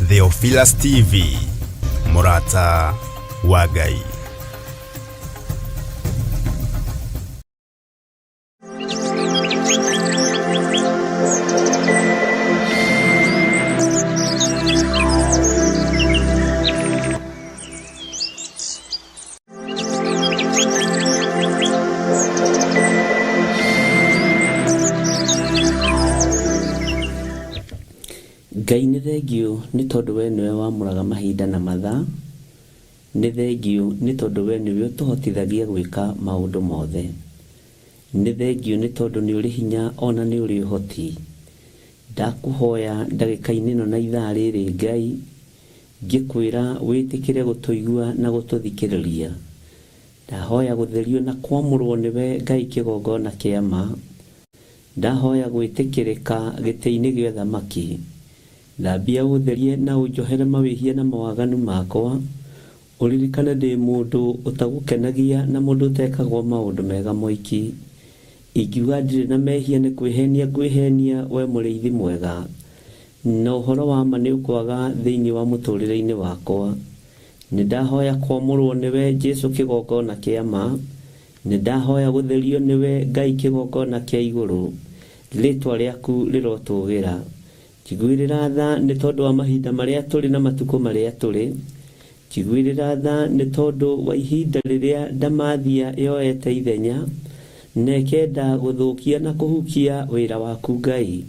Theophilus TV, mũrata wa Ngai. Ngai nĩ thengiũ nĩ tondũ we nĩwe wamũraga mahinda na mathaa. Nĩ thengiũ nĩ tondũ we nĩwe ũtũhotithagia gwĩka maũndũ mothe. Nĩ thengiũ nĩ tondũ nĩ ũrĩ hinya ona nĩ ũrĩ ũhoti. Ndakũhoya ndagĩka-inĩ ĩno na ithaa rĩrĩ Ngai, Ngĩkwĩra wĩtĩkĩre gũtũigua na gũtũthikĩrĩria. Ndahoya gũtherio na kwamũrwo nĩwe Ngai kĩgongona kĩa ma. Ndahoya gwĩtĩkĩrĩka gĩtĩ-inĩ gĩa ũthamaki. Thambia ũtherie na ũnjohere mawĩhia na mawaganu makwa. Ũririkane ndĩ mũndũ ũtagũkenagia na mũndũ ũtekagwo maũndũ mega moiki. Ingiuga ndirĩ na mehia nĩ kwĩhenia ngwĩhenia we mũrĩithi mwega. Na ũhoro wa ma nĩũkwaga thĩinĩ wa mũtũrĩre-inĩ wakwa. Nĩndahoya kwamũrwo nĩwe Jesu kĩgongona kĩa ma. Nĩndahoya gũtherio nĩwe Ngai kĩgongona kĩa igũrũ. Rĩtwa rĩaku rĩrotũgĩra. Njiguĩrĩra tha nĩ tondũ wa mahinda marĩa tũrĩ na matukũ marĩa tũrĩ. Njiguĩrĩra tha nĩ tondũ wa ihinda rĩrĩa ndamathia yoete ithenya, na ĩkenda gũthũkia na kũhukia wĩra waku Ngai.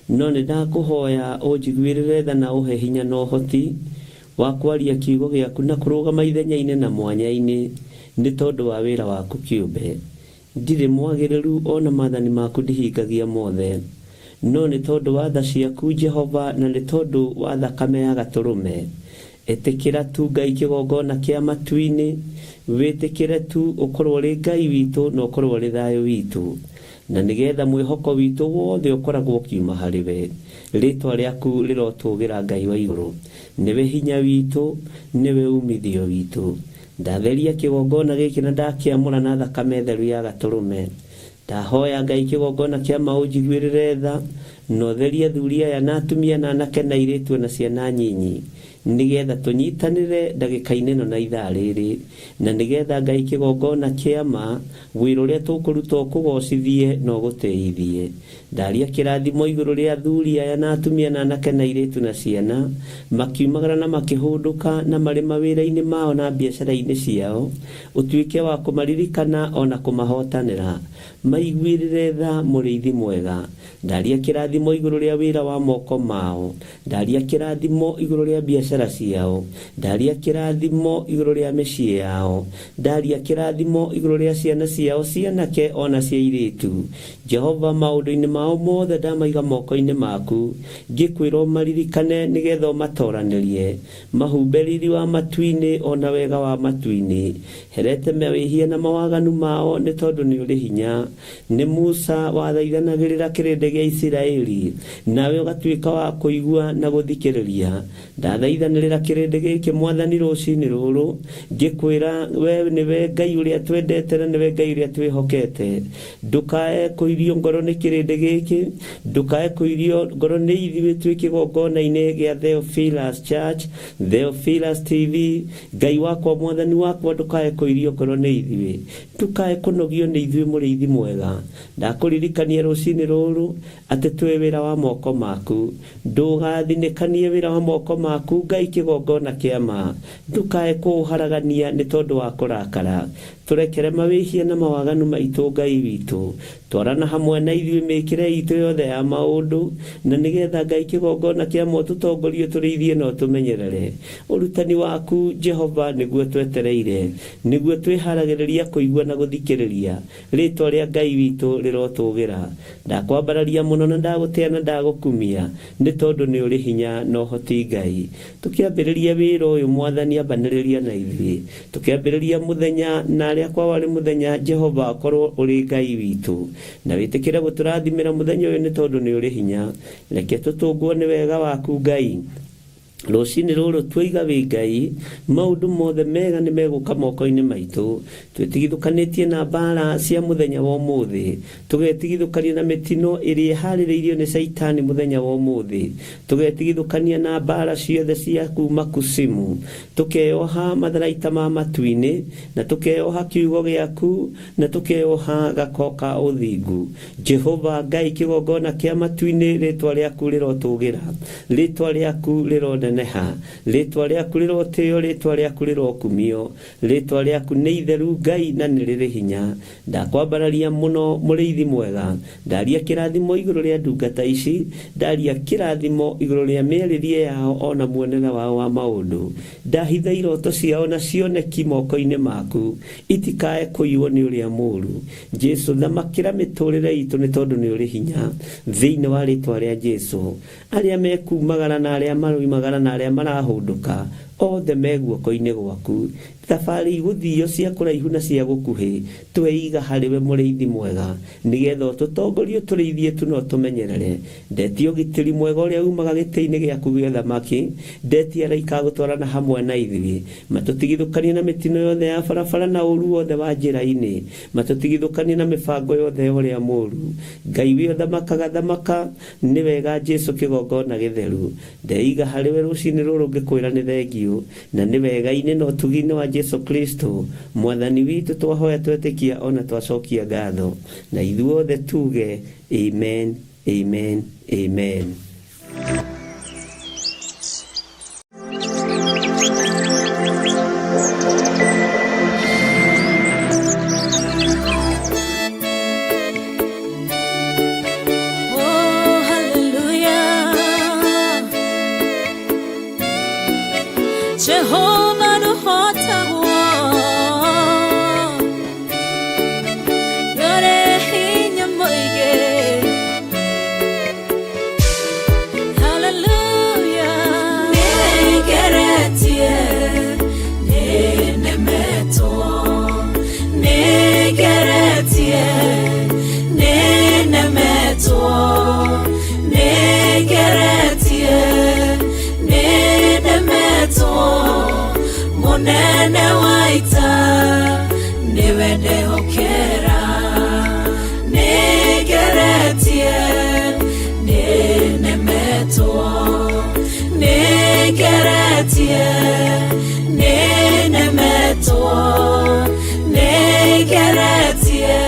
No nĩndakũhoya ũnjiguĩrĩre tha na ũhe hinya na ũhoti wa kwaria kiugo gĩaku na kũrũgama ithenya-inĩ na mwanya-inĩ nĩ tondũ wa wĩra waku kĩũmbe. Ndirĩ mwagĩrĩru o na maathani maku ndihingagia mothe. No nĩ tondũ wa tha ciaku, Jehova, na nĩ tondũ wa thakame ya Gatũrũme, ĩtĩkĩra tu Ngai kĩgongona kĩa matu-inĩ, wĩtĩkĩre tu ũkorwo ũrĩ Ngai witũ na ũkorwo ũrĩ thayũ witũ, na nĩ getha mwĩhoko witũ wothe ũkoragwo ũkiuma harĩ we. Rĩĩtwa rĩaku rĩrotũũgĩra Ngai wa igũrũ. Nĩwe hinya witũ, nĩwe uumithio witũ. Ndatheria kĩgongona gĩkĩ na ndakĩamũra na thakame theru ya Gatũrũme. Ndahoya Ngai kĩgongona kĩa ma ũnjiguĩrĩre tha, na ũtherie athuri aya na atumia na anake na airĩtu o na ciana nyinyi, nĩ getha tũnyitanĩre ndagĩka-inĩ ĩno na ithaa rĩrĩ, na nĩ getha Ngai kĩgongona kĩa ma, wĩra ũrĩa tũkũruta ũkũgocithie na ũgũtĩithie. Ndaria kĩrathimo igũrũ rĩa athuri aya na atumia na anake na airĩtu na ciana, makiumagara na makĩhũndũka na marĩ mawĩra-inĩ mao na biacara-inĩ ciao, ũtuĩke wa kũmaririkana o na kũmahotanĩra. Maiguĩrĩre tha, Mũrĩithi mwega. Ndaria kĩrathimo igũrũ rĩa wĩra wa moko mao. Ndaria kĩrathimo igũrũ rĩa biacara ciao. Ndaria kĩrathimo igũrũ rĩa mĩciĩ yao. Ndaria kĩrathimo igũrũ rĩa ciana ciao cia anake o na cia airĩtu. Jehova, maũndũ-inĩ mao mothe ndamaiga moko-inĩ maku, ngĩkwĩra ũmaririkane nĩ getha ũmatoranĩrie. Mahumbe riri wa matu-inĩ o na wega wa matu-inĩ. Herete mawĩhia na mawaganu mao nĩ tondũ nĩ ũrĩ hinya. Nĩ Musa wathaithanagĩrĩra kĩrĩndĩ gĩa Isiraeli, nawe ũgatuĩka wa kũigua na gũthikĩrĩria. Ndathaithanĩrĩra kĩrĩndĩ gĩkĩ Mwathani rũcinĩ rũrũ, ngĩkwĩra we nĩwe Ngai ũrĩa twendete na nĩwe Ngai ũrĩa twĩhokete. Ndũkae kũirio ngoro nĩ kĩrĩndĩ gĩkĩ, ndũkae kũirio ngoro nĩ ithuĩ twĩ kĩgongona-inĩ gĩa Theophilus Church, Theophilus TV. Ngai wakwa, Mwathani wakwa, ndũkae kũirio ngoro nĩ ithuĩ. Ndũkae kũnogio nĩ ithuĩ mũrĩithi mwega. Ndakũririkania rũcinĩ rũrũ atĩ twĩ wĩra wa moko maku. Ndũgathinĩkanie wĩra wa moko maku, Ngai kĩgongona kĩa ma. Ndũkae kũũharagania nĩ tondũ wa kũrakara. Tũrekere mawĩhia na mawaganu maitũ, Ngai witũ. Twarana hamwe na ithuĩ mĩĩkĩre itũ yothe ya maũndũ, na nĩgetha Ngai kĩgongona kĩa ma ũtũtongorie, ũtũrĩithie na ũtũmenyerere. Ũrutani waku, Jehova, nĩguo twetereire, nĩguo twĩharagĩrĩria kũigua na gũthikĩrĩria. Rĩĩtwa rĩa Ngai witũ rĩrotũũgĩra. Ndakwambararia mũno na ndagũtĩa na ndagũkumia, nĩ tondũ nĩ ũrĩ hinya na ũhoti Ngai. Tũkĩambĩrĩria wĩra ũyũ Mwathani ambanĩrĩria na ithuĩ. Tũkĩambĩrĩria mũthenya na arĩa kwao arĩ mũthenya Jehova akorwo ũrĩ Ngai witũ. Na wĩtĩkĩre gũtũrathimĩra mũthenya ũyũ nĩ tondũ nĩ ũrĩ hinya. Reke tũtũngwo nĩ wega waku Ngai. Rũcinĩ rũrũ tuoiga wĩ Ngai, maũndũ mothe mega nĩ megũka moko-inĩ maitũ. Twĩtigithũkanĩtie na mbara cia mũthenya wa ũmũthĩ, tũgetigithũkania na mĩtino ĩrĩa ĩharĩrĩirio nĩ Caitani mũthenya wa ũmũthĩ, tũgetigithũkania na mbara ciothe cia kuma kusimu, tũkeyoha matharaita ma matu-inĩ, na tũkeyoha kiugo gĩaku, na tũkeyoha gako ka ũthingu. Jehova Ngai kĩgongona kĩa matu-inĩ, rĩtwa rĩaku rĩrotũgĩra, rĩtwa rĩaku rĩroneneha, rĩtwa rĩaku rĩrotĩo, rĩtwa rĩaku rĩrokumio, rĩtwa rĩaku nĩ itheru Ngai na nĩ rĩrĩ hinya. Ndakwambararia mũno mũrĩithi mwega, ndaria kĩrathimo igũrũ rĩa ndungata ici, ndaria kĩrathimo igũrũ rĩa mĩarĩrie yao ona muonere wao wa maũndũ. Ndahitha iroto ciao na cioneki moko-inĩ maku, itikae kũiywo nĩ ũrĩa mũũru. Jesu thamakĩra mĩtũrĩre itũ nĩ tondũ nĩ ũrĩ hinya, thĩinĩ wa rĩtwa rĩa Jesu. Arĩa mekumagara na arĩa maroimagara na arĩa marahũndũka, othe me guoko-inĩ gwaku. Thabarĩ igũthio cia kũraihu na cia gũkuhĩ, tweiga harĩ we mũrĩithi mwega, nĩgetha ũtũtongorie ũtũrĩithie tu na ũtũmenyerere. Ndetia ũgitĩri mwega ũrĩa umaga gĩtĩ-inĩ gĩaku gĩa ũthamaki, ndetia araika a gũtwarana hamwe na ithuĩ, matũtigithũkanie na mĩtino yothe ya barabara na ũru wothe wa njĩra-inĩ, matũtigithũkanie na mĩbango yothe ya ũrĩa mũũru. Ngai wĩ ũthamakaga thamaka, nĩ wega Jesu kĩgongona gĩtheru. Ndeiga harĩ we rũcinĩ rũrũ ngĩkwĩra nĩ thengiũ, na nĩ wega-inĩ na ũtugi-inĩ wa Jesu Kristo mwathani witũ twahoya twetĩkia ona twacokia ngatho, na ithuothe tuge amen, amen, amen. Oh, hallelujah. Jehovah nũhotagwo, nĩũrĩ hinya mũingĩ. Hallelujah. Nĩngeretie, nĩnemetwo, nĩngeretie, nĩnemetwo, nĩngeretie, nĩnemetwo, mũnene wa ita nĩwe ndehokera. Nĩngeretie, nĩnemetwo, nĩngeretie, nĩnemetwo, nĩngeretie,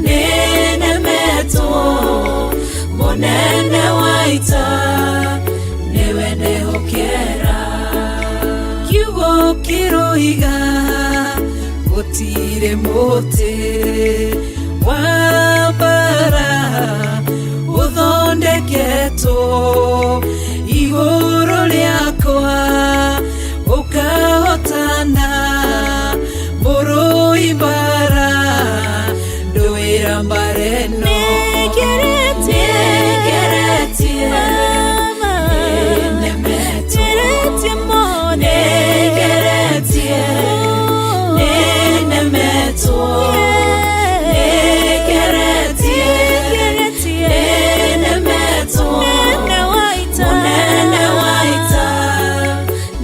nĩnemetwo, mũnene wa ita nĩwe ndehokera. Kiugo kĩroiga gũtirĩ mũtĩ wa mbara ũthondeketwo igũrũ rĩakwa ũkahotana, mũrũi mbara ndũĩra mbara ĩno. Nĩngeretie, nĩnemetwo, nĩngeretie, nĩnemetwo, nĩngeretie, nĩnemetwo, mũnene wa ita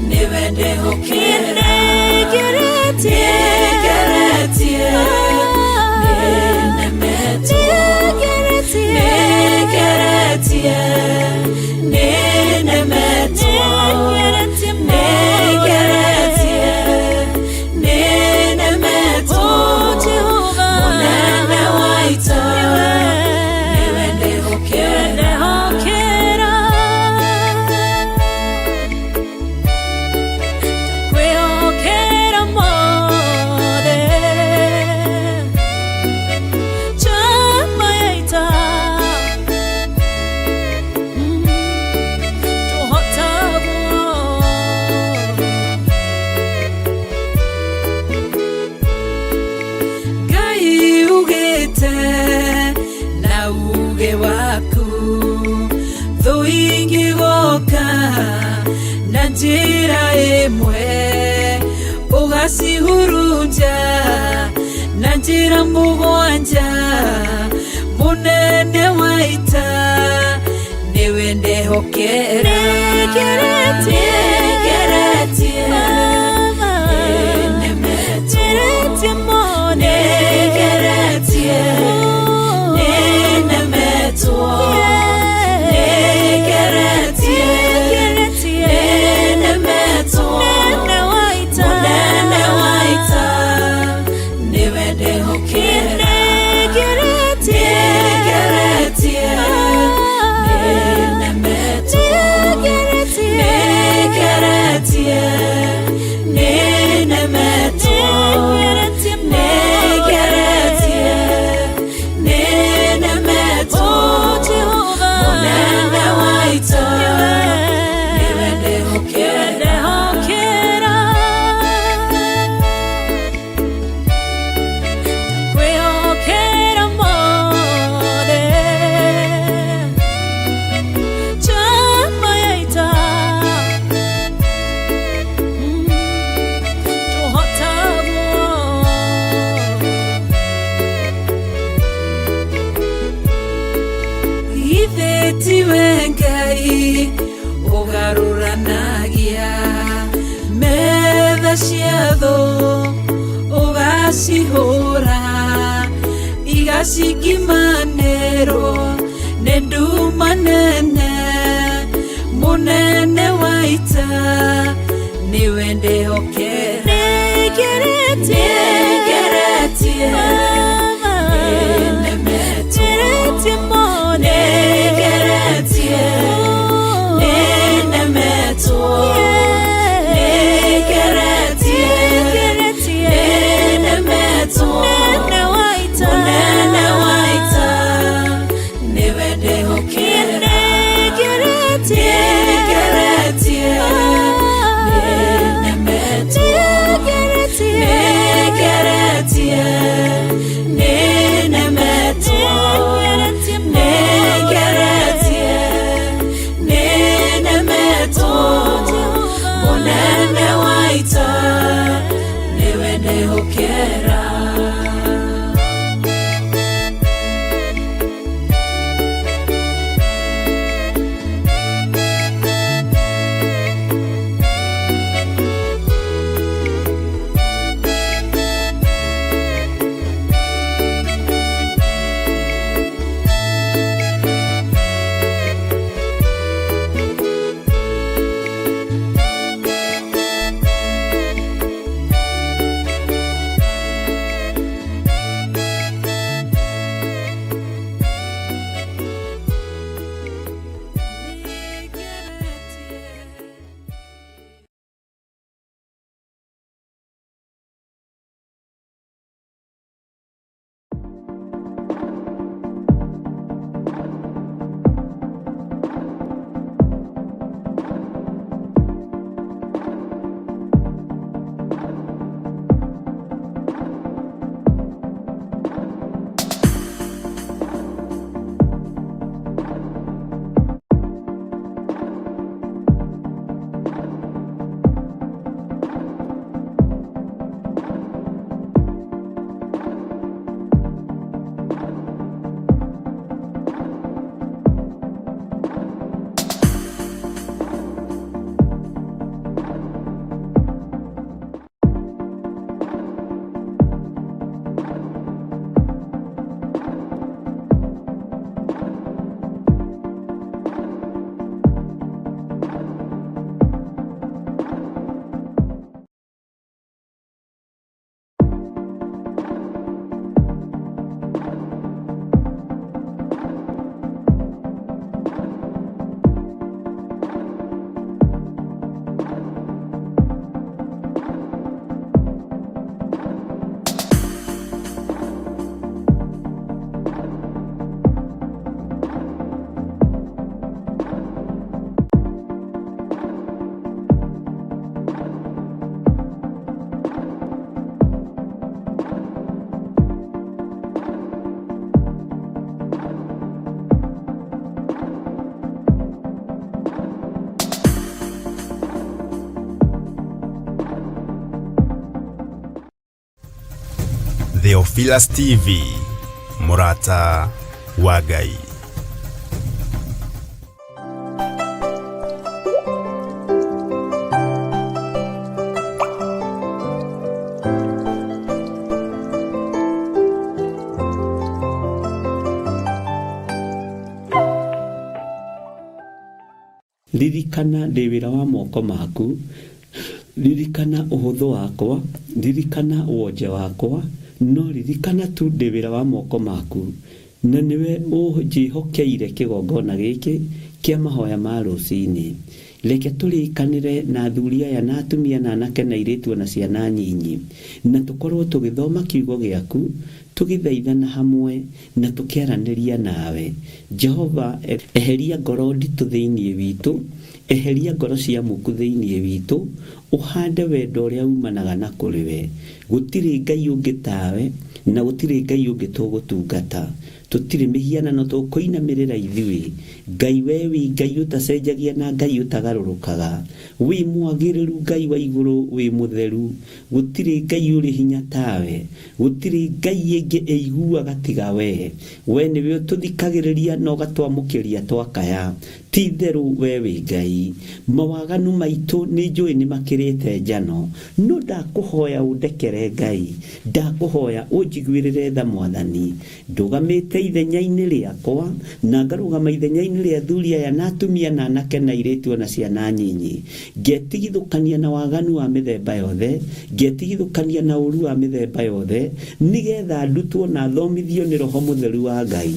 nĩwe ndehokera. Nĩngeretie, nĩnemetwo, nĩngeretie, nĩnemetwo, nĩngeretie, nĩnemetwo, mũnene wa ita nĩwe ndehokera. Kwĩhokera mothe chama ya ita tũhotagwo. Ngai ugĩte na uge waku, thũ ingĩgoka na njĩra ĩmwe ũgacihurunja na njĩra mũgwanja, mũnene wa ita nĩwe ndehokera. ndĩhokera. Nĩngeretie, nĩnemetwo. Nĩngeretie, nĩnemetwo. Nĩngeretie, nĩnemetwo. Mũnene wa ita nĩwe ndĩhokera. Nĩngeretie, nĩnemetwo. Nĩngeretie, nĩnemetwo. Nĩngeretie, nĩnemetwo. Mũnene wa ita nĩwe ndĩhokera. Kwĩhokera mothe njamba ya ita tũhotagwo Ithe tiwe Ngai ũgarũranagia metha cia thũ, ũgacihũra igacikimanĩrwo nĩ nduma nene. Mũnene wa ita nĩwe ndĩhokera. Nĩngeretie, nĩnemetwo. Nĩngeretie, nĩnemetwo. Nĩngeretie, nĩnemetwo. Mũnene wa ita nĩwe ndĩhokera. Nĩngeretie, nĩnemetwo. Nĩngeretie, nĩnemetwo. Nĩngeretie, nĩnemetwo. Mũnene wa ita nĩwe ndĩhokera. Theophilus TV, Murata wa Ngai. Ririkana ndĩ wĩra wa moko maku, ririkana ũhũthũ wakwa, ririkana wonje wakwa, no ririkana tu ndĩ wĩra wa moko maku, na nĩwe ũnjĩhokeire kĩgongona gĩkĩ kĩa mahoya ma rũcinĩ. Reke tũrĩkanĩre na athuri aya na atumia na anake na airĩtu ona ciana nyinyi, na tũkorwo tũgĩthoma kiugo gĩaku, tũgĩthaithana hamwe na tũkĩaranĩria nawe. Jehova, eheria ngoro nditũ thĩinĩ witũ, eheria ngoro cia muku thĩinĩ witũ, ũhande wendo ũrĩa umanaga na kũrĩ we. Gũtirĩ Ngai ũngĩ tawe, na gũtirĩ Ngai ũngĩ tũgũtungata. Tũtirĩ mĩhianano tũkũinamĩrĩra ithuĩ. Ngai we wĩ Ngai ũtacenjagia na Ngai ũtagarũrũkaga. Wĩ mwagĩrĩru Ngai wa igũrũ, wĩ mũtheru. Gũtirĩ Ngai ũrĩ hinya tawe. Gũtirĩ Ngai ĩngĩ ĩiguaga tiga we. We nĩwe ũtũthikagĩrĩria na ũgatwamũkĩria twakaya. Ti itherũ we wĩ Ngai. Mawaganu maitũ nĩ njũĩ nĩ makĩrĩte njano, no ndakũhoya ũndekere Ngai, ndakũhoya ũnjiguĩrĩre tha Mwathani. Ndũgamĩte ithenya-inĩ rĩakwa na ngarũgama ithenya-inĩ rĩa athuri aya na atumia na anake na airĩtu ona ciana nyinyi. Ngetigithũkania na waganu wa mĩthemba yothe, ngetigithũkania na ũru wa mĩthemba yothe, nĩgetha ndutwo na thomithio nĩ Roho Mũtheru wa Ngai.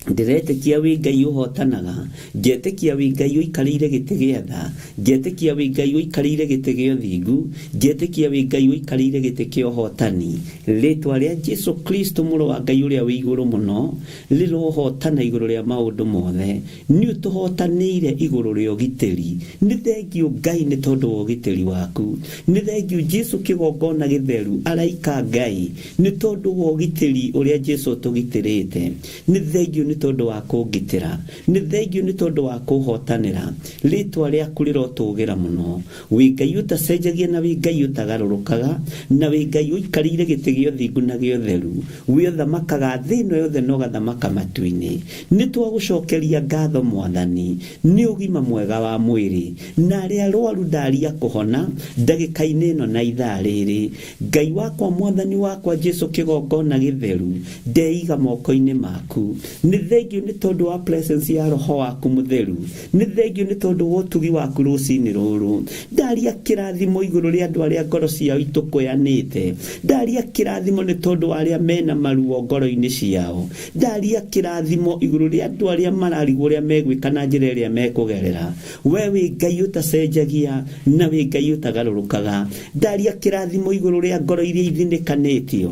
Ndĩretĩkia wĩ Ngai ũhotanaga, ngetĩkia wĩ Ngai ũikarĩire gĩtĩ gĩa tha, ngetĩkia wĩ Ngai ũikarĩire gĩtĩ gĩa ũthingu, ngetĩkia wĩ Ngai ũikarĩire gĩtĩ kĩa ũhotani. Rĩtwa rĩa Jesu Kristo mũrũ wa Ngai ũrĩa wĩ igũrũ mũno rĩrohotana igũrũ rĩa maũndũ mothe. Nĩ ũtũhotanĩire igũrũ rĩa ũgitĩri. Nĩ thengiũ Ngai nĩ tondũ wa ũgitĩri waku. Nĩ thengiũ Jesu kĩgongona gĩtheru araika Ngai nĩ tondũ wa ũgitĩri ũrĩa Jesu ũtũgitĩrĩte. Nĩ thengiũ nĩ tondũ wa kũngitĩra. Nĩ thengiũ nĩ tondũ wa kũhotanĩra. Rĩtwa rĩaku rĩrotũgĩra mũno. Wĩ Ngai ũtacenjagia na wĩ Ngai ũtagarũrũkaga, na wĩ Ngai ũikarĩire gĩtĩ gĩa ũthingu na gĩa ũtheru. Wĩ ũthamakaga thĩ ĩno yothe na ũgathamaka matu-inĩ. Nĩ twagũcokeria ngatho Mwathani nĩ ũgima mwega wa mwĩrĩ, na arĩa arwaru ndaria kũhona ndagĩka-inĩ ĩno na ithaa rĩrĩ. Ngai wakwa, Mwathani wakwa Jesu kĩgongona gĩtheru, ndeiga moko-inĩ maku. Nĩ thengiũ nĩ tondũ wa presence ya Roho waku mũtheru. Nĩ thengiũ nĩ tondũ wa ũtugi waku rũcinĩ rũrũ. Ndaria kĩrathimo igũrũ rĩa andũ arĩa ngoro ciao itũkũyanĩte. Ndaria kĩrathimo nĩ tondũ wa arĩa mena maruo ngoro-inĩ ciao. Ndaria kĩrathimo igũrũ rĩa andũ arĩa mararigwo ũrĩa megwĩka na njĩra ĩrĩa mekũgerera. We wĩ Ngai ũtacenjagia na wĩ Ngai ũtagarũrũkaga. Ndaria kĩrathimo igũrũ rĩa ngoro iria ithinĩkanĩtio.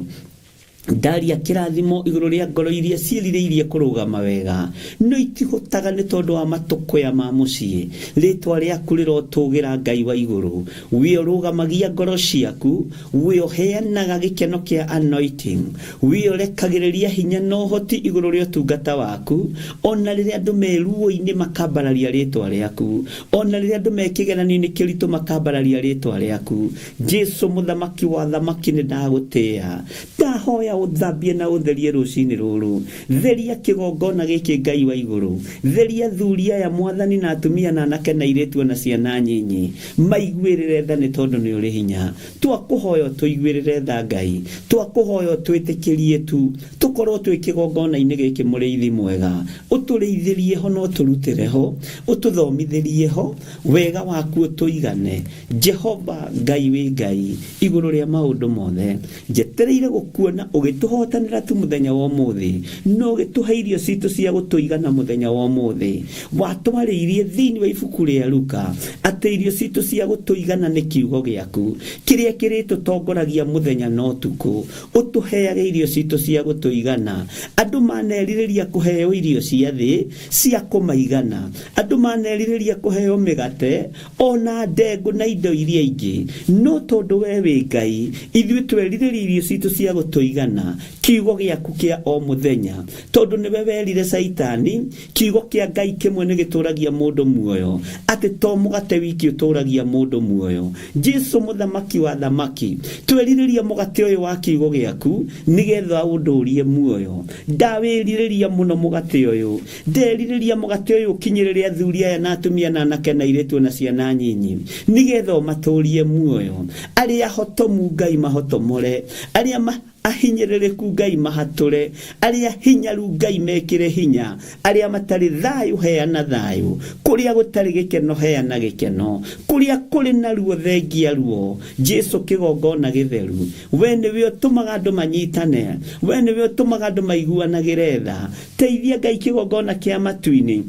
Ndaria kĩrathimo igũrũ rĩa ngoro iria ciĩrirĩirie kũrũgama wega, no itihotaga nĩ tondũ wa matũkũya ma mũciĩ. Rĩtwa rĩaku rĩrotũgĩra Ngai wa igũrũ. Wĩ ũrũgamagia ngoro ciaku, wĩ ũheanaga gĩkeno kĩa anointing, wĩ ũrekagĩrĩria hinya na ũhoti igũrũ rĩa ũtungata waku, ona rĩrĩa andũ me ruo-inĩ makambararia rĩtwa rĩaku, ona rĩrĩa andũ me kĩgeranio-inĩ kĩritũ makambararia rĩtwa rĩaku. Jesu mũthamaki wa thamaki nĩ ndagũtĩĩa. Ndahoya ũthambie na ũtherie rũcinĩ rũrũ. Theria kĩgongona gĩkĩ Ngai wa igũrũ. Theria athuri aya Mwathani na atumia na anake na airĩtu ona ciana nyinyi. Maiguĩrĩre tha nĩ tondũ nĩ ũrĩ hinya. Twakũhoya ũtũiguĩrĩre tha Ngai. Twakũhoya ũtwĩtĩkĩrie tu tũkorwo twĩ kĩgongona-inĩ gĩkĩ mũrĩithi mwega. Ũtũrĩithĩrie ho na ũtũrutĩre ho, ũtũthomithĩrie ho, wega waku ũtũigane. Jehova Ngai wĩ Ngai igũrũ rĩa maũndũ mothe. Njetereire gũkuona ũgĩtũhotanĩra tu mũthenya wa ũmũthĩ, na ũgĩtũhe irio citũ cia gũtũigana mũthenya wa ũmũthĩ. Watwarĩirie thĩinĩ wa ibuku rĩa Luka atĩ irio citũ cia gũtũigana nĩ kiugo gĩaku kĩrĩa kĩrĩtũtongoragia mũthenya na ũtukũ. Ũtũheage irio citũ cia gũtũigana. Andũ manerirĩria kũheo irio cia thĩ cia kũmaigana. Andũ manerirĩria kũheo mĩgate ona ndengũ na indo iria ingĩ, no tondũ we wĩ Ngai, ithuĩ twerirĩria irio citũ cia gũtũigana, kiugo gĩaku kĩa o mũthenya. Tondũ nĩwe werire Caitani, kiugo kĩa Ngai kĩmwe nĩ gĩtũragia mũndũ muoyo, atĩ to mũgate wiki ũtũragia mũndũ muoyo. Jesu mũthamaki wa thamaki, twerirĩria mũgate ũyũ wa kiugo gĩaku nĩgetha ũndũrie muoyo. Ndawĩrirĩria mũno mũgate ũyũ. Nderirĩria mũgate ũyũ ũkinyĩrĩre athuri aya na atumia na anake na airĩtu na ciana nyinyi, nĩgetha ũmatũrie muoyo. Arĩa hotomu Ngai mahotomore, arĩa Ahinyĩrĩrĩku Ngai mahatũre, arĩa hinyaru Ngai mekĩre hinya, arĩa matarĩ thayũ heana thayũ, kũrĩa gũtarĩ gĩkeno heana gĩkeno, kũrĩa kũrĩ na ruo thengia ruo. Jesu kĩgongona gĩtheru, we nĩwe ũtũmaga andũ manyitane, we nĩwe ũtũmaga andũ maiguanagĩre tha. Teithia Ngai kĩgongona kĩa matu-inĩ,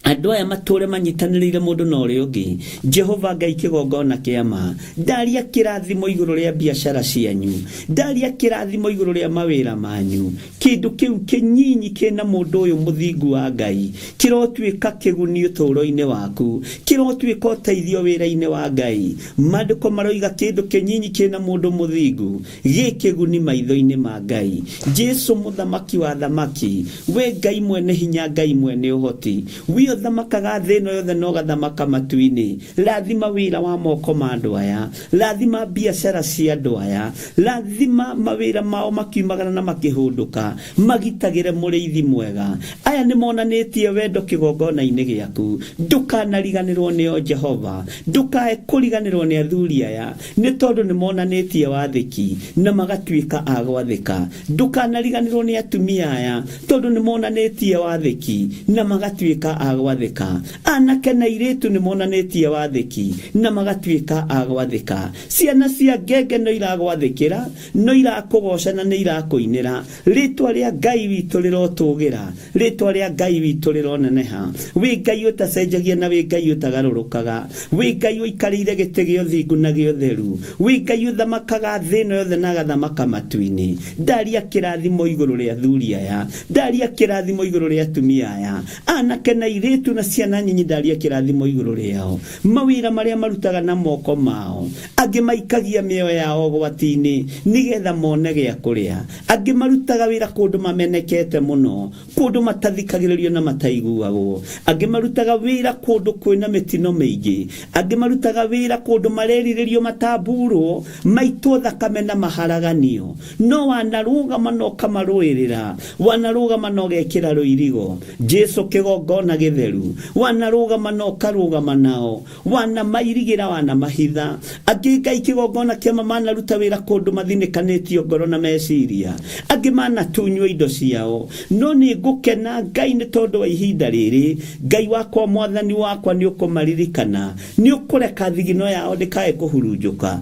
andũ aya matũre manyitanĩrĩire mũndũ na ũrĩa ũngĩ. Jehova Ngai kĩgongona kĩa ma, ndaria kĩrathimo igũrũ rĩa biacara cianyu, ndaria kĩrathimo igũrũ rĩa mawĩra manyu. Kĩndũ kĩu kĩnyinyi kĩna mũndũ ũyũ mũthingu wa Ngai kĩrotuĩka kĩguni ũtũũro-inĩ waku, kĩrotuĩka ũteithio wĩra-inĩ wa Ngai. Maandĩko maroiga kĩndũ kĩnyinyi kĩna mũndũ mũthingu gĩ kĩguni maitho-inĩ ma Ngai. Jesu mũthamaki wa thamaki, we Ngai mwene hinya, Ngai mwene ũhoti, we ũthamakaga thĩ ĩno yothe na ũgathamaka matu-inĩ, rathima wĩra wa moko ma andũ aya, rathima biacara cia andũ aya, rathima mawĩra mao makiumagara na makĩhũndũka, magitagĩre mũrĩithi mwega. Aya nĩ monanĩtie wendo kĩgongona-inĩ gĩaku, ndũkanariganĩrwo nĩo Jehova, ndũkae kũriganĩrwo nĩ athuri aya, nĩ tondũ nĩ monanĩtie wathĩki na magatuĩka a gwathĩka. Ndũkanariganĩrwo nĩ atumia aya, tondũ nĩ monanĩtie wathĩki na magatuĩka a gwathĩka. Anake na airĩtu nĩ monanĩtie wathĩki na magatuĩka a gwathĩka. Ciana cia ngenge no iragwathĩkĩra, no irakũgoca na nĩ irakũinĩra. Rĩtwa rĩa Ngai witũ rĩrotũgĩra, rĩtwa rĩa Ngai witũ rĩroneneha. Wĩ Ngai ũtacenjagia na wĩ Ngai ũtagarũrũkaga, wĩ Ngai ũikarĩire gĩtĩ gĩa ũthingu na gĩa ũtheru, wĩ Ngai ũthamakaga thĩ ĩno yothe na agathamaka matu-inĩ. Ndaria kĩrathimo igũrũ rĩa athuri aya, ndaria kĩrathimo igũrũ rĩa atumia aya, anake na airĩtu na ciana nyinyi, ndaria kĩrathimo igũrũ rĩao. Mawĩra marĩa marutaga na moko mao, angĩ maikagia mĩoyo yao ũgwati-inĩ nĩgetha mone gĩa kũrĩa, angĩ marutaga wĩra kũndũ mamenekete mũno, kũndũ matathikagĩrĩrio na mataiguagwo, angĩ marutaga wĩra kũndũ kwĩna mĩtino mĩingĩ, angĩ marutaga wĩra kũndũ marerirĩrio matamburwo, maitwo thakame na maharaganio. No wanarũgama na ũkamarũĩrĩra, wanarũgama na ũgekĩra rũirigo. Jesu kĩgongona gĩtheru, wanarũgama na ũkarũgama nao, wanamairigĩra wanamahitha. Angĩ Ngai kĩgongona kĩama manaruta wĩra kũndũ mathinĩkanĩtio ngoro na meciria, angĩ manatunywo indo ciao. No nĩ ngũkena Ngai nĩ tondũ wa ihinda rĩrĩ, Ngai wakwa mwathani wakwa nĩ ũkũmaririkana, nĩ ũkũreka thigino yao ndĩkae kũhurunjũka,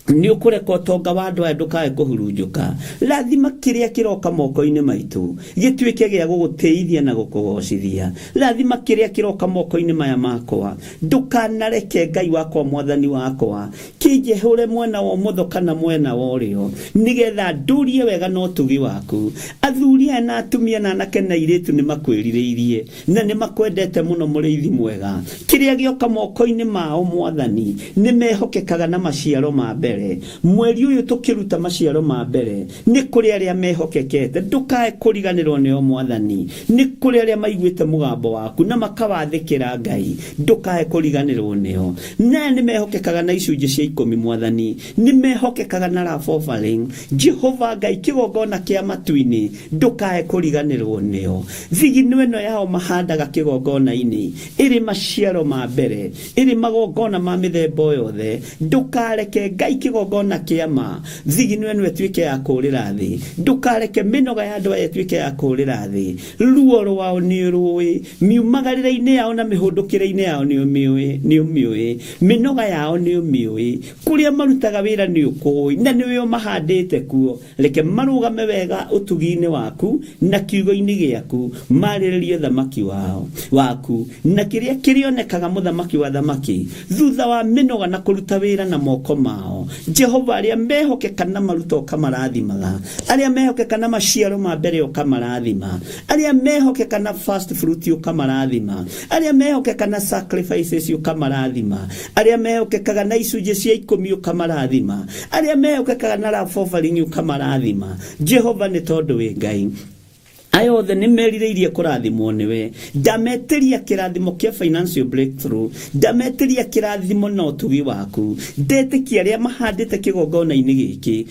nĩ ũkũreka ũtonga wa andũ aya ndũkae kũhurunjũka. Rathima kĩrĩa kĩroka moko-inĩ maitũ gĩtuĩke gĩa gũgũtĩithia na gũkũgocithia. Rathima kĩrĩa kĩroka moko-inĩ maya makwa, ndũkanareke Ngai wakwa mwathani wakwa kĩnjehũre mwena wa ũmotho kana mwena wa ũrĩo, nĩgetha ndũrie wega na ũtugi waku. Athuri aya na atumia na anake na airĩtu nĩ makwĩrirĩirie na nĩ makwendete mũno mũrĩithi mwega. Kĩrĩa gĩoka moko-inĩ mao mwathani nĩ mehokekaga na maciaro ma mbere. Mweri ũyũ tũkĩruta maciaro ma mbere nĩ kũrĩ arĩa mehokekete, ndũkae kũriganĩrwo nĩo mwathani. Nĩ kũrĩ arĩa maiguĩte mũgambo waku na makawathĩkĩra Ngai, ndũkae kũriganĩrwo nĩo. Na nĩ mehokekaga na icunjĩ cia ikũmi mwathani, nĩ mehokekaga na love offering. Jehova Ngai kĩgongona kĩa matu-inĩ, ndũkae kũriganĩrwo nĩo. Thigino ĩno yao mahandaga kĩgongona-inĩ ĩrĩ maciaro ma mbere, ĩrĩ magongona ma mĩthemba o yothe. Ndũkareke Ngai kĩgongona kĩa ma thigino ĩno ĩtuĩke ya kũũrĩra thĩ, ndũkareke mĩnoga ya andũ aya ĩtuĩke ya kũũrĩra thĩ. Ruo rwao nĩ ũrũĩ, miumagarĩre-inĩ yao na mĩhũndũkĩre-inĩ yao nĩ ũmĩũĩ, nĩ ũmĩũĩ, mĩnoga yao nĩ ũmĩũĩ, kũrĩa marutaga wĩra nĩ ũkũĩ na nĩwe ũmahandĩte kuo. Reke marũgame wega ũtugi-inĩ waku na kiugo-inĩ gĩaku, marĩrĩrie ũthamaki wao waku na kĩrĩa kĩrĩonekaga mũthamaki wa thamaki thutha wa mĩnoga na kũruta wĩra na moko mao. Jehova, arĩa mehokeka na maruta ũkamarathimaga, arĩa mehokeka na maciaro ma mbere ũkamarathima, arĩa mehokeka na first fruit ũkamarathima, arĩa mehokeka na sacrifices ũkamarathima, arĩa mehokekaga na icunjĩ cia ikũmi ũkamarathima, arĩa mehokekaga na love offering ũkamarathima. Jehova, nĩ tondũ wĩ Ngai. Aya othe nĩ merirĩirie kũrathimwo nĩwe. Ndametĩria kĩrathimo kĩa financial breakthrough, ndametĩria kĩrathimo na ũtugi waku. Ndetĩkia arĩa mahandĩte kĩgongona-inĩ gĩkĩ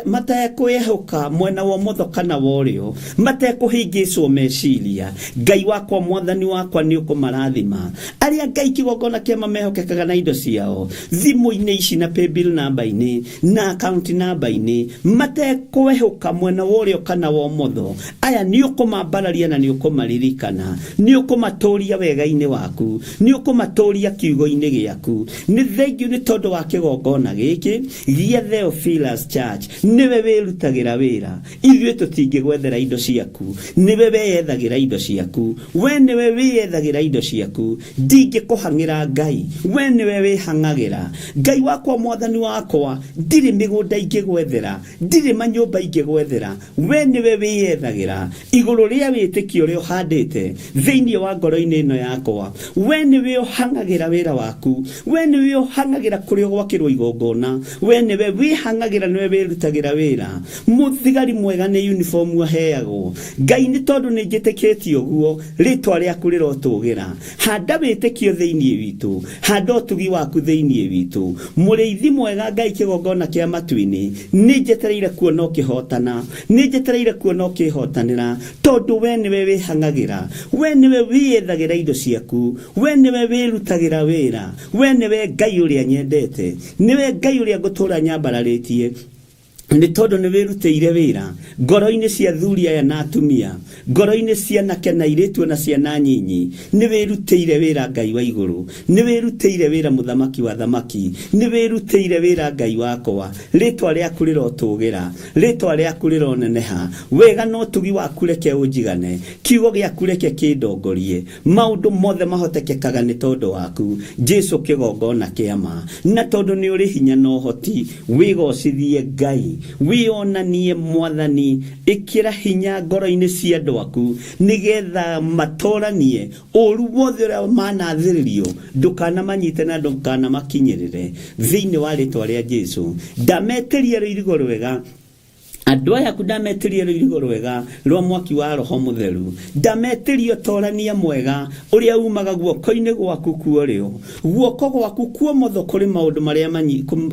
matekwĩhoka mwena wa ũmotho kana wa ũrĩo, matekũhĩngĩcwo meciria. Ngai wakwa, mwathani wakwa, nĩ ũkũmarathima. Arĩa Ngai kĩgongona kĩa mamehokekaga na indo ciao, thimũ-inĩ ici na paybill namba-inĩ na account namba-inĩ, matekwĩhoka mwena wa ũrĩo kana wa ũmotho, aya nĩ ũkũmambararia na nĩ ũkũmaririkana, nĩ ũkũmatũria wega-inĩ waku, nĩ ũkũmatũria kiugo-inĩ gĩaku. Nĩ thengiũ nĩ tondũ wa kĩgongona gĩkĩ gĩa Theophilus Church. Nĩwe wĩrutagĩra wĩra, ithuĩ tũtingĩgwethera indo ciaku, nĩwe weyethagĩra indo ciaku, we nĩwe wĩyethagĩra indo ciaku. Ndingĩkũhang'ĩra Ngai, we nĩwe wĩhang'agĩra. Ngai wakwa, mwathani wakwa, ndirĩ mĩgũnda ingĩgwethera, ndirĩ manyũmba ingĩgwethera, we nĩwe wĩyethagĩra. Igũrũ rĩa wĩtĩkio ũrĩa ũhandĩte thĩinĩ wa ngoro-inĩ ĩno yakwa, we nĩwe ũhang'agĩra wĩra waku, we nĩwe ũhang'agĩra kũrĩa ũgwakĩrwo igongona, we nĩwe wĩhang'agĩra, nĩwe wĩrutagĩra wĩra. Mũthigari mwega nĩ uniform aheagwo. Ngai, nĩ tondũ nĩ njĩtĩkĩtie ũguo, rĩtwa rĩaku rĩrotũgĩra. Handa wĩtĩkio thĩinĩ witũ, handa ũtugi waku thĩinĩ witũ. Mũrĩithi mwega Ngai, kĩgongona kĩa matu-inĩ, nĩ njetereire kuona ũkĩhotana, nĩ njetereire kuona ũkĩhotanĩra, tondũ we nĩwe wĩhang'agĩra, we nĩwe wĩyethagĩra indo ciaku, we nĩwe wĩrutagĩra wĩra, we nĩwe Ngai ũrĩa nyendete, nĩwe Ngai ũrĩa ngũtũra nyambararĩtie, nĩ tondũ nĩ wĩrutĩire wĩra ngoro-inĩ cia athuri aya na atumia, ngoro-inĩ cia anake na airĩtu na ciana nyinyi. Nĩ wĩrutĩire wĩra Ngai wa igũrũ, nĩ wĩrutĩire wĩra mũthamaki wa thamaki, nĩ wĩrutĩire wĩra Ngai wakwa. Rĩtwa rĩaku rĩrotũgĩra, rĩtwa rĩaku rĩroneneha. Wega na ũtugi waku reke ũnjigane, kiugo gĩaku reke kĩndongorie. Maũndũ mothe mahotekekaga nĩ tondũ waku Jesu, kĩgongona kĩa ma. Na tondũ nĩ ũrĩ hinya na ũhoti, wĩgocithie Ngai, wĩonanie mwathani. Ĩkĩra hinya ngoro-inĩ cia andũ aku nĩgetha matoranie ũru wothe ũrĩa manathĩrĩrio, ndũkanamanyite na ndũkanamakinyĩrĩre, thĩinĩ wa rĩtwa rĩa Jesu. Ndametĩria rũirigo rwega andũ aya aku, ndametĩria rũirigo rwega rwa mwaki wa roho mũtheru, ndametĩria ũtorania mwega ũrĩa umaga guoko-inĩ gwaku kuorĩo. Guoko gwaku kuomotho kũrĩ maũndũ marĩa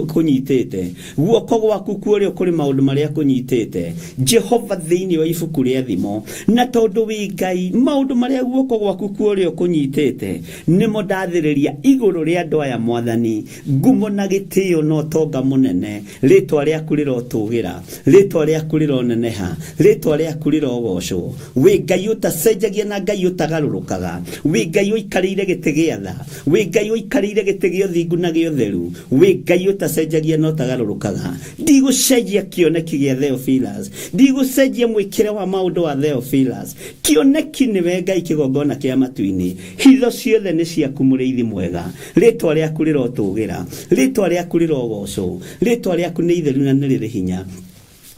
kũnyitĩte, guoko gwaku kuorĩo kũrĩ maũndũ marĩa kũnyitĩte, Jehova, thĩinĩ wa ibuku rĩa Thimo. Na tondũ wĩ Ngai, maũndũ marĩa guoko gwaku kuorĩo kũnyitĩte nĩmo ndathĩrĩria igũrũ rĩa andũ aya. Mwathani, ngumo na gĩtĩo na ũtonga mũnene, rĩtwa rĩaku rĩrotũgĩra, rĩtwa rĩaku rĩroneneha, rĩtwa rĩaku rĩrogocwo. Wĩ Ngai ũtacenjagia na Ngai ũtagarũrũkaga, wĩ Ngai ũikarĩire gĩtĩ gĩa tha, wĩ Ngai ũikarĩire gĩtĩ gĩa ũthingu na gĩa ũtheru, wĩ Ngai ũtacenjagia na ũtagarũrũkaga. Ndigũcenjia kĩoneki gĩa Theophilus, ndigũcenjia mwĩkĩre wa maũndũ wa Theophilus. Kĩoneki nĩwe Ngai, kĩgongona kĩa matu-inĩ. Hitho ciothe nĩ ciaku, mũrĩithi mwega. Rĩtwa rĩaku rĩrotũgĩra, rĩtwa rĩaku rĩrogocwo. Rĩtwa rĩaku nĩ itheru na nĩ rĩrĩ hinya.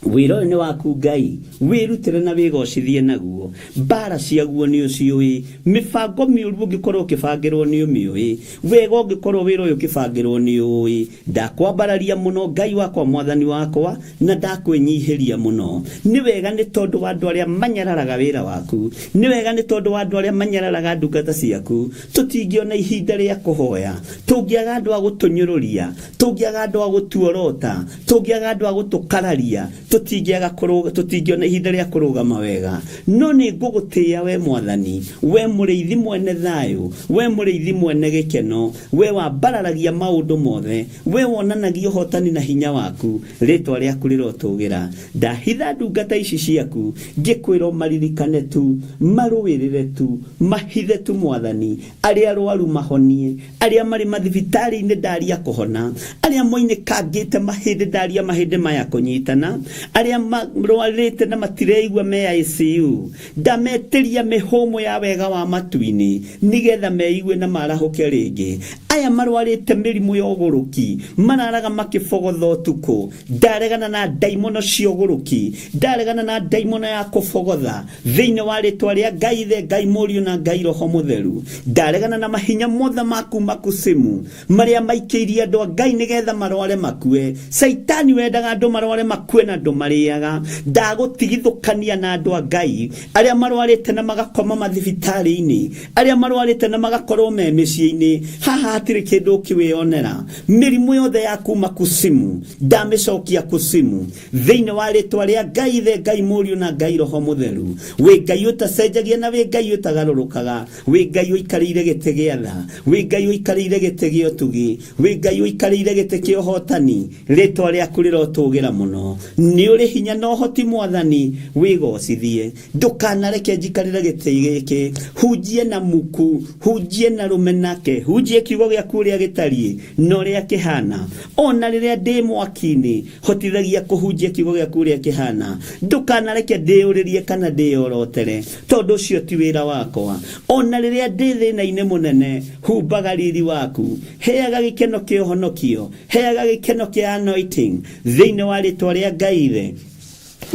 Wĩra ũyũ nĩ waku Ngai, wĩrutĩre na wĩgocithie naguo. Mbara ciaguo nĩ ũciũĩ, mĩbango mĩũru ũngĩkorwo ũkĩbangĩrwo nĩ ũmĩũĩ, wega ũngĩkorwo wĩra ũyũ ũkĩbangĩrwo nĩ ũĩ. Ndakwambararia mũno Ngai wakwa, mwathani wakwa, na ndakwĩnyihĩria mũno. Nĩ wega nĩ tondũ wa andũ arĩa manyararaga wĩra waku, nĩ wega nĩ tondũ wa andũ arĩa manyararaga ndungata ciaku. Tũtingĩona ihinda rĩa kũhoya tũngĩaga andũ a gũtũnyũrũria, tũngĩaga andũ a gũtuorota, tũngĩaga andũ a gũtũkararia, tũtingĩaga tũtingĩona ihinda rĩa kũrũgama wega. No nĩ ngũgũtĩĩa we mwathani, we mũrĩithi mwene thayũ, we mũrĩithi mwene gĩkeno, we wambararagia maũndũ mothe, we wonanagia ũhotani na hinya waku. Rĩtwa rĩaku rĩrotũgĩra. Ndahitha ndungata ici ciaku ngĩkwĩra maririkane tu, marũĩrĩre tu, mahithe tu mwathani. Arĩa arwaru mahonie, arĩa marĩ mathibitarĩ-inĩ ndaria kũhona, arĩa moinĩkangĩte mahĩndĩ ndaria mahĩndĩ maya kũnyitana, arĩa marwarĩte na matireigua me ICU, ndametĩria mĩhũmũ ya wega wa matu-inĩ nĩgetha meigue na marahũke rĩngĩ. Aya marwarĩte mĩrimũ ya ũgũrũki, mararaga makĩbogotha ũtukũ, ndaregana na ndaimono cia ũgũrũki, ndaregana na ndaimono ya kũbogotha, thĩinĩ wa rĩtwa rĩa Ngai Ithe, Ngai Mũriũ na Ngai Roho Mũtheru. Ndaregana na mahinya mothe ma kuma kusimu marĩa maikĩirie andũ a Ngai nĩgetha marware makue. Caitani wendaga andũ marware makue na andũ marĩaga. Ndagũtigithũkania na andũ a Ngai arĩa marwarĩte na magakoma mathibitarĩ-inĩ, arĩa marwarĩte na magakorwo me mĩciĩ-inĩ. Haha hatirĩ kĩndũ ũkĩwĩonera. Mĩrimũ yothe ya kuma kusimu ndamĩcokia kusimu thĩinĩ wa rĩtwa rĩa Ngai Ithe, Ngai Mũriũ na Ngai Roho Mũtheru. Wĩ Ngai ũtacenjagia na wĩ Ngai ũtagarũrũkaga, wĩ Ngai ũikarĩire gĩtĩ gĩa tha, wĩ Ngai ũikarĩire gĩtĩ gĩa ũtugi, wĩ Ngai ũikarĩire gĩtĩ kĩa ũhotani. Rĩtwa rĩaku rĩrotũgĩra mũno. Nĩ ũrĩ hinya na ũhoti Mwathani, wĩgocithie. Ndũkanareke njikarĩre gĩtĩ gĩkĩ. Hunjie na muku, hunjie na rũmenake, hunjie kiugo gĩaku ũrĩa gĩtariĩ na ũrĩa kĩhana. Ona rĩrĩa ndĩ mwaki-inĩ, hotithagia kũhunjia kiugo gĩaku ũrĩa kĩhana. Ndũkanareke ndĩyũrĩrie kana ndĩyorotere, tondũ ũcio ti wĩra wakwa. Ona rĩrĩa ndĩ thĩna-inĩ mũnene, humbaga riri waku, heaga gĩkeno kĩa ũhonokio, heaga gĩkeno kĩa anointing thĩinĩ wa rĩtwa rĩa Ngai Ithe,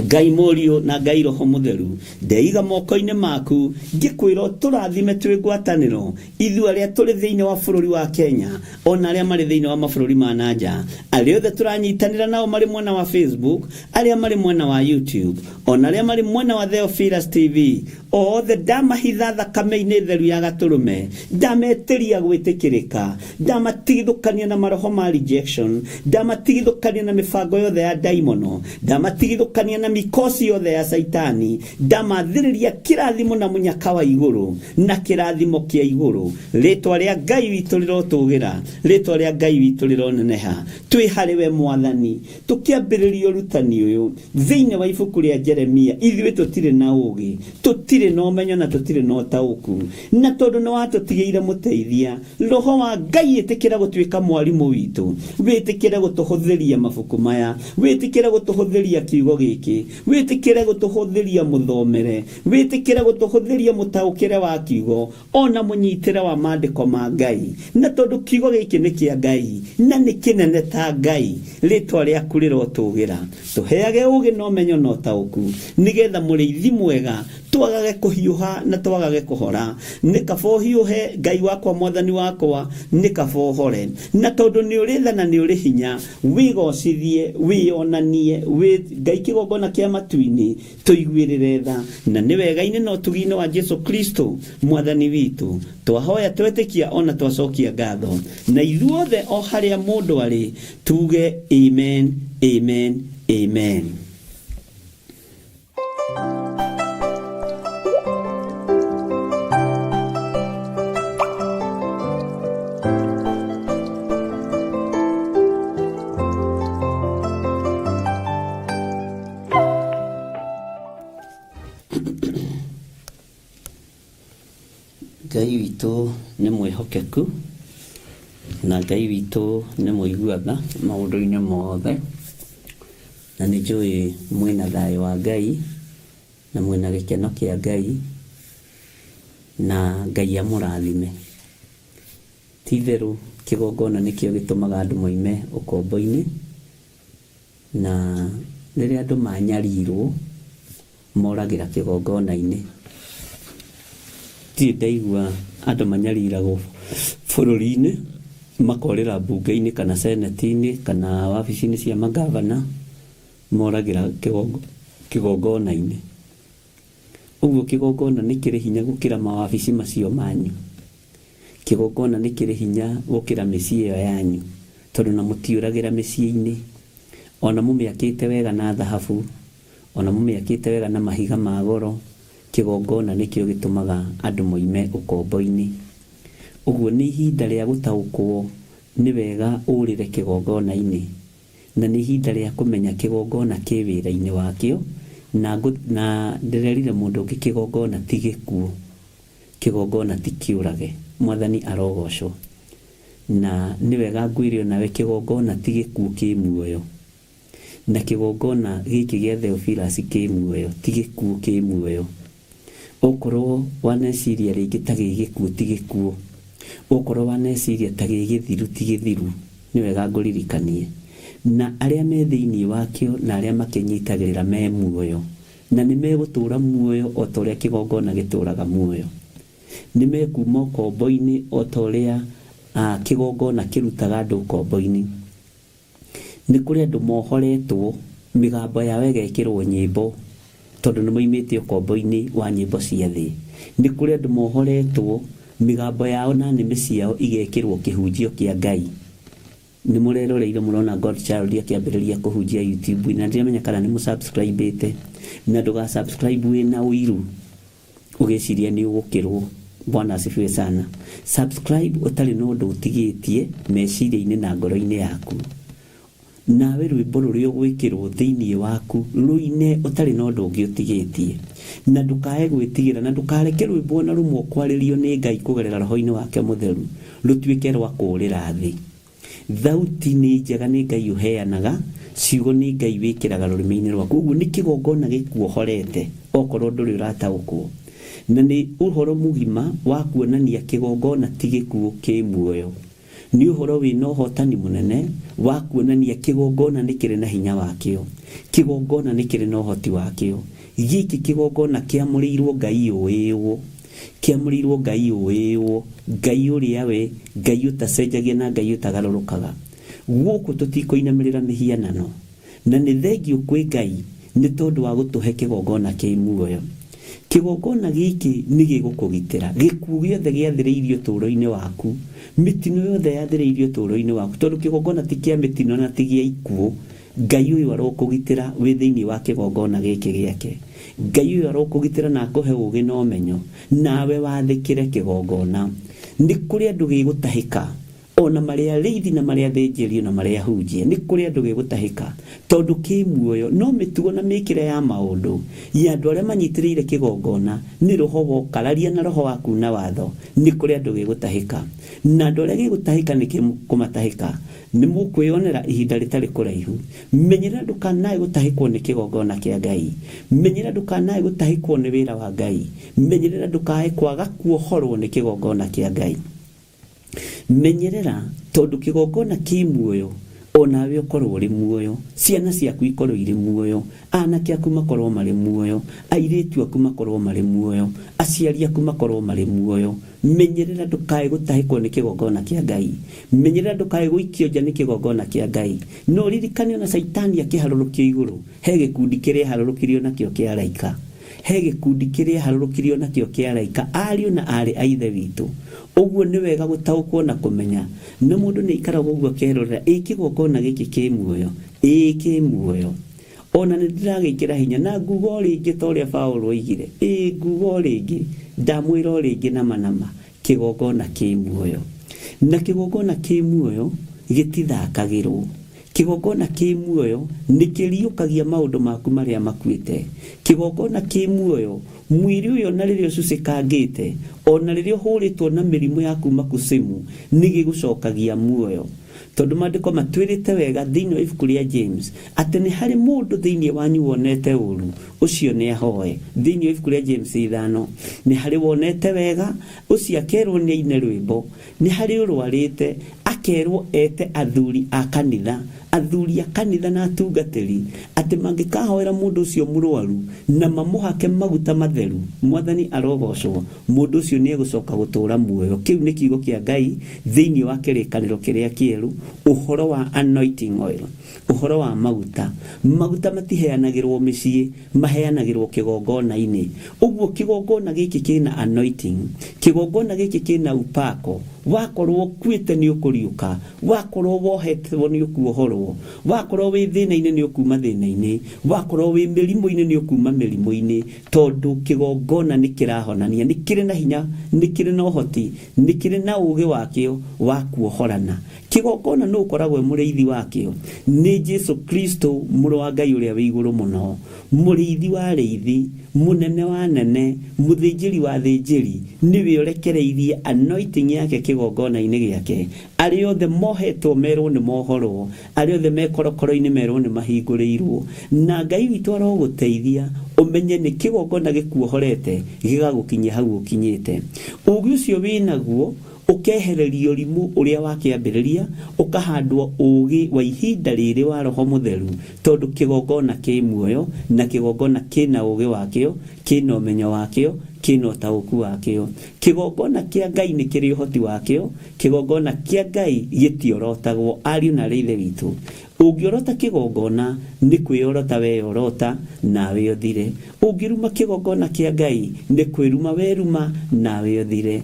Ngai Mũriũ na Ngai Roho Mũtheru. Ndeiga moko-inĩ maku ngĩkwĩra ũtũrathime twĩ ngwatanĩro, ithuĩ arĩa tũrĩ thĩinĩ wa bũrũri wa Kenya ona arĩa marĩ thĩinĩ wa mabũrũri ma na nja, arĩa othe tũranyitanĩra nao marĩ mwena wa Facebook, arĩa marĩ mwena wa YouTube, ona arĩa marĩ mwena wa Theophilus TV, othe ndamahitha thakame-inĩ theru ya gatũrũme, ndametĩria gwĩtĩkĩrĩka, ndamatigithũkania na maroho ma rejection, ndamatigithũkania na mĩbango yothe ya ndaimono, ndamatigithũkania na mikosi yothe ya Saitani, ndamathĩrĩria kĩrathimo na mũnyaka wa igũrũ na kĩrathimo kĩa igũrũ. Rĩtwa rĩa Ngai witũ rĩrotũgĩra, rĩtwa rĩa Ngai witũ rĩroneneha. Twĩ harĩ we Mwathani, tũkĩambĩrĩria ũrutani ũyũ thĩinĩ wa ibuku rĩa Jeremia. Ithuĩ tũtirĩ na ũũgĩ, tũtirĩ na ũmenyo na tũtirĩ na ũtaũku, na tondũ nĩ watũtigĩire mũteithia, Roho wa Ngai, ĩtĩkĩra gũtuĩka mwarimũ witũ, wĩtĩkĩre gũtũhũthĩria mabuku maya, wĩtĩkĩre gũtũhũthĩria kiugo gĩkĩ, wĩtĩkĩre gũtũhũthĩria mũthomere, wĩtĩkĩre gũtũhũthĩria mũtaũkĩre wa kiugo ona mũnyitĩre wa maandĩko ma Ngai. Na tondũ kiugo gĩkĩ nĩ kĩa Ngai na nĩ kĩnene ta Ngai, rĩtwa rĩaku rĩrotũgĩra. Tũheage ũũgĩ na ũmenyo na ũtaũku, nĩgetha mũrĩithi mwega twagage kũhiũha na twagage kũhora. Nĩ kaba ũhiũhe, Ngai wakwa, Mwathani wakwa, nĩ kaba ũhore. Na tondũ nĩ ũrĩ tha na nĩ ũrĩ hinya, wĩgocithie, wĩyonanie, wĩ Ngai kĩgongona kĩa matu-inĩ, tũiguĩrĩre tha. Na nĩ wega-inĩ na ũtugi-inĩ wa Jesu Kristo Mwathani witũ, twahoya twetĩkia ona twacokia ngatho. Na ithuothe o harĩa mũndũ arĩ tuge amen, amen, amen. Ngai witũ nĩ mwĩhokeku na Ngai witũ nĩ mũigua tha maũndũ-inĩ mothe, na nĩ njũĩ mwĩna thayũ wa Ngai na mwĩna gĩkeno kĩa Ngai, na Ngai amũrathime. Ti itherũ kĩgongona nĩkĩo gĩtũmaga andũ moime ũkombo-inĩ, na rĩrĩa andũ manyarirwo moragĩra kĩgongona-inĩ. Ndirĩ ndaigua andũ manyariragwo bũrũri-inĩ makorĩra mbunge-inĩ kana seneti-inĩ kana wabici-inĩ cia mangavana, moragĩra kĩgongona-inĩ. Ũguo kĩgongona nĩ kĩrĩ hinya gũkĩra mawabici macio manyu. Kĩgongona nĩ kĩrĩ hinya gũkĩra mĩciĩ ĩyo yanyu, tondũ na mũtiũragĩra mĩciĩ-inĩ. Ona mũmĩakĩte wega na thahabu, ona mũmĩakĩte wega na mahiga ma goro, kĩgongona nĩkĩo gĩtũmaga andũ moime ũkombo-inĩ. Ũguo nĩ ihinda rĩa gũtaũkwo nĩ wega ũrĩre kĩgongona-inĩ, na nĩ ihinda rĩa kũmenya kĩgongona kĩ wĩra-inĩ wakĩo, na na ndĩrerire mũndũ ũngĩ kĩgongona ti gĩkuũ, kĩgongona ti kĩũrage. Mwathani arogocwo. Na nĩ wega ngwĩre onawe kĩgongona ti gĩkuũ kĩ muoyo. Na kĩgongona gĩkĩ gĩa Theophilus kĩ muoyo, ti gĩkuũ kĩ muoyo. Okorwo waneciria rĩngĩ ta gĩ gĩkuũ ti gĩkuũ, okorwo waneciria ta gĩ gĩthiru ti gĩthiru, nĩ wega ngũririkanie. Na arĩa me thĩinĩ wakĩo na arĩa makĩnyitagĩrĩra me muoyo, na nĩ megũtũũra muoyo o ta ũrĩa kĩgongona gĩtũũraga muoyo. Nĩ mekuuma ũkombo-inĩ o ta ũrĩa kĩgongona kĩrutaga andũ ũkombo-inĩ. Nĩ kũrĩ andũ mohoretwo Mĩgambo yao ĩgekĩrwo nyĩmbo tondũ nĩ moimĩte ũkombo-inĩ wa nyĩmbo cia thĩ. Nĩ kũrĩ andũ mohoretwo mĩgambo yao na nĩmĩ ciao igekĩrwo kĩhunjio kĩa Ngai. Nĩ mũreroreire mũrona God Child akĩambĩrĩria kũhunjia YouTube na ndiramenya kana nĩ mũsubscribĩte, na ndũga subscribe wĩna ũiru ũgĩciria nĩ ũgũkĩrwo. Bwana asifiwe sana. Subscribe ũtarĩ na ũndũ ũtigĩtie meciria-inĩ na ngoro-inĩ yaku. Nawe rwĩmbo rũrĩa ũgwĩkĩrwo thĩinĩ waku rũine ũtarĩ na ũndũ ũngĩ ũtigĩtie, na ndũkae gwĩtigĩra, na ndũkareke rwĩmbo ona rũmwe ũkwarĩrio nĩ Ngai kũgerera roho-inĩ wake mũtheru rũtuĩke rwa kũũrĩra thĩ. Thauti nĩ njega, nĩ Ngai ũheanaga, ciugo nĩ Ngai wĩkĩraga rũrĩmĩ-inĩ rwaku. Ũguo nĩ kĩgongona gĩkuohorete okorwo ndũrĩ ũrataũkwo, na nĩ ũhoro mũgima wa kuonania kĩgongona ti gĩkuũ kĩ muoyo. Nĩ ũhoro wĩna ũhotani mũnene wa kuonania kĩgongona nĩ kĩrĩ na hinya wakĩo, kĩgongona nĩ kĩrĩ na ũhoti wakĩo. Gĩkĩ kĩgongona kĩamũrĩirwo Ngai ũĩĩwo, kĩamũrĩirwo Ngai ũĩĩwo, Ngai ũrĩa we, Ngai ũtacenjagia na Ngai ũtagarũrũkaga. Gũkũ tũtikũinamĩrĩra mĩhianano, na nĩ thengio kwĩ Ngai nĩ tondũ wa gũtũhe kĩgongona kĩ muoyo. Kĩgongona gĩkĩ nĩ gĩgũkũgitĩra gĩkuũ gĩothe gĩathĩrĩirio ũtũũro-inĩ waku, mĩtino yothe yathĩrĩirio ũtũũro-inĩ waku, tondũ kĩgongona ti kĩa mĩtino na ti gĩa ikuũ. Ngai ũyũ arokũgitĩra wĩ thĩinĩ wa kĩgongona gĩkĩ gĩake. Ngai ũyũ arokũgitĩra na akũhe ũũgĩ na ũmenyo, nawe wathĩkĩre kĩgongona. Nĩ kũrĩ andũ gĩgũtahĩka, ona marĩ arĩithi na marĩ athĩnjĩri na marĩ ahunjia, nĩ kũrĩ andũ gĩgũtahĩka tondũ kĩ muoyo. No mĩtugo na mĩkĩre ya maũndũ ya andũ arĩa manyitĩrĩire kĩgongona nĩ roho wa ũkararia na roho wa kuna watho. Nĩ kũrĩ andũ gĩgũtahĩka, na andũ arĩa gĩgũtahĩka nĩ kũmatahĩka nĩ mũkwĩonera ihinda rĩtarĩ kũraihu. Menyerera ndũkanae gũtahĩkwo nĩ kĩgongona kĩa Ngai, menyerera ndũkanae gũtahĩkwo nĩ wĩra wa Ngai, menyerera ndũkae kwaga kuohorwo nĩ kĩgongona kĩa Ngai. Menyerera tondũ kĩgongona kĩ muoyo, onawe ũkorwo ũrĩ muoyo, ciana ciaku ikorwo irĩ muoyo, anake aku makorwo marĩ muoyo, airĩtu aku makorwo marĩ muoyo, aciari aku makorwo marĩ muoyo. Menyerera ndũkae gũtahĩkwo nĩ kĩgongona kĩa Ngai, menyerera ndũkae gũikio nja nĩ kĩgongona kĩa Ngai. No ririkane ona Caitani akĩharũrũkio igũrũ, he gĩkundi kĩrĩa harũrũkirio nakĩo kĩa araika, he gĩkundi kĩrĩa harũrũkirio nakĩo kĩa araika, ariũ na aarĩ a Ithe witũ. Ũguo nĩ wega gũtaũkwo na kũmenya, na mũndũ nĩ aikaraga ũguo akerorera, ĩ kĩgongona gĩkĩ kĩ muoyo, ĩ kĩ muoyo. Ona nĩ ndĩragĩkĩra hinya na nguga o rĩngĩ ta ũrĩa Paũlũ oigire, ĩ nguga o rĩngĩ, ndamwĩra o rĩngĩ nama nama, kĩgongona kĩ muoyo. Na kĩgongona kĩ muoyo gĩtithakagĩrwo. Kĩgongona kĩ muoyo nĩ kĩriũkagia maũndũ maku marĩa makuĩte. Kĩgongona kĩ muoyo, mwĩrĩ ũyũ ona rĩrĩa ũcucĩkangĩte, ona rĩrĩa ũhũrĩtwo na mĩrimũ ya kuma kucimu, nĩ gĩgũcokagia muoyo. Tondũ maandĩko matwĩrĩte wega thĩinĩ wa ibuku rĩa James atĩ nĩ harĩ mũndũ thĩinĩ wanyu wonete ũru, ũcio nĩ ahoe. Thĩinĩ wa ibuku rĩa James 5, nĩ harĩ wonete wega, ũcio akerwo nĩ aine rwĩmbo. Nĩ harĩ ũrwarĩte, akerwo ete athuri a kanitha, athuri a kanitha na atungatĩri, atĩ mangĩkahoera mũndũ ũcio mũrwaru na mamũhake maguta matheru, Mwathani arogocwo, mũndũ ũcio nĩ egũcoka gũtũũra muoyo. Kĩu nĩ kiugo kĩa Ngai thĩinĩ wa kĩrĩkanĩro kĩrĩa kĩerũ, ũhoro wa anointing oil, ũhoro wa maguta. Maguta matiheanagĩrwo mĩciĩ, maheanagĩrwo kĩgongona-inĩ. Ũguo kĩgongona gĩkĩ kĩna anointing, kĩgongona gĩkĩ kĩna upako. Wakorwo ũkuĩte nĩ ũkũriũka, wakorwo wohetwo nĩ ũkuohorwo, wakorwo wĩ thĩna-inĩ nĩ ũkuma thĩna-inĩ, wakorwo wĩ mĩrimũ-inĩ nĩ ũkuma mĩrimũ-inĩ, tondũ kĩgongona nĩ kĩrahonania, nĩ kĩrĩ na hinya, nĩ kĩrĩ na ũhoti, nĩ kĩrĩ na ũũgĩ wakĩo wa kuohorana. Kĩgongona nũ ũkoragwo e mũrĩithi wakĩo? Nĩ Jesu Kristo, mũrũ wa Ngai ũrĩa wĩ igũrũ mũno, mũrĩithi wa arĩithi, mũnene wa anene, mũthĩnjĩri wa athĩnjĩri. Nĩwe ũrekereirie anointing yake kĩgongona-inĩ gĩake. Arĩa othe mohetwo merwo nĩ mohorwo, arĩa othe me korokoro-inĩ merwo nĩ mahingũrĩirwo. Na Ngai witũ arogũteithia ũmenye nĩ kĩgongona gĩkuohorete gĩgagũkinyia hau ũkinyĩte. Ũũgĩ ũcio wĩnaguo Ũkehererio ũrimũ ũrĩa wa kĩambĩrĩria, ũkahandwo ũũgĩ wa ihinda rĩrĩ wa Roho Mũtheru, tondũ kĩgongona kĩ muoyo na kĩgongona kĩna ũũgĩ wakĩo, kĩna ũmenyo wakĩo, kĩna ũtaũku wakĩo. Kĩgongona kĩa Ngai nĩ kĩrĩ ũhoti wakĩo, kĩgongona kĩa Ngai gĩtiorotagwo. Ariũ na arĩ ithe witũ, ũngĩorota kĩgongona nĩ kwĩyorota weyorota nawe ũthire. Ũngĩruma kĩgongona kĩa Ngai nĩ kwĩruma weruma nawe ũthire.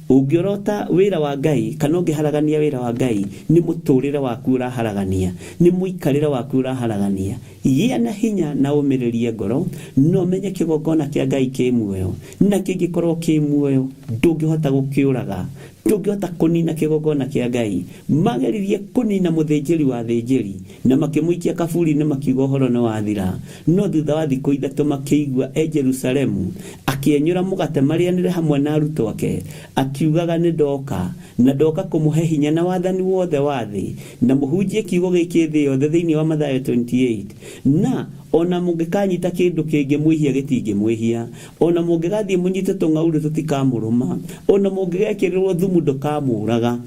Ũngĩorota wĩra wa Ngai kana ũngĩharagania wĩra wa Ngai, nĩ mũtũrĩre waku ũraharagania, nĩ mũikarĩre waku ũraharagania. Gĩa na hinya na ũmĩrĩrie ngoro, na ũmenye kĩgongona kĩa Ngai kĩ muoyo, na kĩngĩkorwo kĩ muoyo ndũngĩhota gũkĩũraga, ndũngĩhota kũnina kĩgongona kĩa Ngai. Mageririe kũnina mũthĩnjĩri wa thĩnjĩri na makĩmũikia kaburi-inĩ, makiuga ũhoro nĩ wathira. No thutha wa thikũ ithatũ makĩigua e Jerusalemu akĩenyũra mũgate marĩanĩre hamwe na arutwo ake, akiugaga nĩ ndoka, na ndoka kũmũhe hinya na wathani wothe wa thĩ, na mũhunjie kiugo gĩkĩ thĩ yothe thĩinĩ wa Mathayo 28. Na ona mũngĩkanyita kĩndũ kĩngĩmwĩhia gĩtingĩmwĩhia, ona mũngĩgathiĩ mũnyite tũng'aurũ tũtikamũrũma, ona mũngĩgekĩrĩrwo thumu ndũkamũraga.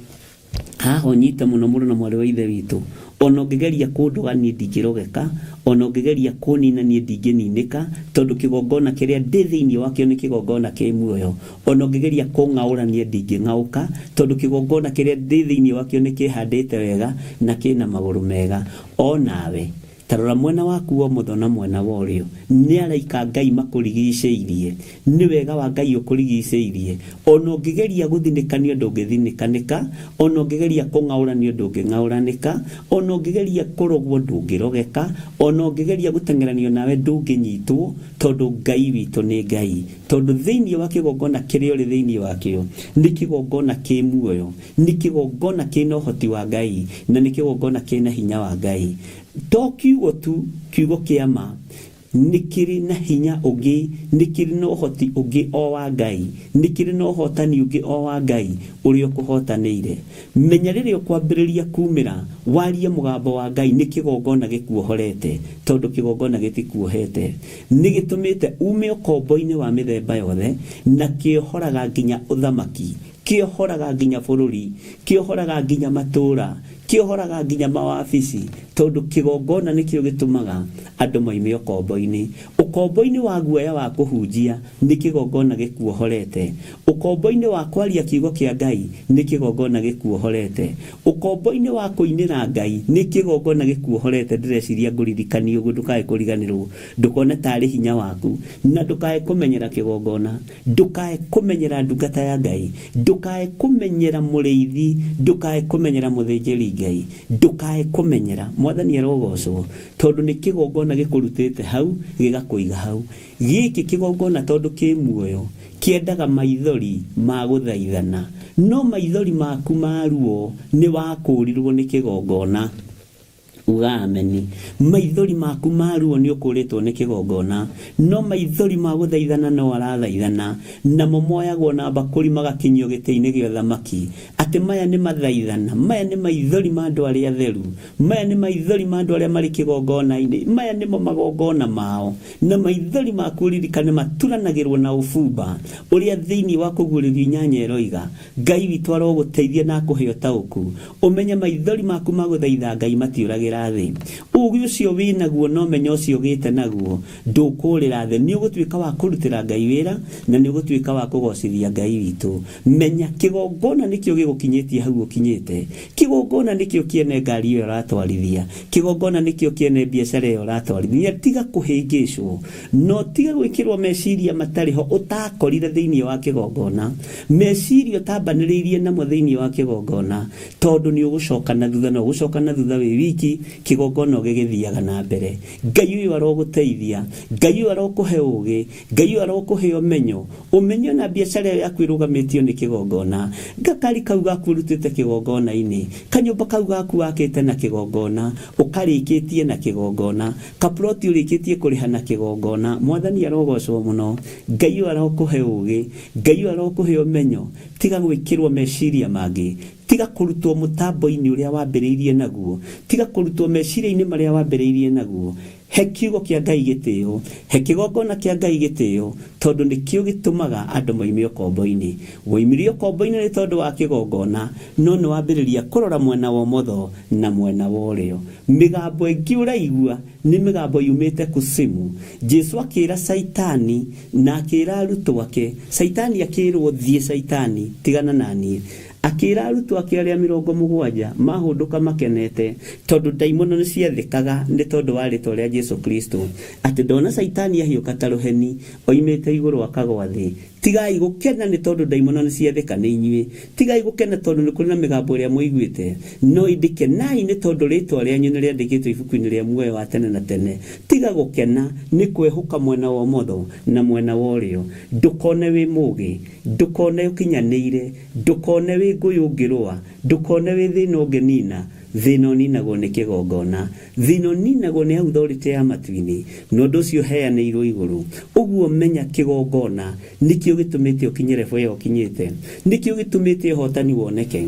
Haha ũnyite mũno mũno na mwarĩ wa ithe witũ, ona ũngĩgeria kũndũga niĩ ndingĩrogeka, ona ũngĩgeria kũnina niĩ ndingĩninĩka, tondũ kĩgongona kĩrĩa ndĩ thĩinĩ wakĩo nĩ kĩgongona kĩ muoyo. Ona ũngĩgeria kũng'aũra niĩ ndingĩng'aũka, tondũ kĩgongona kĩrĩa ndĩ thĩinĩ wakĩo nĩ kĩhandĩte wega na kĩna magũrũ mega. Onawe ta rora mwena waku wa ũmotho na mwena wa ũrĩo, nĩ araika Ngai makũrigicĩirie, nĩ wega wa Ngai ũkũrigicĩirie. Ona ũngĩgeria gũthinĩkanio ndũngĩthinĩkanĩka, ona ũngĩgeria kũng'aũranio ndũngĩng'aũranĩka, ona ũngĩgeria kũrogwo ndũngĩrogeka, ona ũngĩgeria gũteng'eranio nawe ndũngĩnyitwo, tondũ Ngai witũ nĩ Ngai. Tondũ thĩinĩ wa kĩgongona kĩrĩa ũrĩ thĩinĩ wakĩo nĩ kĩgongona kĩ muoyo, nĩ kĩgongona kĩna ũhoti wa Ngai, na nĩ kĩgongona kĩna hinya wa Ngai. To kiugo tu, kiugo kĩa ma nĩ kĩrĩ na hinya ũngĩ, nĩ kĩrĩ na ũhoti ũngĩ o wa Ngai, nĩ kĩrĩ na ũhotani ũngĩ o wa Ngai ũrĩa ũkũhotanĩire. Menya rĩrĩa ũkwambĩrĩria kumĩra warie mũgambo wa Ngai, nĩ kĩgongona gĩkuohorete, tondũ kĩgongona gĩtikuohete. Nĩ gĩtũmĩte ume ũkombo-inĩ wa mĩthemba yothe, na kĩohoraga nginya ũthamaki, kĩohoraga nginya bũrũri, kĩohoraga nginya matũũra, kĩohoraga nginya mawabici, tondũ kĩgongona nĩkĩo gĩtũmaga andũ moime ũkombo-inĩ. Ũkombo-inĩ wa guoya wa kũhunjia nĩ kĩgongona gĩkuohorete. Ũkombo-inĩ wa kwaria kiugo kĩa Ngai nĩ kĩgongona gĩkuohorete. Ũkombo-inĩ wa kũinĩra Ngai nĩ kĩgongona gĩkuohorete. Ndĩreciria ngũririkanie ũguo ndũkae kũriganĩrwo, ndũkone tarĩ hinya waku, na ndũkae kũmenyera kĩgongona, ndũkae kũmenyera ndungata ya Ngai, ndũkae kũmenyera mũrĩithi, ndũkae kũmenyera mũthĩnjĩri Ngai, ndũkae kũmenyera. Mwathani arogocwo, tondũ nĩ kĩgongona gĩkũrutĩte hau gĩgakũiga hau. Gĩkĩ kĩgongona tondũ kĩ muoyo kĩendaga maithori ma gũthaithana, no maithori maku ma ruo nĩ wakũrirwo nĩ kĩgongona. Uga ameni. Maithori maku ma ruo nĩ ũkũrĩtwo nĩ kĩgongona, no maithori ma gũthaithana no arathaithana, namo moyagwo na mbakũri magakinyio gĩtĩ-inĩ gĩa ũthamaki, atĩ maya nĩ mathaithana, maya nĩ maithori ma andũ arĩa atheru, maya nĩ maithori ma andũ arĩa marĩ kĩgongona-inĩ, maya nĩmo magongona mao. Na maithori maku ũririkane maturanagĩrwo na ũbumba ũrĩa thĩinĩ wa kũguũrĩrio inyanya ĩroiga. Ngai witũ arogũteithia na akũhe ũtaũku, ũmenye maithori maku ma gũthaitha Ngai matiũragĩra thĩ. Ũũgĩ ũcio wĩnaguo na ũmenyo ũcio ũgĩte naguo ndũkũũrĩra thĩ. Nĩ ũgũtuĩka wa kũrutĩra Ngai wĩra, na nĩ ũgũtuĩka wa kũgocithia Ngai witũ. Menya kĩgongona nĩkĩo gĩgũkinyĩtie hau ũkinyĩte. Kĩgongona nĩkĩo kĩene ngari ĩyo ũratwarithia. Kĩgongona nĩkĩo kĩene biacara ĩyo ũratwarithia. Tiga kũhĩngĩcwo, no tiga gwĩkĩrwo meciria matarĩ ho ũtakorire thĩinĩ wa kĩgongona, meciria ũtambanĩrĩirie namo thĩinĩ wa kĩgongona, tondũ nĩ ũgũcoka na thutha, na ũgũcoka na thutha wĩ wiki, kĩgongona ũgĩgĩthiaga na mbere. Ngai ũyũ arogũteithia, Ngai ũyũ arokũhe ũũgĩ, Ngai ũyũ arokũhe ũmenyo, ũmenyo na biacara ĩyo yaku ĩrũgamĩtio nĩ kĩgongona. Gakari kau gaku ũrutĩte kĩgongona-inĩ, kanyũmba kau gaku wakĩte na kĩgongona, ũkarĩkĩtie na kĩgongona, kaploti ũrĩkĩtie kũrĩha na kĩgongona. Mwathani arogocwo mũno. Ngai ũyũ arokũhe ũũgĩ, Ngai ũyũ arokũhe ũmenyo. Tiga gwĩkĩrwo meciria mangĩ, Tiga kũrutwo mũtambo-inĩ ũrĩa wambĩrĩirie naguo, tiga kũrutwo meciria-inĩ marĩa wambĩrĩirie naguo. He kiugo kĩa Ngai gĩtĩo, he kĩgongona kĩa Ngai gĩtĩo, tondũ nĩkĩo gĩtũmaga andũ moime ũkombo-inĩ. Woimire ũkombo-inĩ nĩ tondũ wa kĩgongona, no nĩ wambĩrĩria kũrora mwena wa ũmotho na mwena wa ũrĩo. Mĩgambo ĩngĩ ũraigua nĩ mĩgambo yumĩte kusimu. Jesu akĩra Caitani na akĩra arutwo ake, Caitani akĩrwo thiĩ Caitani tigana na niĩ. Akĩra arutwo ake arĩa 70 mahũndũka makenete, tondũ ndaimono nĩ ciathĩkaga nĩ tondũ wa rĩtwa rĩa Jesu Kristo, atĩ ndona Caitani ahiũka ta rũheni oimĩte igũrũ akagwa thĩ. Tigai gũkena nĩ tondũ ndaimono nĩ ciathĩka nĩ inyuĩ, tigai gũkena tondũ nĩ kũrĩ na mĩgambo ĩrĩa mũiguĩte, no ĩndĩ kenai nĩ tondũ rĩtwa rĩanyu nĩ rĩandĩkĩtwo ibuku-inĩ rĩa muoyo wa tene na tene. Tiga gũkena nĩ kwehũka mwena wa ũmotho na mwena wa ũrĩo. Ndũkone wĩ mũgĩ, ndũkone ũkinyanĩire, ndũkone wĩ ngũyũ ũngĩrũa, ndũkone wĩ thĩna ũngĩnina. Thĩna ũninagwo nĩ kĩgongona, thĩna ũninagwo nĩ authority ya matu-inĩ, na ũndũ ũcio ũheanĩirwo igũrũ. Ũguo menya kĩgongona nĩkĩo gĩtũmĩte ũkinye level ĩyo ũkinyĩte, nĩkĩo gĩtũmĩte ũhotani woneke,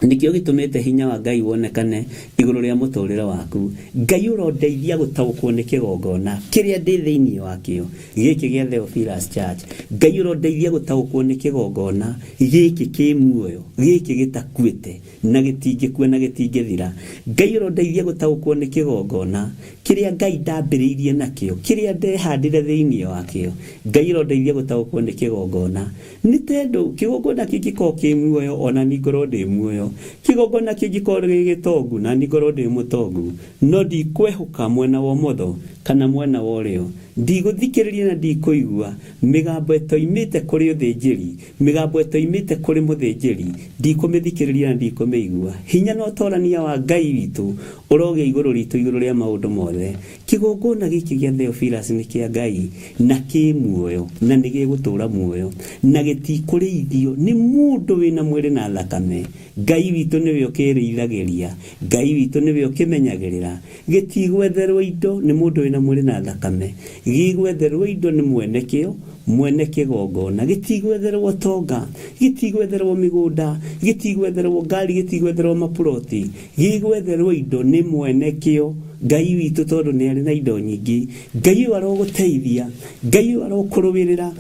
nĩkĩo gĩtũmĩte hinya wa Ngai wonekane igũrũ rĩa mũtũrĩre waku. Ngai ũrondeithia gũtaũkwo nĩ kĩgongona kĩrĩa ndĩ thĩinĩ wakĩo, gĩkĩ gĩa Theophilus Church. Ngai ũrondeithia gũtaũkwo nĩ kĩgongona gĩkĩ kĩ muoyo, gĩkĩ gĩtakuĩte na gĩtingĩkua na gĩtingĩthira. Ngai ũrondeithia gũtaũkwo nĩ kĩgongona kĩrĩa Ngai ndambĩrĩirie nakĩo, kĩrĩa ndehandire thĩinĩ wakĩo. Ngai ũrondeithia gũtaũkwo nĩ kĩgongona, nĩ tondũ kĩgongona kĩngĩkorwo kĩ muoyo ona niĩ ngorwo ndĩ muoyo, kĩgongona kĩngĩkorwo gĩ gĩtongu na niĩ ngorwo ndĩ mũtongu, no ndikwehũka mwena wa ũmotho kana mwena wa ũrĩo. Ndigũthikĩrĩria na ndikũigua mĩgambo ĩtoimĩte kũrĩ ũthĩnjĩri, mĩgambo ĩtoimĩte kũrĩ mũthĩnjĩri, ndikũmĩthikĩrĩria na ndikũmĩigua. Hinya na ũtorania wa Ngai witũ ũrogĩa igũrũ ritũ igũrũ rĩa maũndũ mothe. Kĩgongona gĩkĩ gĩa Theophilus nĩ kĩa Ngai na kĩ muoyo na nĩ gĩgũtũũra muoyo na gĩtikũrĩithio nĩ mũndũ wĩna mwĩrĩ na thakame. Ngai witũ nĩwe ũkĩrĩithagĩria, Ngai witũ nĩwe ũkĩmenyagĩrĩra. Gĩtigwetherwo indo nĩ mũndũ wĩna mwĩrĩ na thakame, gĩgwetherwo indo nĩ mwene kĩo, mwene kĩgongona. Gĩtigwetherwo tonga, gĩtigwetherwo mĩgũnda, gĩtigwetherwo ngari, gĩtigwetherwo mapuroti, gĩgwetherwo indo nĩ mwene kĩo. Ngai witũ tondũ nĩ arĩ na indo nyingĩ. Ngai ũyũ arogũteithia, Ngai ũyũ arokũrũĩrĩra,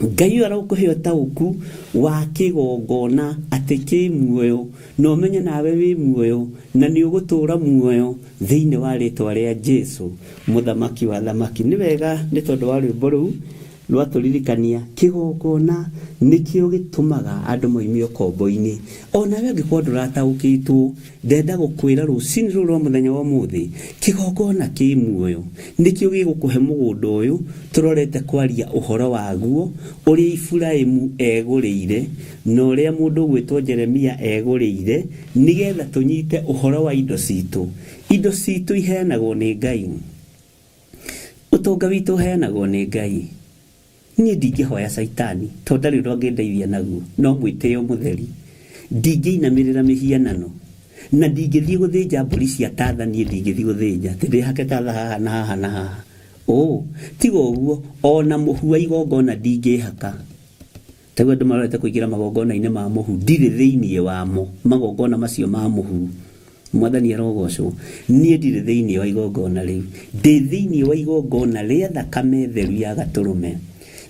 Ngai ũyũ arokũhe ũtaũku wa kĩgongona atĩ kĩ muoyo, na ũmenye nawe wĩ muoyo na nĩ ũgũtũũra muoyo thĩinĩ wa rĩtwa rĩa Jesu mũthamaki wa thamaki. Nĩ wega nĩ tondũ wa rwĩmbo rũu rwatũririkania kĩgongona nĩkĩo gĩtũmaga andũ moime ũkombo-inĩ. Ona we angĩkorwo ndũrataũkĩtwo, ndenda gũkwĩra rũcinĩ rũrũ rwa mũthenya wa ũmũthĩ, kĩgongona kĩ muoyo nĩkĩo gĩgũkũhe mũgũnda ũyũ tũrorete kwaria ũhoro waguo, ũrĩa Iburahĩmu egũrĩire na ũrĩa mũndũ ũgwĩtwo Jeremia egũrĩire, nĩgetha tũnyite ũhoro wa indo citũ. Indo citũ iheanagwo nĩ Ngai, ũtonga witũ ũheanagwo nĩ Ngai. Niĩ ndingĩhoya Caitani tondũ ndarĩ ũndũ angĩndeithia naguo, no mwĩtĩo mũtheri. Ndingĩinamĩrĩra mĩhianano na ndingĩthiĩ gũthĩnja mbũri cia tatha. Niĩ ndingĩthiĩ gũthĩnja atĩ ndĩhake tatha haha na haha na haha. Tiga ũguo, ona mũhu wa igongona ndingĩhaka. Taguo andũ marorete kũingĩra magongona-inĩ ma mũhu, ndirĩ thĩinĩ wamo magongona macio ma mũhu. Mwathani arogocwo. Niĩ ndirĩ thĩinĩ wa igongona rĩu, ndĩ thĩinĩ wa igongona rĩa thakame theru ya gatũrũme.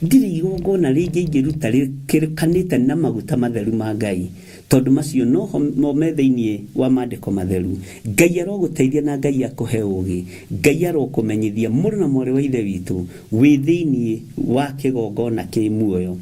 Ndirĩ igongona rĩngĩ ingĩruta rĩkĩrĩkanĩte na maguta matheru ma Ngai, tondũ macio noho mo me thĩinĩ wa maandĩko matheru. Ngai arogũteithia na Ngai akũhe ũgĩ. Ngai arokũmenyithia mũrũ na mwarĩ wa ithe witũ wĩ thĩinĩ wa kĩgongona kĩ muoyo,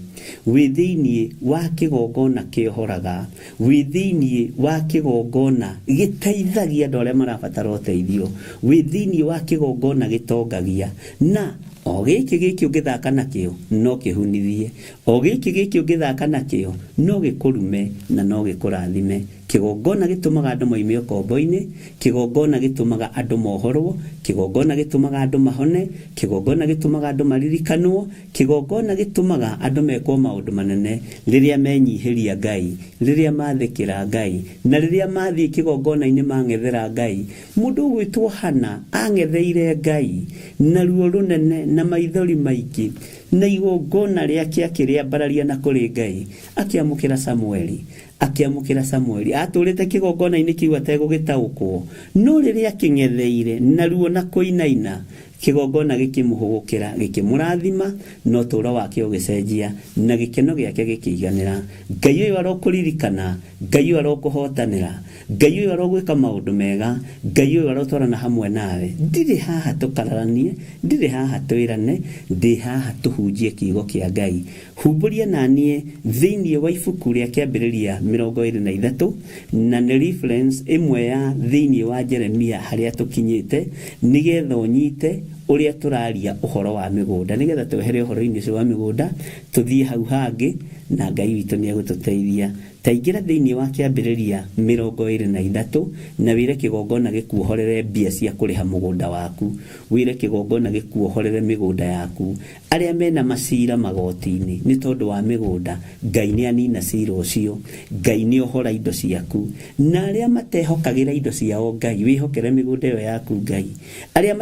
wĩ thĩinĩ wa kĩgongona kĩohoraga, wĩ thĩinĩ wa kĩgongona gĩteithagia andũ arĩa marabatara ũteithio, wĩ thĩinĩ wa kĩgongona gĩtongagia. Na o gĩkĩ gĩkĩ ũngĩthaka nakĩo no kĩhunithie, o gĩkĩ gĩkĩ ũngĩthaka nakĩo no gĩkũrume na no gĩkũrathime. Kĩgongona gĩtũmaga andũ moime ũkombo-inĩ, kĩgongona gĩtũmaga andũ mohorwo, kĩgongona gĩtũmaga andũ mahone, kĩgongona gĩtũmaga andũ maririkanwo, kĩgongona gĩtũmaga andũ mekwo maũndũ manene rĩrĩa menyihĩria Ngai, rĩrĩa mathĩkĩra Ngai, na rĩrĩa mathiĩ kĩgongona-inĩ mang'ethera Ngai. Mũndũ ũgwĩtwo Hana ang'etheire Ngai na ruo rũnene na maithori maingĩ, na igongona rĩake akĩrĩambararia na kũrĩ Ngai, akĩamũkĩra Samueli. Akĩamũkĩra Samueli. Atũrĩte kĩgongona-inĩ kĩu ategũgĩtaũkwo, no rĩrĩa akĩng'etheire na ruo na kũinaina, kĩgongona gĩkĩmũhũgũkĩra, gĩkĩmũrathima, na ũtũũro wake ũgĩcenjia, na gĩkeno gĩake gĩkĩiganĩra. Ngai ũyũ arokũririkana, Ngai ũyũ arokũhotanĩra, Ngai ũyũ arogwĩka maũndũ mega, Ngai ũyũ arotwarana hamwe nawe. Ndirĩ haha tũkararanie, ndirĩ haha twĩrane, ndĩ haha tũhunjie kiugo kĩa Ngai. Humbũria naniĩ thĩinĩ wa ibuku rĩa Kĩambĩrĩria 23, na nĩ reference ĩmwe ya thĩinĩ wa Jeremia harĩa tũkinyĩte, nĩgetha ũnyite ũrĩa tũraria ũhoro wa mĩgũnda, nĩgetha twehere ũhoro-inĩ ũcio wa mĩgũnda tũthiĩ hau hangĩ, na Ngai witũ nĩ egũtũteithia. Ta ingĩra thĩinĩ wa Kĩambĩrĩria 23 na wĩre kĩgongona gĩkuohorere mbia cia kũrĩha mũgũnda waku, wĩre kĩgongona gĩkuohorere mĩgũnda yaku. Arĩa mena macira magoti-inĩ nĩ tondũ wa mĩgũnda, Ngai nĩ anina cira ũcio, Ngai nĩ ohora indo ciaku. Na arĩa matehokagĩra indo ciao Ngai, wĩhokere mĩgũnda ĩyo yaku Ngai. Arĩa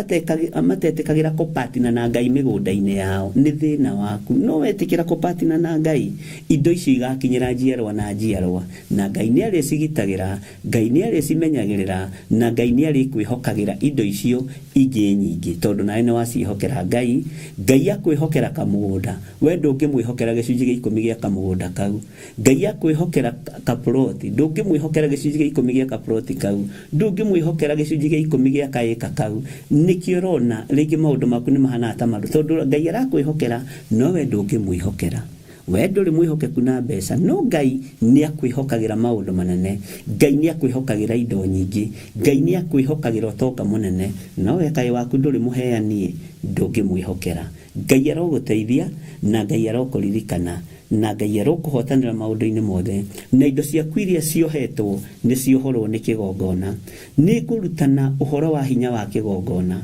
matetĩkagĩra kũpatina na Ngai mĩgũnda-inĩ yao, nĩ thĩna waku. No wetĩkĩra kũpatina na Ngai, indo icio igakinyĩra njiarwa na njiarwa, na Ngai nĩ arĩcigitagĩra, Ngai nĩ arĩcimenyagĩrĩra, na Ngai nĩ arĩkwĩhokagĩra indo icio ingĩ nyingĩ, tondũ nawe nĩ waciĩhokera Ngai. Ngai akwĩhokera kamũgũnda, we ndũngĩmwĩhokera gĩcunjĩ gĩa ikũmi gĩa kamũgũnda kau. Ngai akwĩhokera kaploti, ndũngĩmwĩhokera gĩcunjĩ gĩa ikũmi gĩa kaploti kau, ndũngĩmwĩhokera gĩcunjĩ gĩa ikũmi gĩa kaĩka kau. Nĩkĩo ũrona rĩngĩ maũndũ maku nĩ mahanaga ta maru, tondũ Ngai arakwĩhokera no we ndũngĩmwĩhokera. We ndũrĩ mwĩhokeku na mbeca, no Ngai nĩ akwĩhokagĩra maũndũ manene. Ngai nĩ akwĩhokagĩra indo nyingĩ. Ngai nĩ akwĩhokagĩra ũtonga mũnene, no we kaĩ waku ndũrĩ mũheanie, ndũngĩmwĩhokera. Ngai arogũteithia, na Ngai arokũririkana, na Ngai arokũhotanĩra maũndũ-inĩ mothe, na indo ciaku iria ciohetwo nĩ ciohorwo nĩ kĩgongona. Nĩ ngũrutana ũhoro wa hinya wa kĩgongona,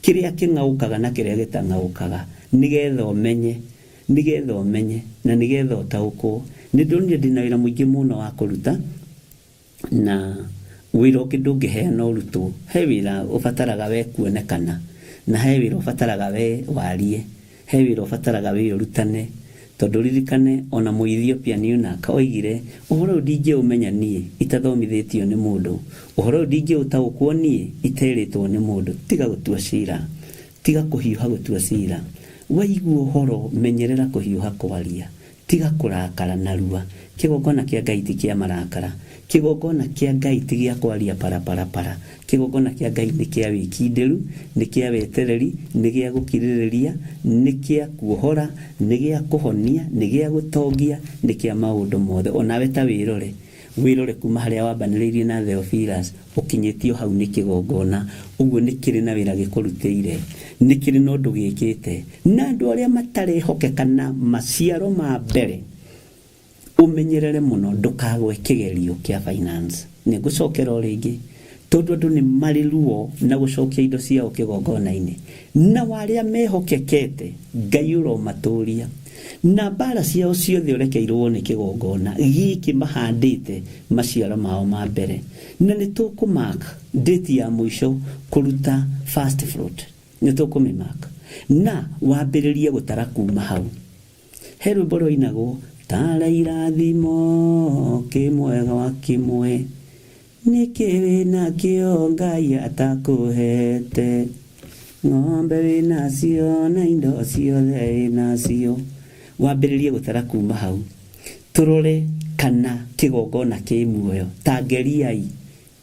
kĩrĩa kĩng'aũkaga na kĩrĩa gĩtang'aũkaga, nĩgetha ũmenye, nĩgetha ũmenye, na nĩgetha ũtaũkwo. Nĩ ndonire ndĩna wĩra mũingĩ mũno wa kũruta, na wĩra ũngĩ ndũngĩheana ũrutwo. He wĩra ũbataraga we kuonekana, na he wĩra ũbataraga we warie, he wĩra ũbataraga we ũrutane. Tondũ ririkane ona Mũethiopia eunuch oigire, ũhoro ũyũ ndingĩũmenya niĩ itathomithĩtio nĩ mũndũ, ũhoro ũyũ ndingĩũtaũkwo niĩ iterĩtwo nĩ mũndũ. Tiga gũtua cira, tiga kũhiũha gũtua cira. Waigua ũhoro, menyerera kũhiũha kwaria, tiga kũrakara narua. Kĩgongona kĩa Ngai ti kĩa marakara, kĩgongona kĩa Ngai ti gĩa kwaria paraparapara. Kĩgongona kĩa Ngai nĩ kĩa wĩkindĩru, nĩ kĩa wetereri, nĩ gĩa gũkirĩrĩria, nĩ kĩa kuohora, nĩ gĩa kũhonia, nĩ gĩa gũtongia, nĩ kĩa maũndũ mothe. Onawe ta wĩrore, wĩrore kuma harĩa wambanĩrĩirie na Theophilus, ũkinyĩtio hau nĩ kĩgongona. Ũguo nĩ kĩrĩ na wĩra gĩkũrutĩire, nĩ kĩrĩ na ũndũ gĩkĩte. Na andũ arĩa matarehokeka na maciaro ma mbere, ũmenyerere mũno ndũkagwe kĩgerio kĩa finance. Nĩ ngũcokera o rĩngĩ, tondũ andũ nĩ marĩ ruo na gũcokia indo ciao kĩgongona-inĩ. Na arĩa mehokekete, Ngai ũromatũria. Na mbara ciao ciothe ũrekeirwo nĩ kĩgongona gĩkĩ mahandĩte maciaro mao ma mbere. Na nĩ tũkũmark date ya mũico kũruta first fruit, nĩ tũkũmĩmark na wambĩrĩrie gũtara kuma hau. He rwĩmbo rũinagwo, tara irathimo kĩmwe gwa kĩmwe, nĩkĩ wĩnakĩo Ngai atakũhete, ng'ombe wĩnacio na indo ciothe wĩnacio. Wambĩrĩrie gũtara kuma hau, tũrore kana kĩgongona kĩ muoyo. Ta ngeriai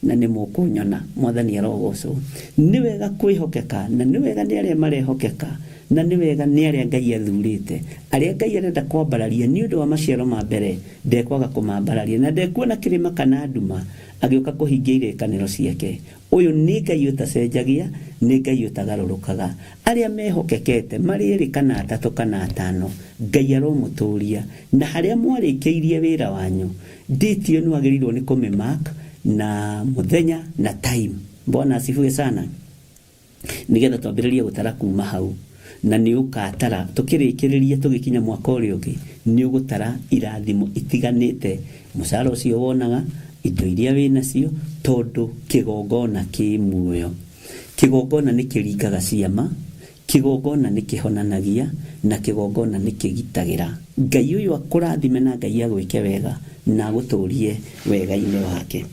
na nĩ mũkũnyona. Mwathani arogocwo. Nĩ wega kwĩhokeka, na nĩ wega nĩ arĩa marehokeka, na nĩ wega nĩ arĩa Ngai athurĩte, arĩa Ngai arenda kwambararia nĩ ũndũ wa maciaro ma mbere. Ndekwaga kũmambararia, na ndekuona kĩrĩma kana nduma agĩũka kũhingia irĩkanĩro ciake. Ũyũ nĩ Ngai ũtacenjagia, nĩ Ngai ũtagarũrũkaga. Arĩa mehokekete marĩ erĩ kana atatũ kana atano, Ngai aromũtũria. Na harĩa mwarĩkĩirie wĩra wanyu, date ĩyo nĩ wagĩrĩirwo nĩ kũmĩmark na mũthenya na time. Bwana asifiwe sana. Nĩgetha twambĩrĩrie gũtara kuma hau, na nĩ ũgatara tũkĩrĩkĩrĩria tũgĩkinya mwaka ũrĩa ũngĩ, nĩ ũgũtara irathimo itiganĩte, mũcara ũcio wonaga, indo iria wĩnacio, tondũ kĩgongona kĩ muoyo. Kĩgongona nĩ kĩringaga ciama, kĩgongona nĩ kĩhonanagia, na kĩgongona nĩ kĩgitagĩra. Ngai ũyũ akũrathime na Ngai agwĩke wega. na agũtũrie wega-inĩ wake.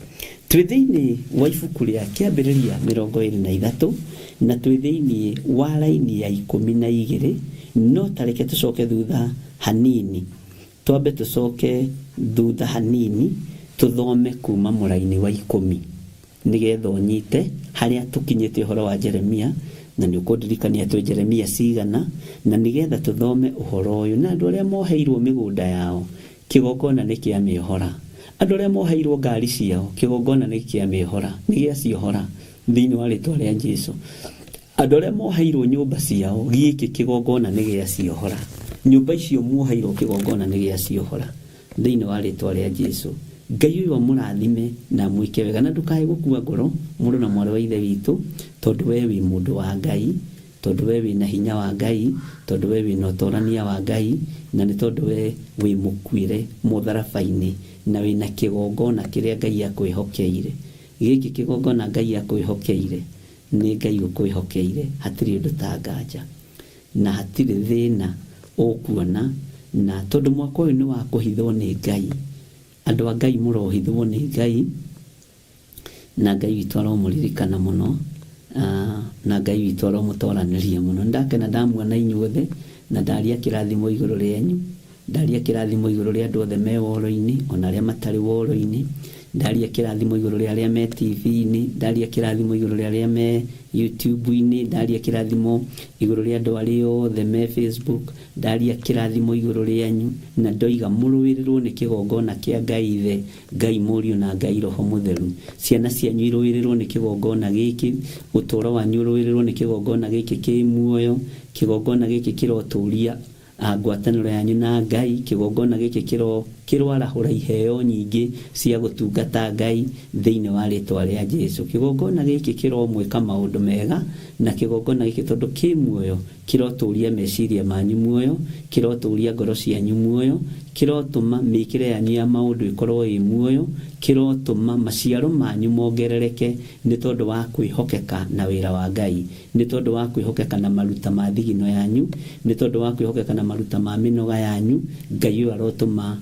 Twĩ thĩinĩ wa ibuku rĩa Kĩambĩrĩria 23 na twĩ thĩinĩ wa raini ya 12, no tareke tũcoke thutha hanini, twambe tũcoke thutha hanini tũthome kuma mũraini wa 10 nĩgetha ũnyite harĩa tũkinyĩte ũhoro wa Jeremia, na nĩ ũkũndirikania twĩ Jeremia cigana, na nĩgetha tũthome ũhoro ũyũ. Na andũ arĩa moheirwo mĩgũnda yao, kĩgongona nĩ kĩa mĩohora. Andũ arĩa moheirwo ngari ciao, kĩgongona nĩ kĩa mĩohora, nĩ gĩaciohora thĩinĩ wa rĩtwa rĩa Jesu. Andũ arĩa moheirwo nyũmba ciao, gĩkĩ kĩgongona nĩ gĩaciohora. Nyũmba icio muoheirwo kĩgongona nĩ gĩaciohora thĩinĩ wa rĩtwa rĩa Jesu. Ngai ũyũ amũrathime na amwĩke wega, na ndũkae gũkua ngoro mũrũ na mwarĩ wa ithe witũ, tondũ we wĩ mũndũ wa Ngai, tondũ we wĩna hinya wa Ngai, tondũ we wĩna ũtorania wa Ngai, na nĩ tondũ we wĩ mũkuĩre mũtharaba-inĩ na wĩna kĩgongona kĩrĩa Ngai akwĩhokeire. Gĩkĩ kĩgongona Ngai akwĩhokeire nĩ Ngai ũkwĩhokeire, hatirĩ ũndũ ta nganja na hatirĩ thĩna ũkuona, na tondũ mwaka ũyũ nĩ wa kũhithwo nĩ Ngai. Andũ a Ngai mũrohithwo nĩ Ngai, na Ngai witũ aromũririkana mũno, na Ngai witũ aromũtoranĩria mũno. Ndakena ndamuona inyuothe, na ndaria kĩrathimo igũrũ rĩanyu, ndaria kĩrathimo igũrũ rĩa andũ othe me woro-inĩ ona arĩa matarĩ woro-inĩ, ndaria kĩrathimo igũrũ rĩa arĩa me TV-inĩ, ndaria kĩrathimo igũrũ rĩa arĩa me YouTube-inĩ, ndaria kĩrathimo igũrũ rĩa andũ arĩa othe me Facebook, ndaria kĩrathimo igũrũ rĩanyu, na ndoiga mũrũĩrĩrwo nĩ kĩgongona kĩa Ngai Ithe, Ngai Mũriũ na Ngai Roho Mũtheru. Ciana cianyu irũĩrĩrwo nĩ kĩgongona gĩkĩ, ũtũũro wanyu ũrũĩrĩrwo nĩ kĩgongona gĩkĩ kĩ muoyo, kĩgongona gĩkĩ kĩrotũria ngwatanĩro yanyu na Ngai, kĩgongona gĩkĩ kĩroarahũra iheo nyingĩ cia gũtungata Ngai thĩinĩ wa rĩtwa rĩa Jesu. Kĩgongona gĩkĩ kĩromwĩka maũndũ mega, na kĩgongona gĩkĩ tondũ kĩ muoyo kĩrotũria meciria manyu muoyo, kĩrotũria ngoro cianyu muoyo, kĩrotũma mĩkĩre yanyu ya maũndũ ĩkorwo ĩ muoyo, kĩrotũma maciaro manyu mongerereke nĩ tondũ wa kwĩhokeka na wĩra wa Ngai, nĩ tondũ wa kwĩhokeka na maruta ma thigino yanyu, nĩ tondũ wa kwĩhokeka na maruta ma mĩnoga yanyu. Ngai ũyũ arotũma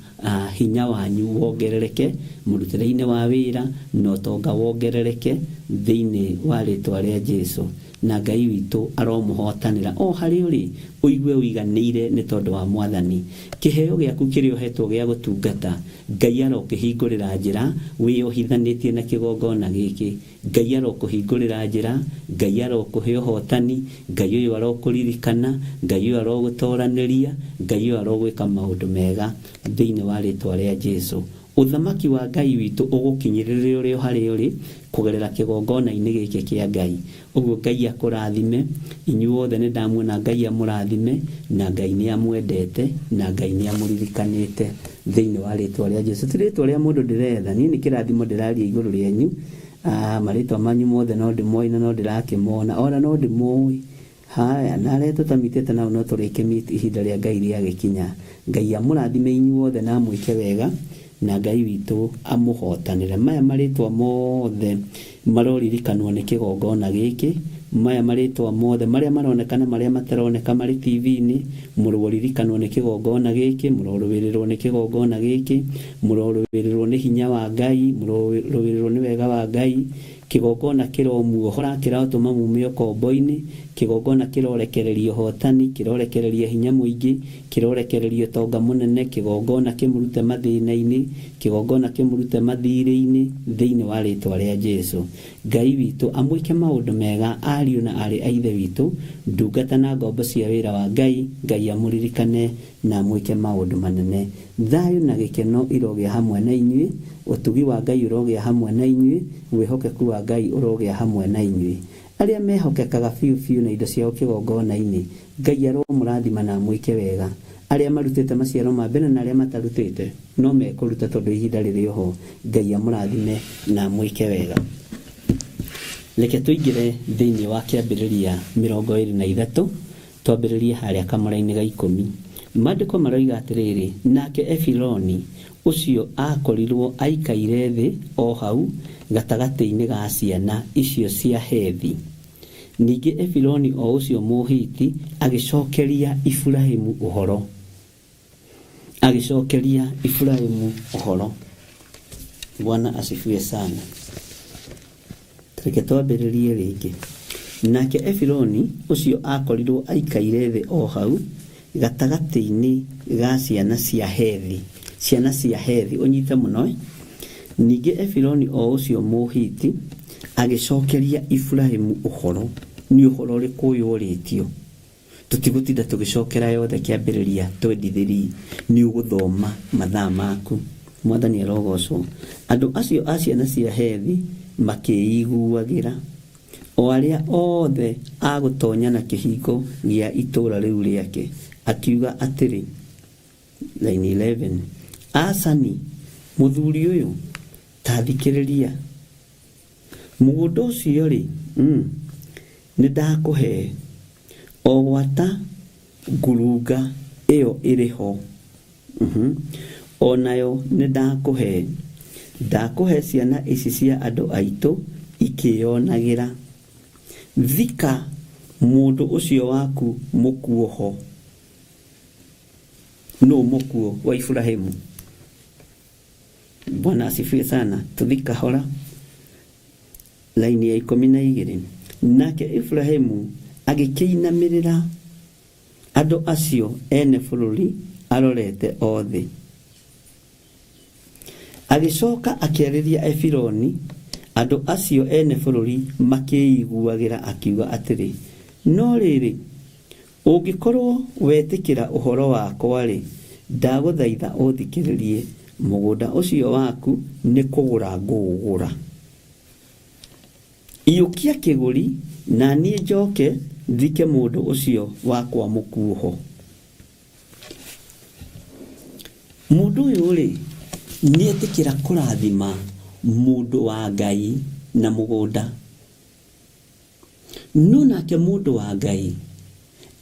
hinya wanyu wongerereke mũrutĩre-inĩ wa wĩra, na ũtonga wongerereke thĩinĩ wa rĩtwa rĩa Jesu. Na Ngai witũ aromũhotanĩra o harĩa ũrĩ, ũigue ũiganĩire nĩ tondũ wa Mwathani. Kĩheo gĩaku kĩrĩa ũhetwo gĩa gũtungata, Ngai arokĩhingũrĩra njĩra wĩyohithanĩtie na kĩgongona gĩkĩ. Ngai arokũhingũrĩra njĩra, Ngai arokũhe ũhotani, Ngai ũyũ arokũririkana, Ngai ũyũ arogũtoranĩria, Ngai ũyũ arogwĩka maũndũ mega thĩinĩ wa rĩtwa rĩa Jesu. Ũthamaki wa Ngai witũ ũgũkinyĩrĩre ũrĩ o harĩa ũrĩ kũgerera kĩgongona-inĩ gĩkĩ kĩa Ngai. Ũguo Ngai akũrathime inyuothe, nĩ ndamuona Ngai amũrathime, na Ngai nĩ amwendete, na Ngai nĩ amũririkanĩte thĩinĩ wa rĩtwa rĩa Jesu. Ti rĩtwa rĩa mũndũ ndĩretha, niĩ nĩ kĩrathimo ndĩraria igũrũ rĩanyu. Marĩtwa manyu mothe no ndĩmoĩ na no ndĩrakĩmona, ona no ndĩmoĩ. Haya, na arĩa tũtamitĩte nao no tũrĩkĩmit ihinda rĩa Ngai rĩagĩkinya. Ngai amũrathime inyuothe na amwĩke wega, na Ngai witũ amũhotanĩre. Maya marĩtwa mothe maroririkanwo nĩ kĩgongona gĩkĩ, maya marĩtwa mothe marĩa maroneka na marĩa mataroneka marĩ TV-inĩ, mũroririkanwo nĩ kĩgongona gĩkĩ, mũrorũĩrĩrwo nĩ kĩgongona gĩkĩ, mũrorũĩrĩrwo nĩ hinya wa Ngai, mũrorũĩrĩrwo nĩ wega wa Ngai. Kĩgongona kĩromuohora, kĩrotũma mume ũkombo-inĩ, kĩgongona kĩrorekereria ũhotani, kĩrorekereria hinya mũingĩ, kĩrorekereria ũtonga mũnene, kĩgongona kĩmũrute mathĩna-inĩ, kĩgongona kĩmũrute mathirĩ-inĩ thĩinĩ wa rĩtwa rĩa Jesu. Ngai witũ amwĩke maũndũ mega, ariũ na aarĩ a Ithe witũ, ndungata na ngombo cia wĩra wa Ngai. Ngai amũririkane na amwĩke maũndũ manene. Thayũ na gĩkeno irogĩa hamwe na inyuĩ, ũtugi wa Ngai ũrogĩa hamwe na inyuĩ, wĩhokeku wa Ngai ũrogĩa hamwe na inyuĩ. Arĩa mehokekaga biũ biũ na indo ciao kĩgongona-inĩ, Ngai aromũrathima na amwĩke wega. Arĩa marutĩte maciaro ma mbere na arĩa matarutĩte no mekũruta tondũ ihinda rĩrĩ oho. Ngai amũrathime na amwĩke wega. Reke tũingĩre thĩinĩ wa Kĩambĩrĩria 23, twambĩrĩrie harĩa kamũra-inĩ ga 10. Maandĩko maroiga atĩrĩrĩ, nake Efironi ũcio akorirwo aikaire thĩ o hau gatagatĩ-inĩ ga ciana icio cia Hethi. Ningĩ Efironi o ũcio Mũhiti agĩcokeria Iburahimu ũhoro. Agĩcokeria Iburahĩmu ũhoro. Bwana asifiwe sana. Reke twambĩrĩrie rĩngĩ. Nake Efironi ũcio aakorirwo aikaire thĩ o hau gatagatĩ-inĩ ga ciana cia Hethi. Ciana cia Hethi, ũnyite mũno eh? Ningĩ Efironi o ũcio Mũhiti agĩcokeria Iburahĩmu ũhoro. Nĩ ũhoro ũrĩkũ ũyũ ũrĩtio? Tũtigũtinda tũgĩcokera yothe kĩambĩrĩria 23 nĩ ũgũthoma mathaa maku. Mwathani arogocwo. Andũ acio a ciana cia Hethi makĩiguagĩra o arĩa othe a gũtonya na kĩhingo gĩa itũũra rĩu rĩake, akiuga atĩrĩ, line 11, acani mũthuri ũyũ ta thikĩrĩria, mũgũnda ũcio rĩ, nĩ ndakũhe o gwata ngurunga ĩyo ĩrĩ ho. O nayo nĩ ndakũhe, ndakũhe ciana ici cia andũ aitũ ikĩyonagĩra. Thika mũndũ ũcio waku mũkuũ ho. Nũ mũkuũ wa Iburahĩmu? Bwana asifiwe sana. Tuthi kahora. Laini ya 12. Nake Iburahĩmu agĩkĩinamĩrĩra andũ acio ene bũrũri arorete o thĩ. Agĩcoka akĩarĩria Efironi andũ acio ene bũrũri makĩiguagĩra akiuga atĩrĩ, no rĩrĩ, ũngĩkorwo wetĩkĩra ũhoro wakwa-rĩ, ndagũthaitha ũthikĩrĩrie, mũgũnda ũcio waku nĩ kũgũra ngũũgũra. Iyũkia kĩgũri na niĩ njoke thike mũndũ ũcio wakwa mũkuũ ho. Mũndũ ũyũ rĩ, nĩetĩkĩra kũrathima mũndũ wa Ngai na mũgũnda. No nake mũndũ wa Ngai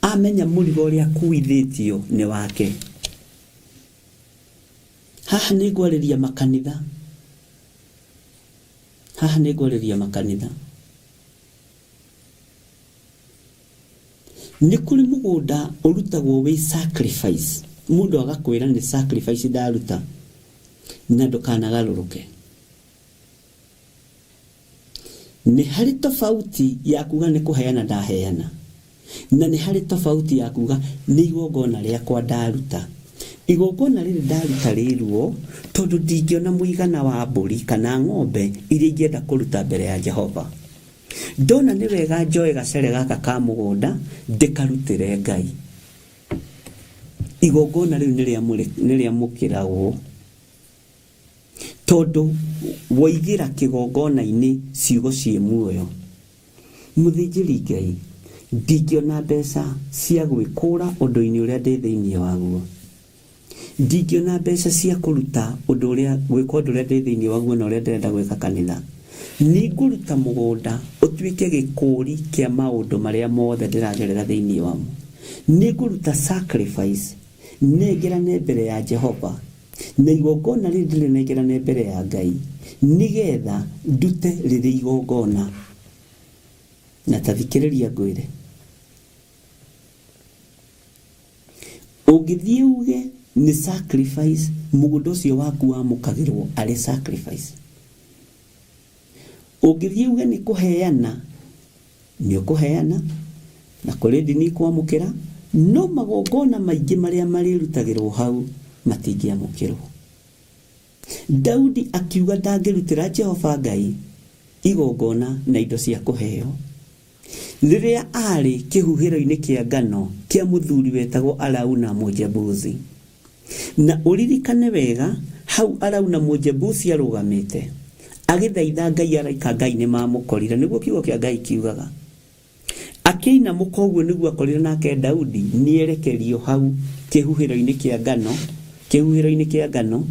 amenya mũrigo ũrĩa akuithĩtio nĩ wake. Haha nĩ ngwarĩria makanitha. Haha nĩ ngwarĩria makanitha. Nĩ kũrĩ mũgũnda ũrutagwo wĩ sacrifice. Mũndũ agakwĩra nĩ sacrifice ndaruta na ndũkanagarũrũke. Nĩ harĩ tofauti ya kuga nĩ kũheana ndaheana, na nĩ harĩ tofauti ya kuga nĩ igongona rĩakwa ndaruta. Igongona rĩrĩ ndaruta rĩruo tondũ ndingĩona mũigana wa mbũri kana ng'ombe iria ingĩenda kũruta mbere ya Jehova. Ndona nĩ wega njoe gacere gaka ka mũgũnda ndĩkarutĩre Ngai. Igongona rĩu nĩ rĩamũkĩragwo tondũ woigĩra kĩgongona-inĩ ciugo ciĩ muoyo. Mũthĩnjĩri Ngai, ndingĩona mbeca cia gwĩkũra ũndũ-inĩ ũrĩa ndĩ thĩinĩ waguo. Ndingĩona mbeca cia kũruta ũndũ ũrĩa gwĩka ũndũ ũrĩa ndĩ thĩinĩ waguo na ũrĩa ndĩrenda gwĩka kanitha. Nĩ ngũruta mũgũnda ũtuĩke gĩkũri kĩa maũndũ marĩa mothe ndĩragerera thĩinĩ wamo. Nĩ ngũruta sacrifice nengerane mbere ya Jehova na igongona rĩrĩ ndĩrĩnengerane mbere ya Ngai nĩgetha ndute rĩrĩ igongona. Na ta thikĩrĩria ngwĩre, ũngĩthiĩ uge nĩ sacrifice, mũgũnda ũcio waku wamũkagĩrwo arĩ sacrifice. Ũngĩthiĩ uge nĩ kũheana, nĩ ũkũheana na kũrĩ ndini ikwamũkĩra, no magongona maingĩ marĩa marĩrutagĩrwo hau matingĩamũkĩrwo. Daudi akiuga ndangĩrutĩra Jehova Ngai igongona na indo cia kũheo. Rĩrĩa arĩ kĩhuhĩro-inĩ kĩa ngano kĩa mũthuri wetagwo Arauna Mũjebusi. Na ũririkane wega hau Arauna Mũjebusi arũgamĩte agĩthaitha Ngai, araika Ngai nĩ mamũkorire, nĩguo kiugo kĩa Ngai kiugaga. Akĩinamũka ũguo nĩguo akorire nake Daudi nĩerekerio hau kĩhuhĩro-inĩ kĩa ngano, kĩhuhĩro-inĩ kĩa ngano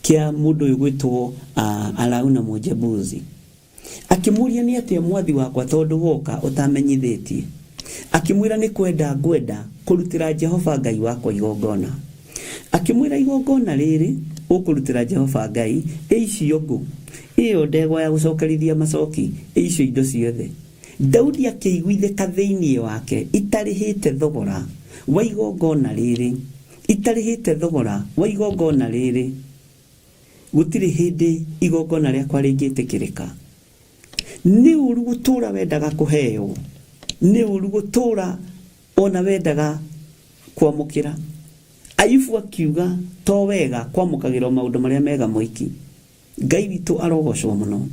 kĩa mũndũ ũyũ gwĩtwo Arauna Mũjebusi. Akĩmũria nĩ atĩa mwathi wakwa tondũ woka ũtamenyithĩtie. Akĩmwĩra nĩ kwenda ngwenda kũrutĩra Jehova Ngai wakwa igongona. Akĩmwĩra igongona rĩrĩ ũkũrutĩra Jehova Ngai, ĩ icio ngũ, ĩyo ndegwa ya gũcokerithia macoki, ĩ icio indo ciothe. Daudi akĩiguithĩka thĩinĩ wake itarĩhĩte thogora wa igongona rĩrĩ. Itarĩhĩte thogora wa igongona rĩrĩ, gũtirĩ hĩndĩ igongona rĩakwa rĩngĩtĩkĩrĩka. Nĩ ũru gũtũra wendaga kũheo, nĩ ũru gũtũra ona wendaga kwamũkĩra. Ayubu akiuga to wega kwamũkagĩrwo maũndũ marĩa mega moiki. Ngai witũ arogocwo mũno.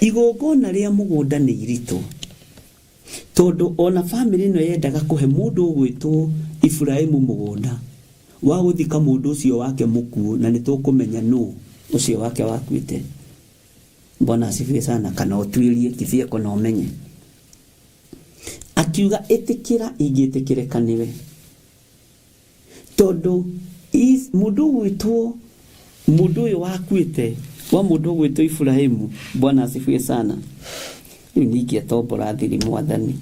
Igongona rĩa mũgũnda nĩ iritũ, tondũ ona bamĩrĩ ĩno yendaga kũhe mũndũ ũgwĩtwo Iburahĩmu mũgũnda wa gũthika mũndũ ũcio wake mũkuũ, na nĩ tũkũmenya nũ ũcio wake wakuĩte. Bwana asifiwe sana. Kana ũtuĩrie kĩbieko na ũmenye. Akiuga ĩtĩkĩra ingĩtĩkĩrĩka nĩwe, tondũ mũndũ ũgwĩtwo mũndũ ũyũ wakuĩte wa mũndũ ũgwĩtwo Iburahĩmu. Bwana asifiwe sana. Rĩu ningĩ atombora thiri mwathani.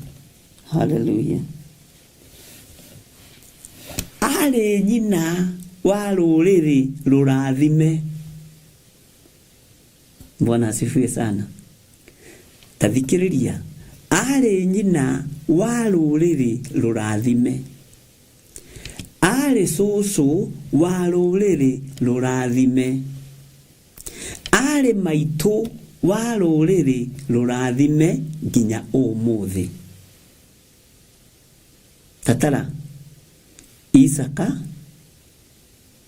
Haleluya. Arĩ nyina wa rũrĩrĩ rũrathime. Bwana asifiwe sana. Tathikĩrĩria, arĩ nyina wa rũrĩrĩ rũrathime, arĩ cũcũ wa rũrĩrĩ rũrathime, arĩ maitũ wa rũrĩrĩ rũrathime nginya ũmũthĩ. Tatara Isaka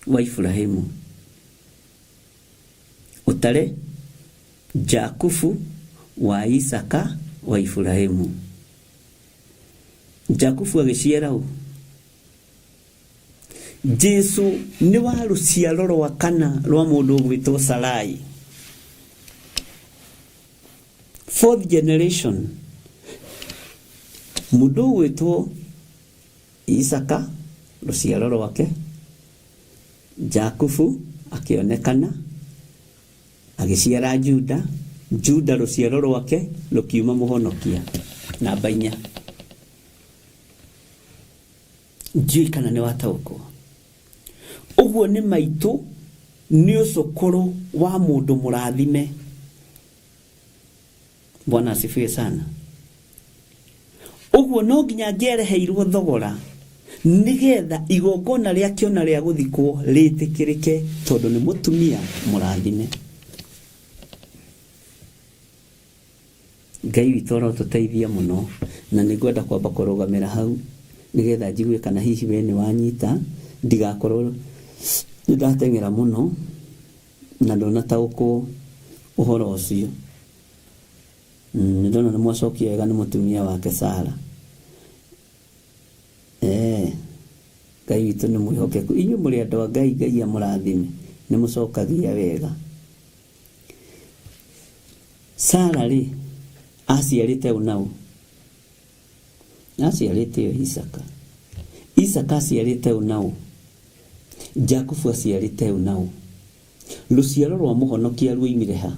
wa Iburahĩmu, ũtare Jakubu wa Isaka wa Iburahĩmu. Jakubu agĩciara ũ? Jesu nĩ wa rũciaro rwa kana rwa mũndũ ũgwĩtwo Sarai, fourth generation. Mũndũ ũgwĩtwo Isaka rũciaro rwake, Jakubu akĩonekana agĩciara Juda, Juda rũciaro rwake rũkiuma mũhonokia namba 4. Ndiũĩ kana nĩ wataũkwo. Ũguo nĩ maitũ nĩ ũcũkũrũ wa mũndũ mũrathime. Bwana asifiwe sana. Ũguo no nginya angĩareheirwo thogora nĩgetha igongona rĩake ona rĩa gũthikwo rĩtĩkĩrĩke, tondũ nĩ mũtumia mũrathime. Ngai witũ arotũteithia mũno, na nĩngwenda kwamba kũrũgamĩra hau nĩgetha njigue kana hihi we nĩ wanyita, ndigakorwo nĩ ndateng'era mũno na ndũnataũkwo ũhoro ũcio. Nĩ ndona nĩ mwacokia wega, nĩ mũtumia wake Sara. Ngai witũ nĩ mwĩhokeku. Inyuĩ mũrĩ andũ a Ngai, Ngai amũrathime, nĩ mũcokagia wega. Sara rĩ, aciarĩte ũ na ũ? Aciarĩte o Isaka. Isaka aciarĩte ũ na ũ? Jakubu aciarĩte ũ na ũ? Rũciaro rwa mũhonokia ruoimire ha?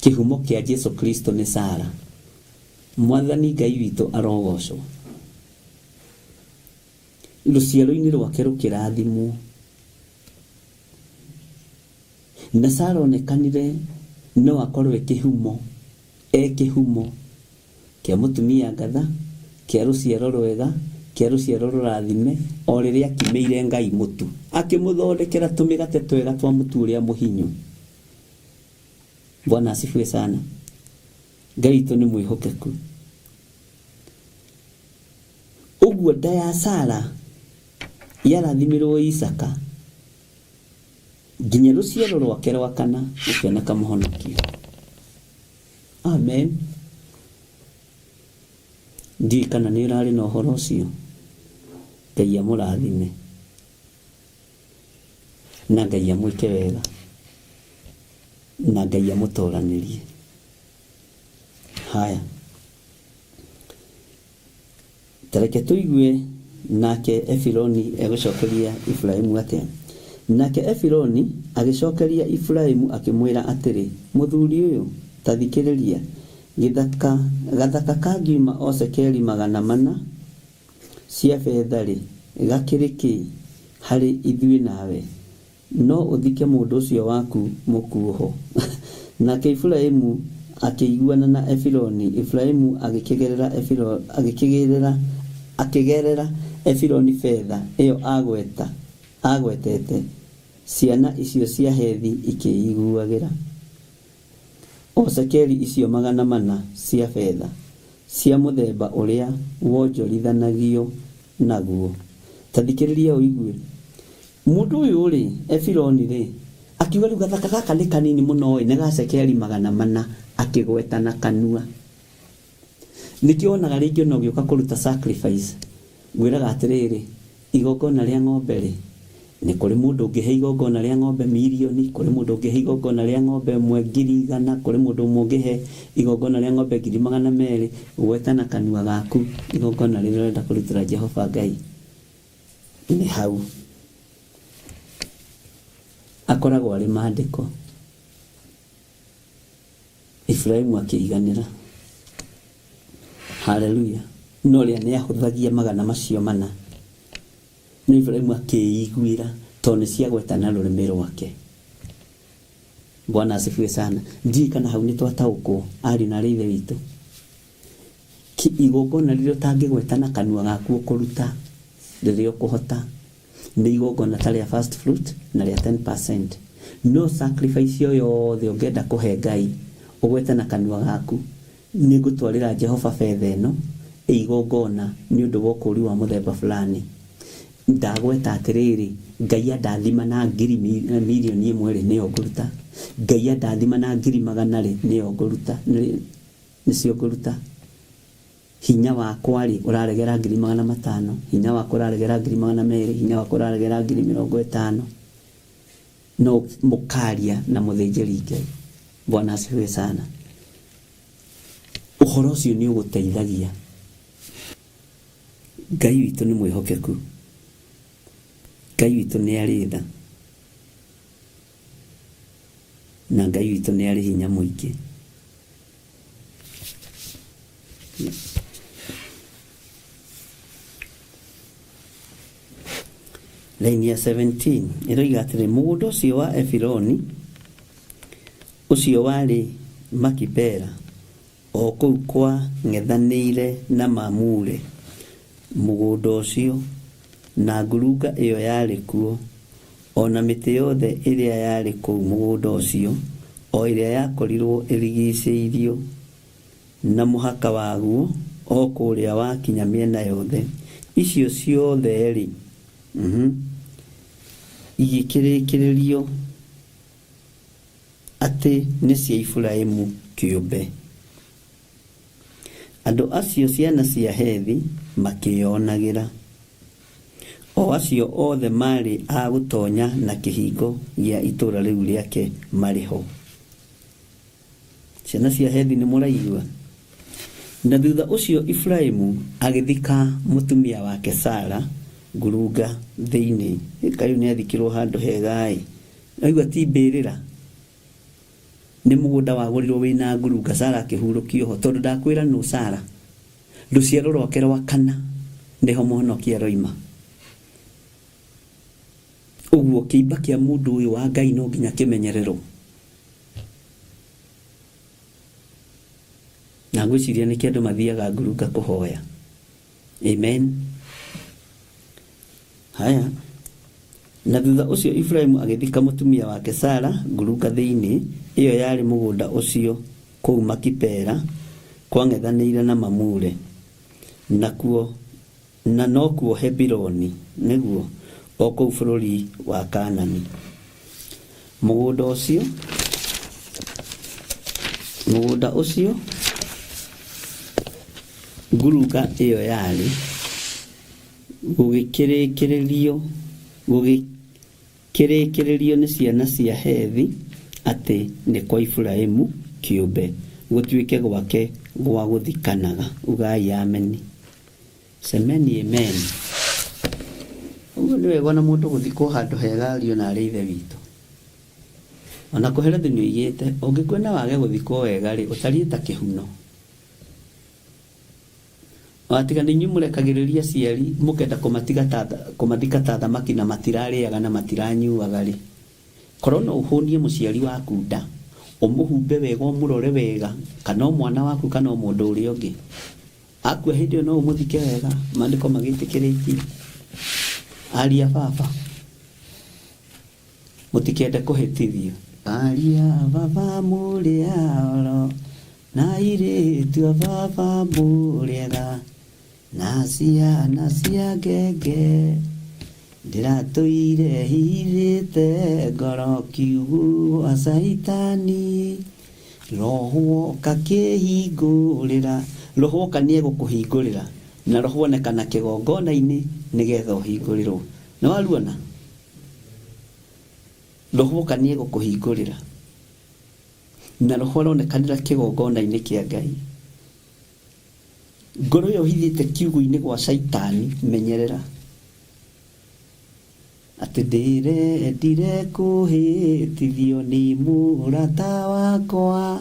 Kĩhumo kĩa Jesu Kristo nĩ Sara. Mwathani Ngai witũ arogocwo. Rũciaro-inĩ rwake rũkĩrathimwo. Na Sara onekanire no akorwo e kĩhumo, e kĩhumo kĩa mũtumia ngatha, kĩa rũciaro rwega, kĩa rũciaro rũrathime, o rĩrĩa akimĩire Ngai mũtu, akĩmũthondekera tũmĩgate twega twa mũtu ũrĩa mũhinyu. Bwana asifiwe sana. Ngai witũ nĩ mwĩhokeku. Ũguo nda ya Sara yarathimirwo Isaka nginya rũciaro rwake rwa kana gũkĩoneka mũhonokia. Amen. Ndiũĩ kana nĩ ũrarĩ na ũhoro ũcio. Ngai amũrathime na Ngai amwĩke wega na Ngai amũtoranĩrie. Haya, tareke tũigue nake Efironi egũcokeria Iburahĩmu atĩa. Nake Efironi agĩcokeria Iburahĩmu akĩmwĩra atĩrĩ, mũthuri ũyũ, ta thikĩrĩria, gathaka kangiuma o cekeri 400 cia betha-rĩ, gakĩrĩ kĩ harĩ ithuĩ nawe? No ũthike mũndũ ũcio waku mũkuũ ho. Nake Iburahĩmu akĩiguana na Efironi. Iburahĩmu akĩgerera Efironi betha ĩyo agweta agwetete, ciana icio cia Hethi ikĩĩiguagĩra. O cekeri icio 400 cia betha, cia mũthemba ũrĩa wonjorithanagio naguo. Ta thikĩrĩria ũigue. Mũndũ ũyũ rĩ, Efironi rĩ, akiuga rĩu gathaka gaka nĩ kanini mũno ĩ, nĩ ga cekeri 400, akĩgweta na kanua. Nĩkĩo wonaga rĩngĩ ona ũgĩũka kũruta sacrifice, ngwĩraga atĩrĩrĩ, igongona rĩa ng'ombe rĩ, nĩ kũrĩ mũndũ ũngĩhe igongona rĩa ng'ombe mirioni, kũrĩ mũndũ ũngĩhe igongona rĩa ng'ombe ĩmwe 100,000, kũrĩ mũndũ ũmwe ũngĩhe igongona rĩa ng'ombe 200,000, gweta na kanua gaku igongona rĩrĩa ũrenda kũrutĩra Jehova Ngai. Nĩ hau akoragwo arĩ maandĩko. Iburahĩmu akĩiganĩra. Haleluya. No ũrĩa nĩ ahũthagia 400, no Iburahĩmu akĩiguĩra tondũ nĩ ciagweta na rũrĩmĩ rwake. Bwana asifiwe sana. Ndiũĩ kana hau nĩ twataũkwo ariũ na arĩ ithe witũ. Igongona rĩrĩa ũtangĩgweta na kanua gaku ũkũruta rĩrĩa ũkũhota nĩ igongona ta rĩa first fruit na rĩa 10%. No sacrifice o yothe ũngĩenda kũhe Ngai ũgwete na kanua gaku, nĩ ngũtwarĩra Jehova betha ĩno ĩ igongona nĩ ũndũ wa ũkũũri wa mũthemba fulani. Ndagweta atĩrĩrĩ, Ngai andathima na ngiri mirioni ĩmwe rĩ, nĩyo ngũruta. Ngai andathima na 100,000 rĩ, nĩyo ngũruta, nĩcio ngũruta. Hinya wakwa rĩ, ũraregera 500,000, hinya wakwa ũraregera 200,000, hinya wakwa ũraregera 50,000. No mũkaria na mũthĩnjĩri Ngai. Bwana asifiwe sana. Ũhoro ũcio nĩ ũgũteithagia. Ngai witũ nĩ mwĩhokeku. Ngai witũ nĩ arĩ tha. Na Ngai witũ nĩ arĩ hinya mũingĩ. Raini ya 17 ĩroiga atĩrĩ, mũgũnda ũcio wa Efironi ũcio warĩ Makipela o kũu kwang'ethanĩire na Mamure, mũgũnda ũcio na ngurunga ĩyo yarĩ kuo, o na mĩtĩ yothe ĩrĩa yarĩ kũu mũgũnda ũcio, o ĩrĩa yakorirwo ĩrigicĩirio na mũhaka waguo o kũrĩa wakinya mĩena yothe, icio ciothe-rĩ, igĩkĩrĩkĩrĩrio atĩ nĩ cia Iburahĩmu kĩũmbe. Andũ acio ciana cia Hethi makĩĩonagĩra, o acio othe maarĩ a gũtonya na kĩhingo gĩa itũũra rĩu rĩake marĩ ho. Ciana cia Hethi nĩ mũraigua? Na thutha ũcio Iburahĩmu agĩthika mũtumia wake Sara ngurunga thĩinĩ. Kaĩ nĩ athikirwo handũ hega-ĩ. Aigua ti mbĩrĩra, nĩ mũgũnda wagũrirwo wĩna ngurunga. Sara akĩhurũkio ho, tondũ ndakwĩra nũ Sara, rũciaro rwake rwa kana nĩho mũhonokia aroima. Ũguo kĩimba kĩa mũndũ ũyũ wa Ngai no nginya kĩmenyererwo. Na ngwĩciria nĩkĩo andũ mathiaga ngurunga kũhoya. Amen. Haya. Na thutha ũcio Iburahĩmu agĩthika mũtumia wake Sara ngurunga thĩinĩ, ĩyo yarĩ mũgũnda ũcio kũu Makipela, kwang'ethanĩire na Mamure, nakuo na nokuo Hebironi, nĩguo, o kũu bũrũri wa Kaanani. Mũgũnda ũcio, mũgũnda ũcio ngurunga ĩyo yarĩ, gũgĩkĩrĩkĩrĩrio gũgĩkĩrĩkĩrĩrio nĩ ciana cia Hethi atĩ nĩ kwa Iburahĩmu kĩũmbe, gũtuĩke gwake gwa gũthikanaga. Ugai ameni. Semeni amen. Ũguo nĩ wega ona mũndũ gũthikwo handũ hega ariũ na arĩ ithe witũ. Ona Kohelethu nĩ oigĩte, ũngĩkua na wage gũthikwo wega rĩ, ũtariĩ ta kĩhuno. Watiga nĩ inyuĩ mũrekagĩrĩria aciari mũkenda kũmatiga ta kũmathika ta thamaki na matirarĩaga na matiranyuaga rĩ, korwo no ũhũnie mũciari waku nda, ũmũhumbe wega ũmũrore wega, kana o mwana waku kana o mũndũ ũrĩa ũngĩ, akua hĩndĩ ĩyo no ũmũthike wega, maandĩko magĩtĩkĩrĩtie. Aria baba mutikende kuhitithio. Aria baba mũrĩ oro na airĩtu a baba mũrĩega na ciana cia ngenge ndĩratũire hithĩte ngoro kiugũ gwa caitani roho woka kĩhingũrĩra. Roho woka nĩegũkũhingũrĩra na roho onekana kĩgongona-inĩ nĩgetha ũhingũrĩrwo. Nĩ waruona? Roho woka nĩegũkũhingũrĩra na roho aronekanĩra kĩgongona-inĩ kĩa Ngai. Ngoro ĩyo hithĩte kiugũ-inĩ gwa caitani, menyerera atĩ ndĩrendire kũhĩtithio nĩ mũrata wakwa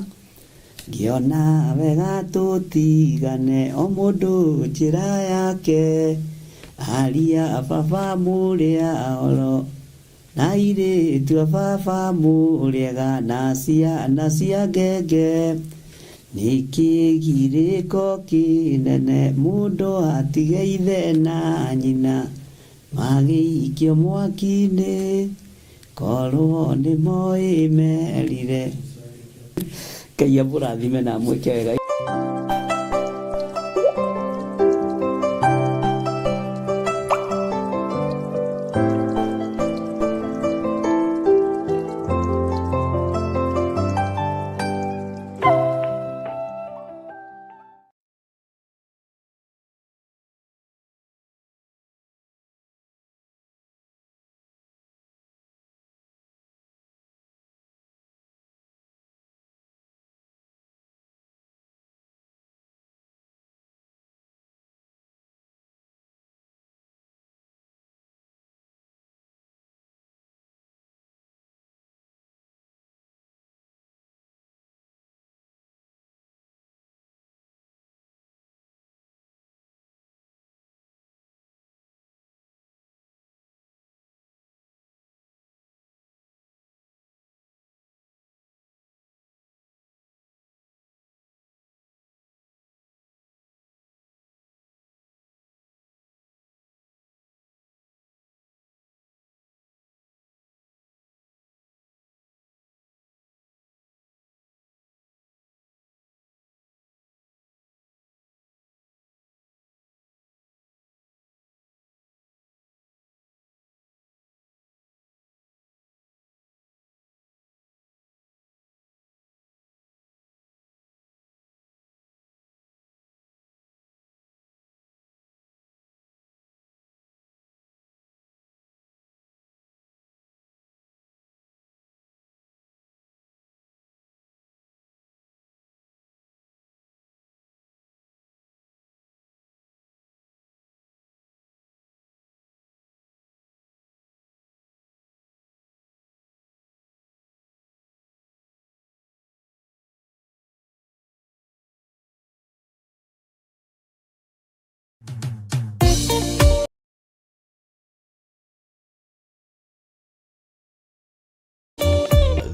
ngĩona wega tũtigane o mũndũ njĩra yake. Aria baba mũrĩa oro na airĩtu a baba mũrĩega na ciana cia ngenge nĩ kĩgirĩko kĩnene mũndũ atige ithe na nyina magĩikio mwaki-inĩ korwo nĩ moĩ merire. Ngai amũrathime na amwĩke wega.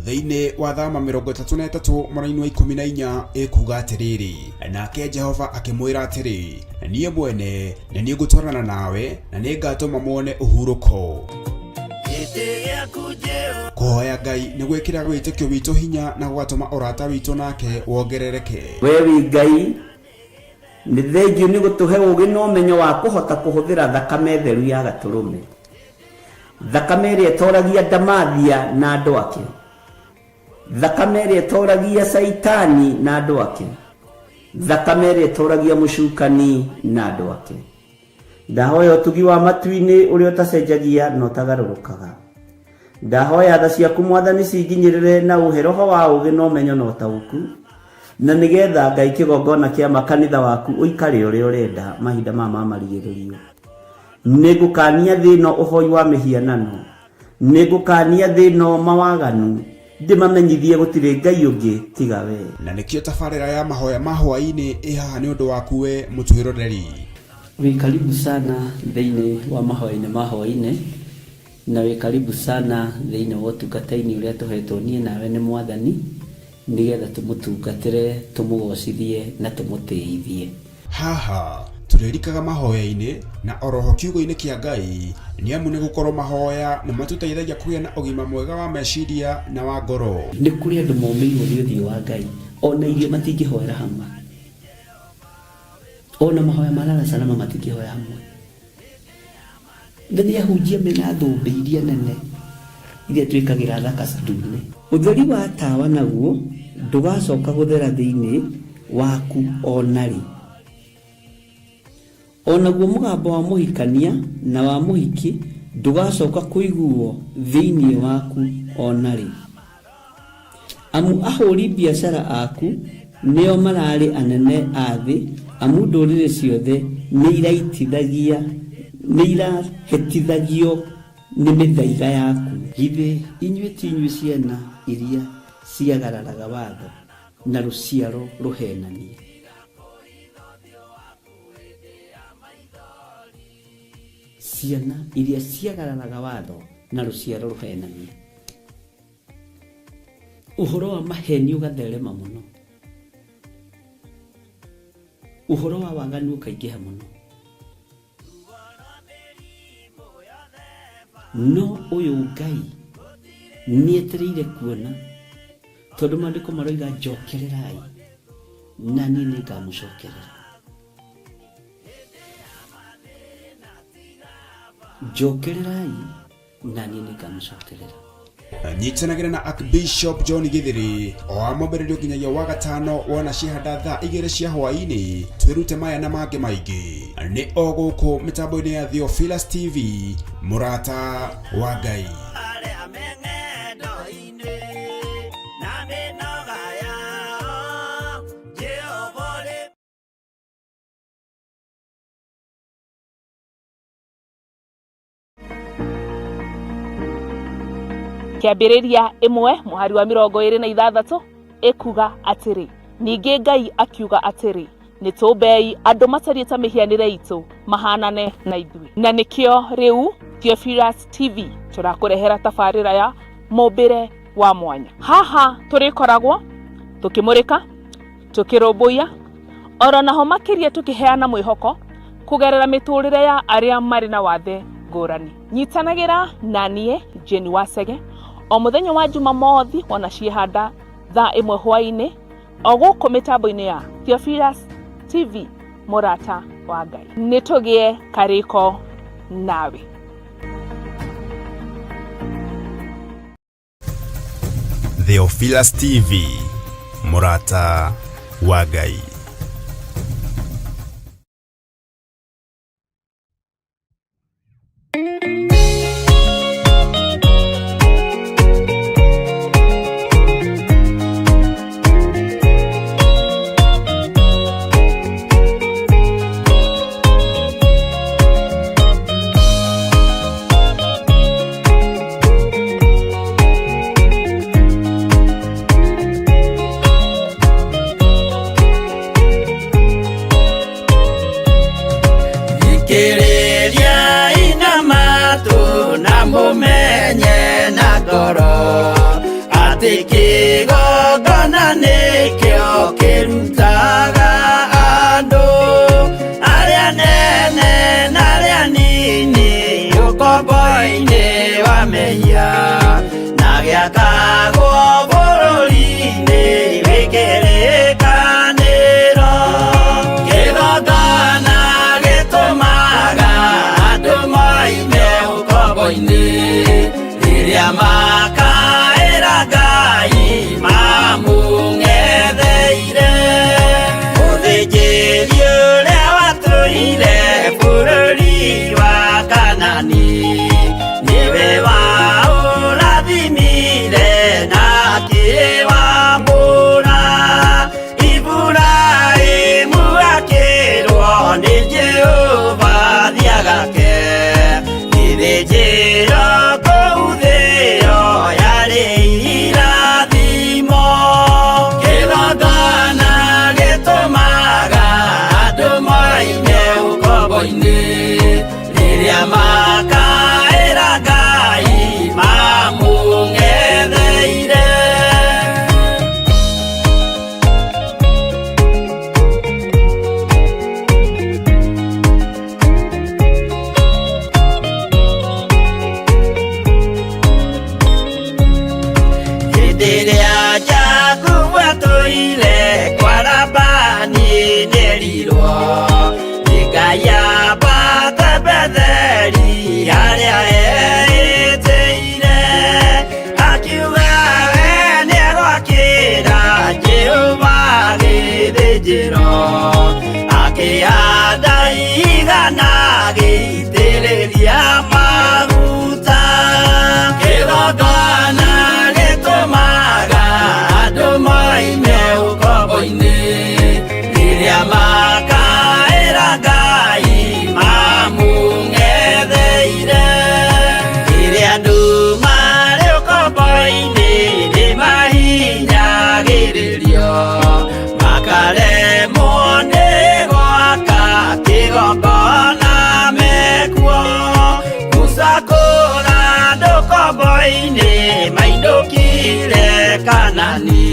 Thĩinĩ wa thama 33 mũraini wa 14 ĩkuga atĩrĩrĩ, nake Jehova akĩmwĩra atĩrĩ, niĩ mwene nĩ niĩ ngũtwarana nawe na nĩngatũma muone ũhurũko. Kũhoya Ngai nĩ gwĩkĩraga wĩtĩkio witũ hinya na gũgatũma ũrata witũ nake wongerereke. We wĩ Ngai nĩ thengiũ nĩ gũtũhe ũũgĩ na ũmenyo wa kũhota kũhũthĩra thakame theru ya gatũrũme, thakame ĩrĩa ĩtoragia ndamathia na andũ ake, thakame ĩrĩa ĩtoragia caitani na andũ ake, thakame ĩrĩa ĩtoragia mũcukani na andũ ake. Ndahoya ũtugi wa matu-inĩ ũrĩa ũtacenjagia na ũtagarũrũkaga. Ndahoya tha ciaku Mwathani cinginyĩrĩre na ũhe roho wa ũũgĩ na ũmenyo na ũtaũku, na nĩgetha Ngai kĩgongona kĩa makanitha waku ũikare ũrĩa ũrenda mahinda maya ma marigĩrĩrio. Nĩngũkania thĩ ĩno ũhoi wa mĩhianano, nĩngũkania thĩ ĩno mawaganu, ndĩmamenyithie gũtirĩ Ngai ũngĩ tiga we. Na nĩkĩo tabarĩra ya mahoya ma hwaĩ-inĩ ĩ haha nĩ ũndũ waku we mũtwĩroreri. Wĩ karibu sana thĩinĩ wa mahoya-inĩ ma hwaĩ-inĩ, na wĩ karibu sana thĩinĩ wa ũtungata-inĩ ũrĩa tũhetwo niĩ nawe nĩ Mwathani, nĩgetha tũmũtungatĩre, tũmũgocithie na tũmũtĩithie. Haha Tũrĩrikaga mahoya-inĩ na oroho kiugo-inĩ kĩa Ngai, nĩ amu nĩ gũkorwo mahoya nĩ matũteithagia kũgĩa na ũgima mwega wa meciria na wa ngoro. Nĩ kũrĩ andũ momĩirwo nĩ ũthiũ wa Ngai, ona irio matingĩhoera hamwe, ona mahoya ma lala salama matingĩhoya hamwe. Na nĩ ahunjia mena thũmbĩ iria nene iria twĩkagĩra thaka ndune. Ũtheri wa tawa naguo ndũgacoka gũthera thĩinĩ waku o na rĩ. O naguo mũgambo wa mũhikania na wa mũhiki ndũgacoka kũiguo thĩinĩ waku o na rĩ. Amu ahũri biacara aku nĩo mararĩ anene a thĩ, amu ndũrĩrĩ ciothe nĩirahĩtithagio nĩ mĩthaiga yaku. Githĩ inyuĩ ti inyuĩ ciana iria ciagararaga watho na rũciaro rũhenanie? Ciana iria ciagararaga watho na rũciaro rũhenanie. Ũhoro wa maheni ũgatherema mũno, ũhoro wa waganu ũkaingĩha mũno, no ũyũ Ngai nĩetereire kuona, tondũ maandĩko maroiga njokererai na niĩ nĩngamũcokerera. Njokererai na niĩ nĩngamũcokerera. Nyitanagĩra na Archbishop John Githiri o wa mwambĩrĩrio nginyagia wa gatano wona ciahanda thaa 2 cia hwaĩ-inĩ, twĩrute maya na mangĩ maingĩ nĩ o gũkũ mĩtambo-inĩ ya Theophilus TV, mũrata wa Ngai. Kĩambĩrĩria 1 mũhari wa 26 ĩkuga atĩrĩ, ningĩ Ngai akiuga atĩrĩ, nĩtũmbei andũ matariĩ ta mĩhianĩre itũ mahanane na ithuĩ. Na nĩkĩo rĩu Theophilus TV tũrakũrehera tabarĩra ya mũmbĩre wa mwanya. Haha tũrĩkoragwo tũkĩmũrĩka, tũkĩrũmbũiya, oro naho makĩria tũkĩheana mwĩhoko kũgerera mĩtũrĩre ya arĩa marĩ na wathe ngũrani. Nyitanagĩra na niĩ Jane Wasege o mũthenya wa Jumamothi wona ciĩhanda thaa 1 hwaĩ-inĩ o gũkũ mĩtambo-inĩ ya Theophilus TV, mũrata wa Ngai. Nĩtũgĩe karĩko nawe. Theophilus TV, mũrata wa Ngai. Jehova thiagake, githĩnjĩro kũu thĩo. Kanani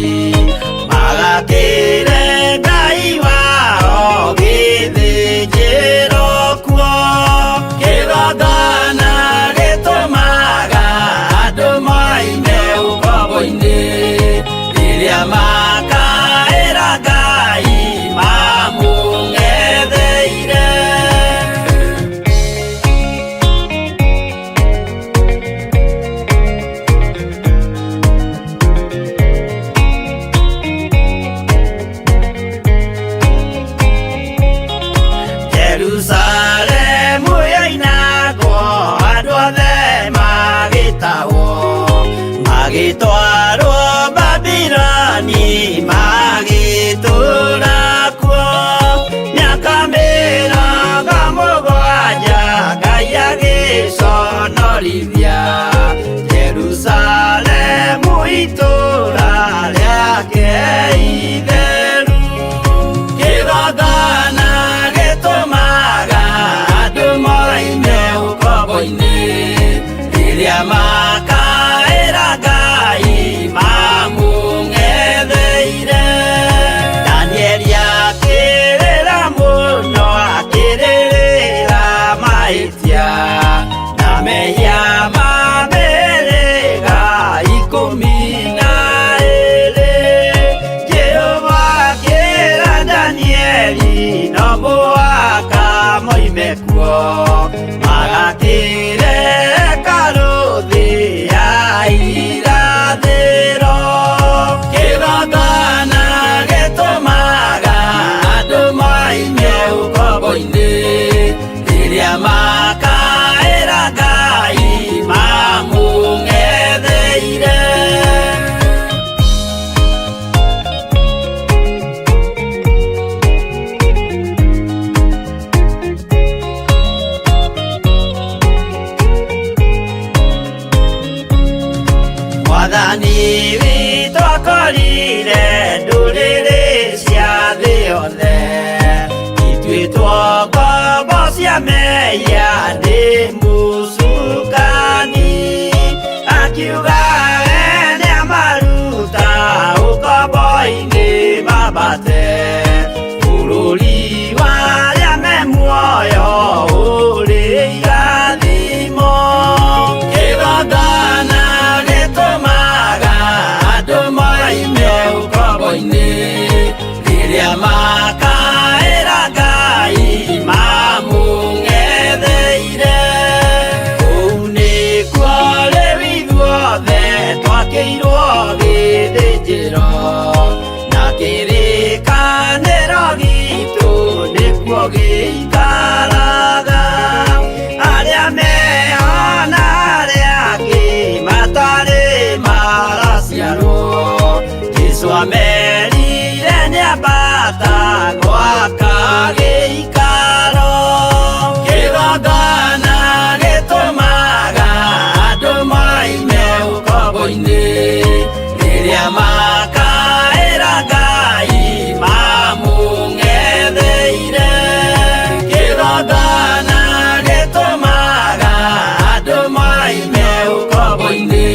magakĩre Ngai wao gĩthĩnjĩro kuo kĩgongona gĩtũmaga andũ moime ũkombo-inĩ rĩrĩa makaĩra Ngai mamũng'etheire. Jerusalemu yoinagwo andũ othe magĩtahwo magĩtwarwo Babiloni magĩtũũra kuo mĩaka mĩrongo mũgwanja Ngai agĩconorithia Jerusalemu itũũra rĩake itheru kĩgongona gĩtũmaga andũ moime ũkombo-inĩ rĩrĩa makaĩra Ngai mamũng'etheire. Danieli akĩrĩra mũno akĩrĩrĩra mahĩtia na mehia ma mĩhĩrĩga 12. Jehova akĩra Danieli no mũhaka moime kuo magakĩre hekarũ thĩ ya irathĩro. Kĩgongona gĩtũmaga andũ moime ũkombo-inĩ rĩrĩa makaĩra Ngai mamũng'etheire. Mwathani witũ akorire ndũrĩrĩ cia thĩ yothe ituĩtwo ngombo cia mehia nĩ mũcukani akiuga we nĩamaruta ũkombo-inĩ mambate bũrũri wa arĩa me muoyo ũrĩ irathimo. Kĩgongona gĩtũmaga andũ moime ũkombo-inĩ rĩrĩa makaĩra Ngai mamũng'etheire. Kũu nĩkuo rĩu ithuothe twakĩirwo gĩthĩnjĩro na kĩrĩkanĩro gitũ nĩkuo gĩikaraga arĩa meho na arĩa angĩ matarĩ maraciarwo Jesũ amerire nĩambata gwaka gĩikaro. Kĩgongona gĩtũmaga andũ moime ũkombo-inĩ rĩrĩa makaĩra Ngai mamũng'etheire. Kĩgongona gĩtũmaga andũ moime ũkombo-inĩ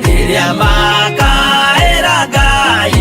rĩrĩa makaĩra Ngai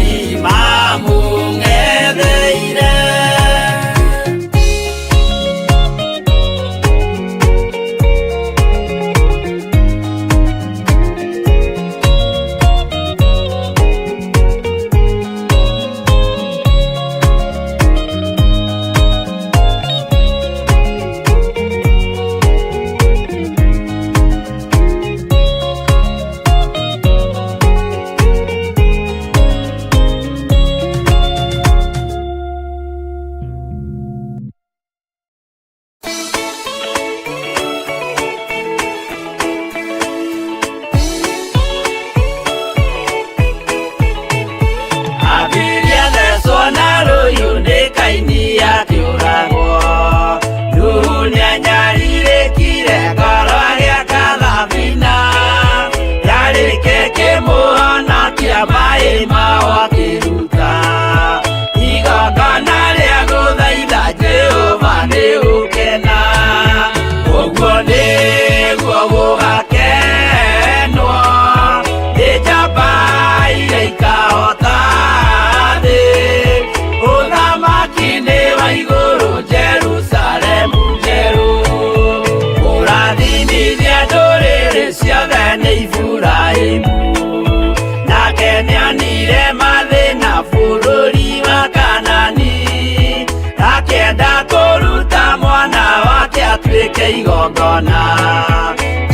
Igongona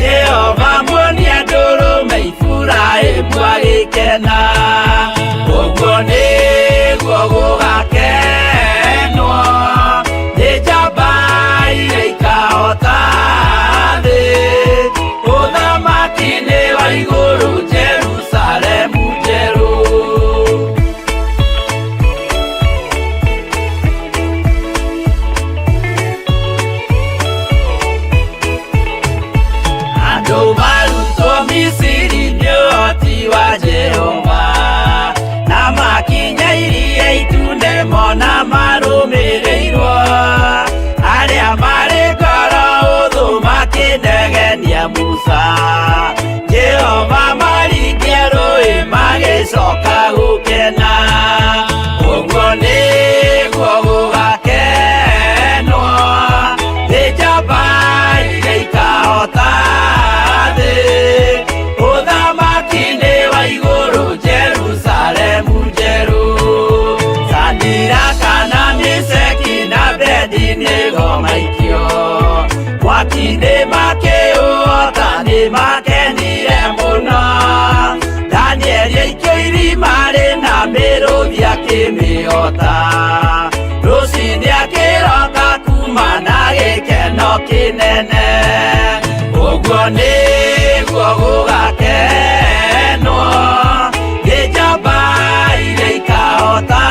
Jehova muonia ndũrũme Iburahĩmu agĩkena ũguo nĩguo gũgakenwo nĩ njamba iria ikahota thĩ ũthamaki-inĩ wa igũrũ Jerusalemu njerũ. Andũ marutwo Misiri nĩ ũhoti wa Jehova na makinya iria itune mona marũmĩrĩirwo arĩa marĩ ngoro ũthũ makĩnegenia Musa Jehova maringia rũĩ magĩcoka gũkena ũguo nĩguo gũgakenwo nĩ njamba iria ikahota thĩ ũthamaki-inĩ wa igũrũ Jerusalemu njerũ Sadiraka na Meshaki na Abednego maikio mwaki-inĩ makĩũhota nĩ makenire mũno Danieli aikio irima rĩna mĩrũthi akĩmĩhota rũcinĩ akĩroka kuma na gĩkeno kĩnene ũguo nĩguo gũgakenwo nĩ njamba iria ikahota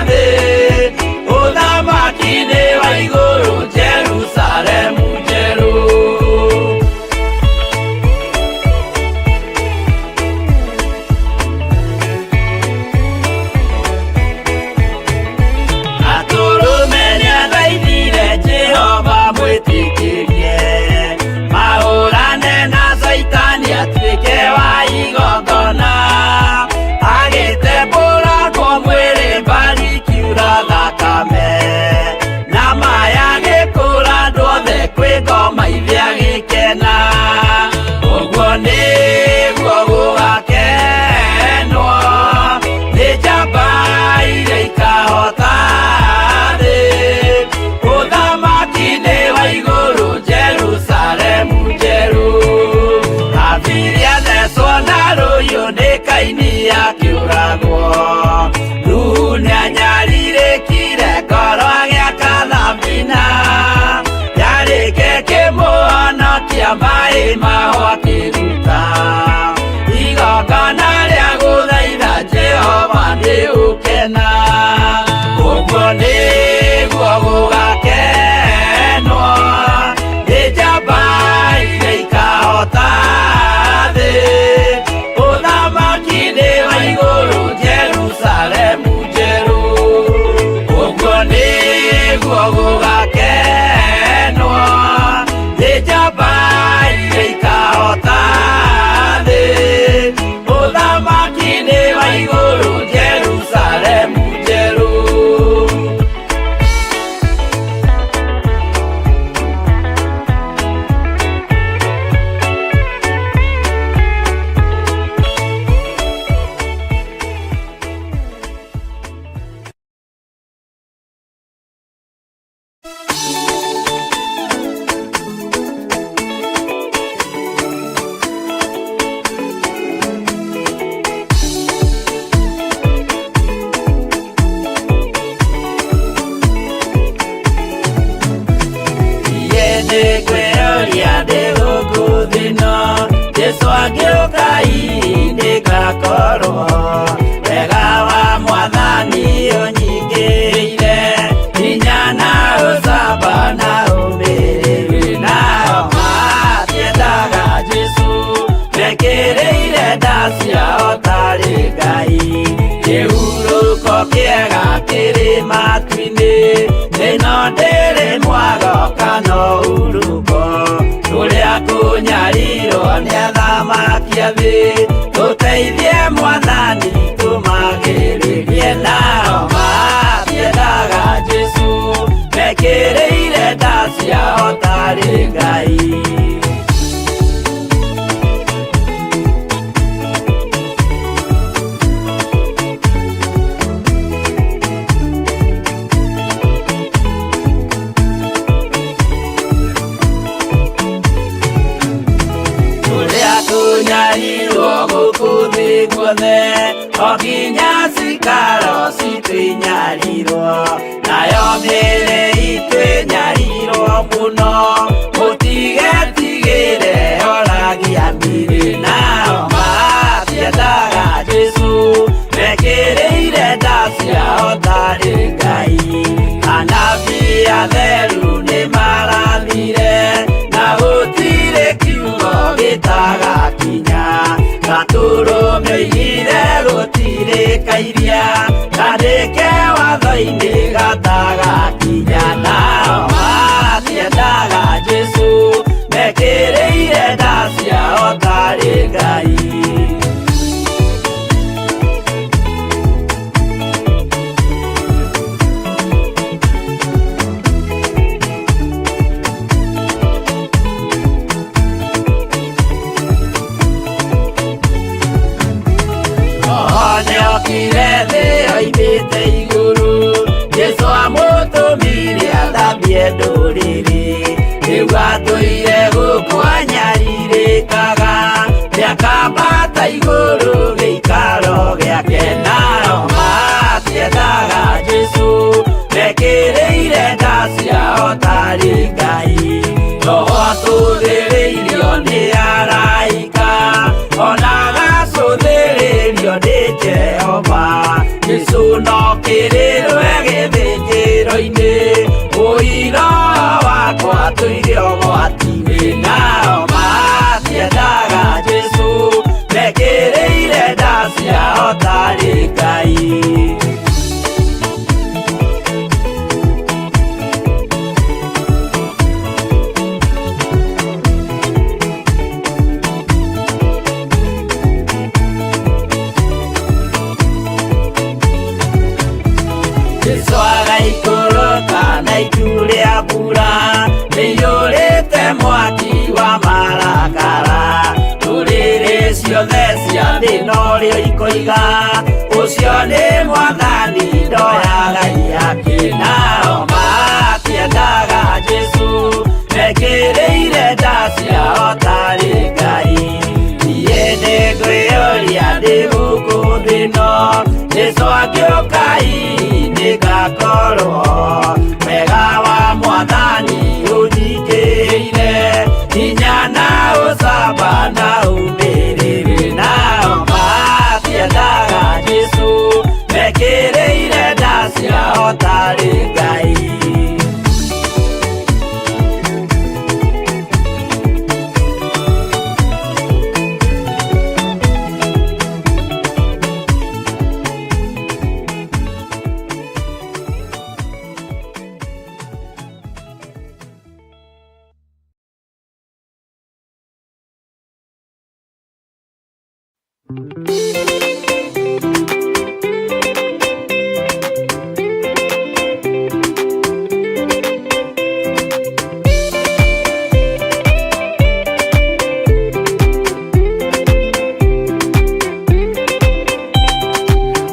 thĩ ũthamaki-inĩ wa igũrũ Jerusalemu njerũ. Atũrũme nĩathaithire Jehova mwĩtĩkĩrie mahũrane na Caitani atuĩke wa igongona agĩtembũrangwo mwĩrĩ mbari kiura thakame na maya gĩkũra andũ othe kwĩ ngoma ithe agĩkena ũguo nĩguo gũgakenwo nĩ njamba iria ikahota thĩ ũthamaki-inĩ wa igũrũ Jerusalemu njerũ Habili athecwo na rũhiũ nĩ Kaini akĩũragwo Nuhu nĩanyarirĩkire ngoro agĩaka thabina yarĩke kĩmũhonokia maĩ maho akĩruta igongona rĩa gũthaitha Jehova nĩ ũkena ũguo nĩguo gũgakenwo nĩ njamba iria ikahota thĩ ũthamaki-inĩ wa igũrũ Jerusalemu njerũ ũguo nĩguo gũgakenwo nĩ njamba iria ikahota thĩ ũthamaki-inĩ wa igũrũ Jerusalemu njerũ. Niĩ nĩngwĩyũria ndĩ gũkũ thĩ ĩno Jesũ angĩũka hihi nĩngakorwo wega wa mwathani ũnyingĩrĩire hinya na ũcamba na ũmĩrĩru nao matiendaga Jesũ mekĩrĩire nda ciao tarĩ Ngai kĩhurũko kĩega kĩrĩ matu-inĩ ĩno ndĩrĩ mwago kana ũhurũko kũrĩa kũnyarirwo nĩ athamaki a thĩ tũteithie mwathani tũmagĩrĩrie nao matiendaga Jesũ mekĩrĩire nda ciao tarĩ Ngai. Nyarirwo gũkũ thĩ guothe, o nginya cikaro citũ inyarirwo, nayo mĩĩrĩ itũ ĩnyarirwo mũno. Mũtigetigĩre oragia mĩĩrĩ, nao matiendaga Jesũ, mekĩrĩire nda ciao tarĩ Ngai. Anabii atheru nĩmarathire, na gũtirĩ kiugo gĩtagakinya. Gatũrũme oigire gũtirĩ kairia, kandĩke watho-inĩ gatagakinya. Nao matiendaga Jesũ, mekĩrĩire nda ciao tarĩ Ngai. Nĩokire thĩ oimĩte igũrũ, Jesũ amũtũmire athambie ndũrĩrĩ. Rĩu atũire gũkũ anyarirĩkaga, nĩakambata igũrũ gĩikaro gĩake. Nao matiendaga Jesũ, mekĩrĩire nda ciao tarĩ Ngai. Roho atũthĩrĩirio nĩ araika, ona agacũthĩrĩrio nĩ Jehova. Jesũ no kĩrĩrwe gĩthĩnjĩro-inĩ, ũira wakwa tũire ũgwati-inĩ. Nao matiendaga Jesũ, mekĩrĩire nda ciao tarĩ Ngai. Jesũ agaikũrũka na itu rĩa mbura, rĩiyũrĩte mwaki wa marakara. Ndũrĩrĩ ciothe cia thĩ norĩo ikoiga, ũcio nĩ Mwathani ndoyaga ihaki. Nao matiendaga Jesũ, mekĩrĩire nda ciao tarĩ Ngai. Niĩ nĩngwĩyũria ndĩ gũkũ thĩ ĩno, Jesũ angĩũka hihi nĩngakorwo. Wega wa Mwathani ũnjingĩrĩire, hinya na ũcamba na ũmĩrĩru. Nao matiendaga Jesũ, mekĩrĩire nda ciao tarĩ Ngai.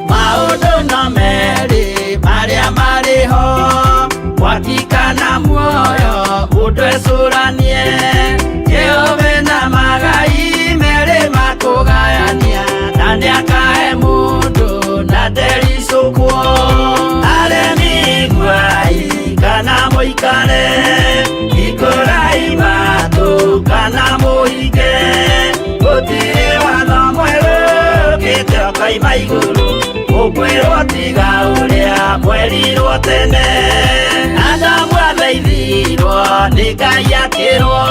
Maũndũ no merĩ marĩa marĩ ho, mwaki kana muoyo, mũndũ ecũranie. Jehova na magai merĩ makũgayania, na nĩakahe mũndũ na ndericũkwo. Aremi iguai kana mũikare, hingũrai matũ kana mũhinge. Gũtirĩ watho mwerũ ũkĩte ũkoima igũrũ, ũkwĩrwo tiga ũrĩa mwerirwo tene. Adamu athaithirwo nĩ Ngai akĩrwo,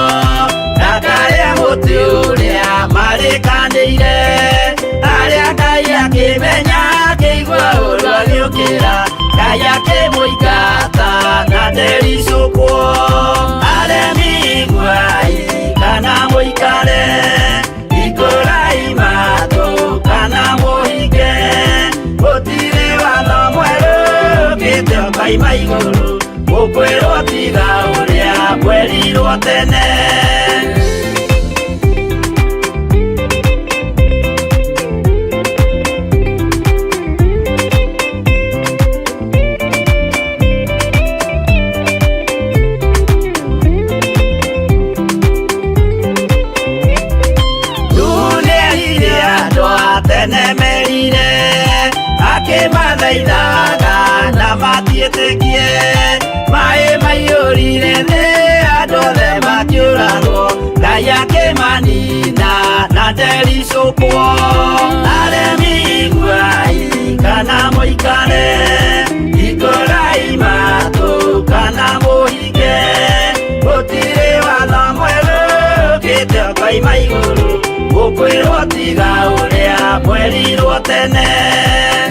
ndakarĩe mũtĩ ũrĩa marĩkanĩire. Arĩa Ngai akĩmenya akĩigua ũũru agĩũkĩra, Ngai akĩmũingata na ndericũkwo. Aremi iguai kana mũikare, hingũrai matũ kana mũhinge. Gũtirĩ watho mwerũ ũkĩte ũkoima igũrũ, mũkwĩrwo tiga ũrĩa mwerirwo tene. Ndĩmathaithaga na matiĩtĩkie. Maĩ maiyũrire thĩ, andũ othe makĩũragwo, Ngai akĩmanina na ndericũkwo. Aremi iguai kana mũikare, hingũrai matũ kana mũhinge, gũtirĩ watho mwerũ ũkĩte ũkoima igũrũ, gũkwĩrwo tiga ũrĩa mwerirwo tene.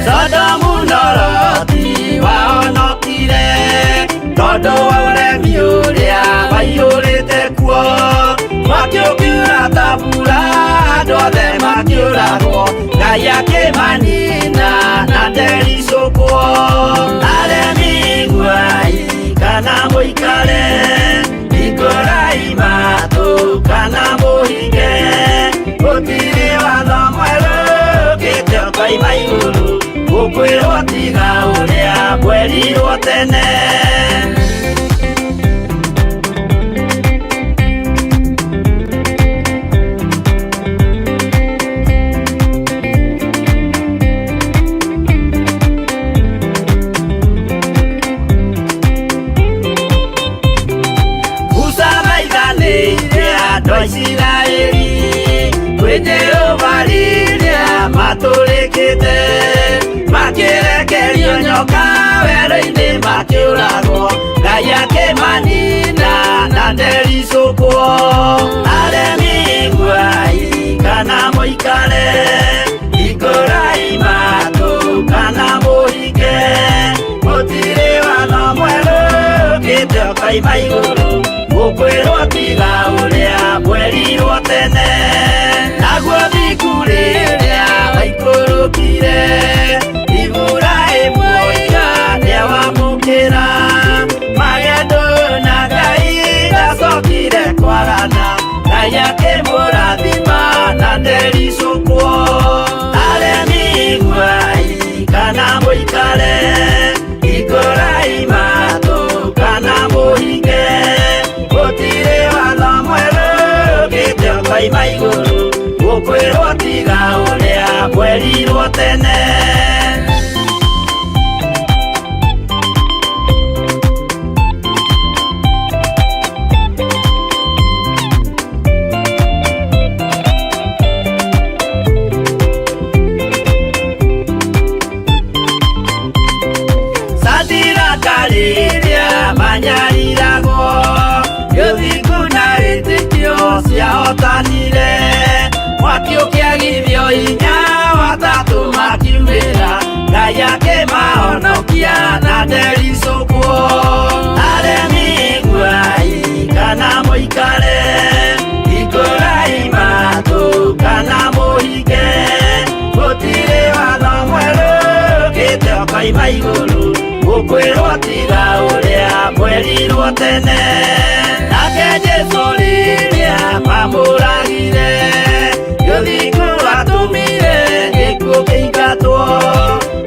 Sodomu na Loti wahonokire tondũ wa ũremi ũrĩa waiyũrĩte kuo. Mwaki ũkiura ta mbura, andũ othe makĩũragwo, Ngai akĩmanina na ndericũkwo. Aremi iguai kana mũikare, hingũrai matũ kana mũhinge, gũtirĩ watho mwerũ ũkĩte ũkoima igũrũ, gũkwĩrwo tiga ũrĩa mwerirwo tene. Musa thaithanĩire andũ a Isiraeli kwĩ Jehova rĩrĩa matũrĩkĩte, makĩrekerio nyoka werũ-inĩ makĩũragwo, Ngai akĩmanina na ndericũkwo. Aremi iguai kana mũikare, hingũrai matũ kana mũhinge, gũtirĩ watho mwerũ ũkĩte ũkoima igũrũ, gũkwĩrwo tiga ũrĩa mwerirwo tene. Naguo thiku rĩrĩa waikũrũkire, Iburahĩmu oiga nĩawamũkĩra, magendo na Ngai ndacokire kwagana, Ngai akĩmũrathima na ndericũkwo. Aremi iguai kana mũikare, hingũrai matũ kana mũhinge, gũtirĩ watho mwerũ ũkĩte ũkoima igũrũ, gũkwĩrwo tiga ũrĩa mwerirwo tene. Sadiraka rĩrĩa manyariragwo, gĩthingu na wĩtĩkio ciahotanire, mwaki ũkĩagithio hinya watatũ makiumĩra, Ngai akĩmahonokia na ndericũkwo. Aremi iguai kana mũikare, hingũrai matũ kana mũhinge, gũtirĩ watho mwerũ ũkĩte ũkoima igũrũ, gũkwĩrwo tiga ũrĩa mwerirwo tene. Nake Jesũ rĩrĩa mamũragire, gĩthingu atũmire gĩkuũ kĩingatwo,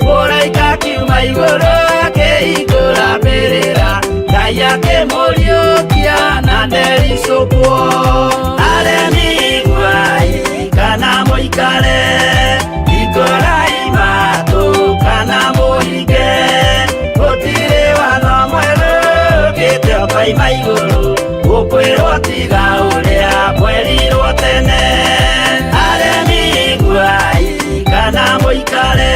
mũraika akiuma igũrũ akĩhingũra mbĩrĩra, Ngai akĩmũriũkia na ndericũkwo. Aremi iguai kana mũikare, hingũrai matũ kana mũhinge, gũtirĩ watho mwerũ ũkĩte ũkoima igũrũ, gũkwĩrwo tiga ũrĩa mwerirwo tene. Aremi iguai kana mũikare,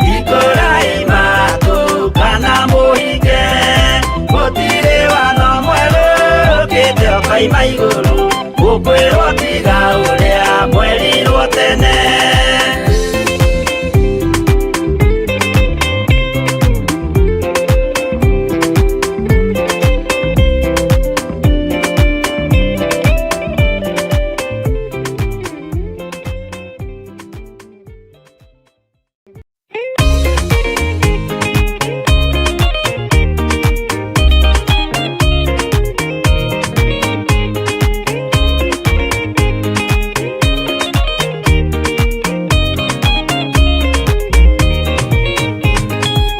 hingũrai matũ kana mũhinge, gũtirĩ watho mwerũ ũkĩte ũkoima igũrũ, gũkwĩrwo tiga ũrĩa mwerirwo tene.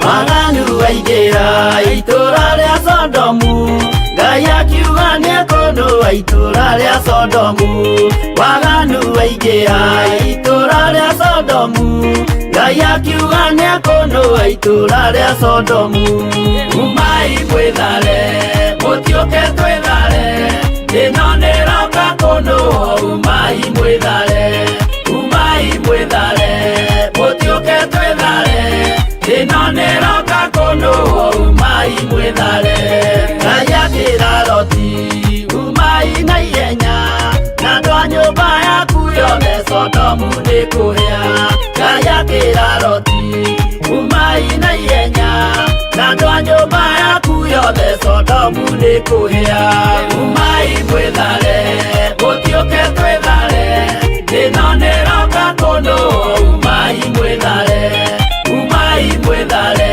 Waganu waingĩra itũra rĩa Sodomu, Ngai akiuga nĩekũnũa itũra rĩa Sodomu. Waganu waingĩra itũra rĩa Sodomu, Ngai Ngai akiuga nĩekũnũa itũũra rĩa Sodomu. Umai mwĩthare, mũtiũke twĩthare, ĩno nĩroka kũnũa. Umai mwĩthare, umai mwĩthare, mũtiũke twĩthare, ĩno nĩroka kũnũa. Umai mwĩthare. Ngai akĩra Loti, umai na ihenya, na andũ a nyũmba yaku yothe Sodomu nĩkũhĩa. Ngai akĩra Loti, umai na ihenya, na andũ a nyũmba yaku yothe Sodomu nĩkũhĩa. Umai mwĩthare, mũtiũke twĩthare, ĩno nĩroka kũnũa. Umai mwĩthare, umai mwĩthare,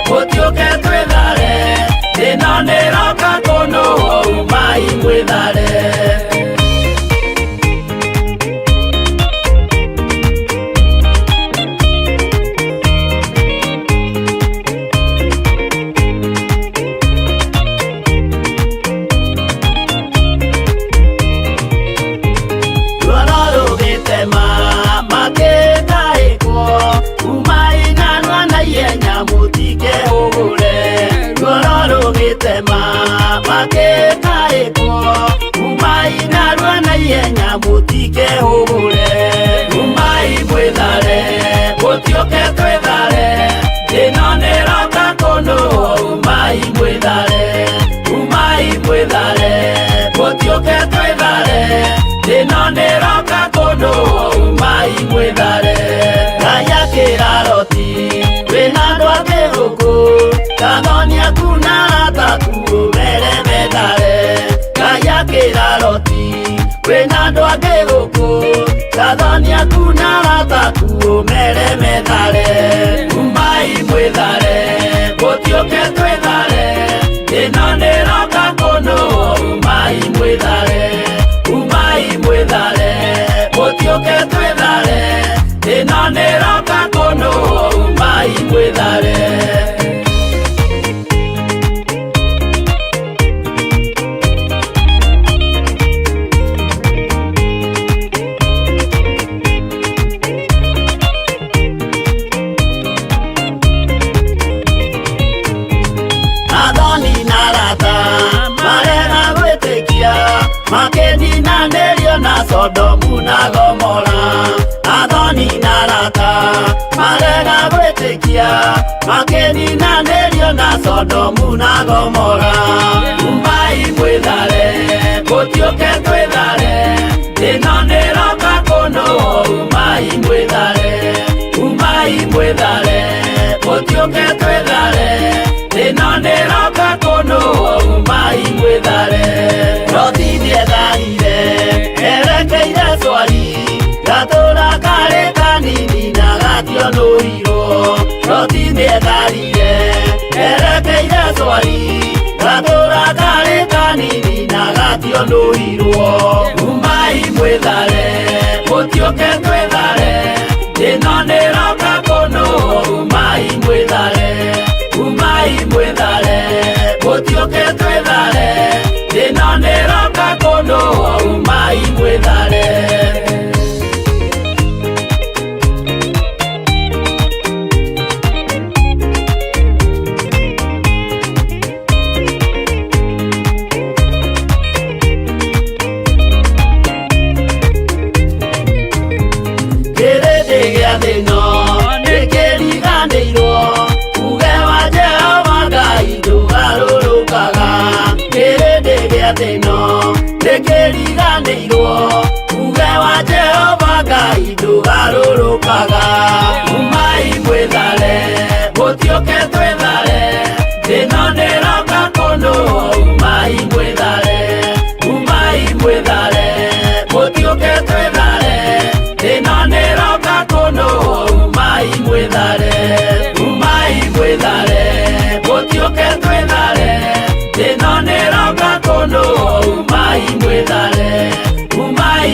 mũtiũke twĩthare, ĩno nĩroka kũnũa. Umai mwĩthare. Ruoro rũgĩtema makĩtaĩkwo, umai narua na ihenya mũtikehũgũre. Ruoro rũgĩtema makĩtaĩkwo, umai narua na ihenya mũtikehũgũre. Umai mwĩthare, mũtiũke twĩthare, ĩno nĩroka kũnũa. Umai mwĩthare, umai mwĩthare, mũtiũke twĩthare, ĩno nĩroka kũnũa. Umai mwĩthare. Ngai akĩra Loti, wĩna andũ angĩ gũkũ, gathoni aku na arata aku ũmere methare. Ngai akĩra Loti, wĩna andũ angĩ gũkũ, gathoni aku na arata aku ũmere methare. Umai mwĩthare, mũtiũke twĩthare, ĩno nĩroka kũnũa. Umai mwĩthare, umai mwĩthare, mũtiũke twĩthare, ĩno nĩroka kũnũa. Umai mwĩthare. Athoni na arata marega gwĩtĩkia, makĩninanĩrio na Sodomu na Gomora. Athoni na arata marega gwĩtĩkia, makĩninanĩrio na Sodomu na Gomora. Umai mwĩthare, mũtiũke twĩthare, ĩno nĩroka kũnũa. Umai mwĩthare, umai mwĩthare, mũtiũke twĩthare, ĩno nĩroka kũnũa. Umai mwĩthare. Loti nĩetharire erekeire Swari, gatũra karĩ kanini na gationũirwo. Loti nĩetharire erekeire Swari, gatũra karĩ kanini na gationũirwo. Umai mwĩthare, mũtiũke twĩthare, ĩno nĩroka kũnũa. Umai mwĩthare, umai mwĩthare, mũtiũke twĩthare, ĩno nĩroka kũnũa. Umai mwĩthare. Kĩrĩndĩ gĩa thĩ ĩno nĩkĩriganĩirwo, uge wa Jehova Ngai ndũgarũrũkaga. Kĩrĩndĩ gĩa thĩ ĩno nĩkĩriganĩirwo, uge wa Jehova Ngai ndũgarũrũkaga. Umai mwĩthare, mũtiũke twĩthare, ĩno nĩroka kũnũa. Umai mwĩthare, umai mwĩthare, mũtiũke twĩthare, ĩno nĩroka kũnũa. Umai mwĩthare, umai mwĩthare, mũtiũke twĩthare, ĩno nĩroka kũnũa. Umai mwĩthare, umai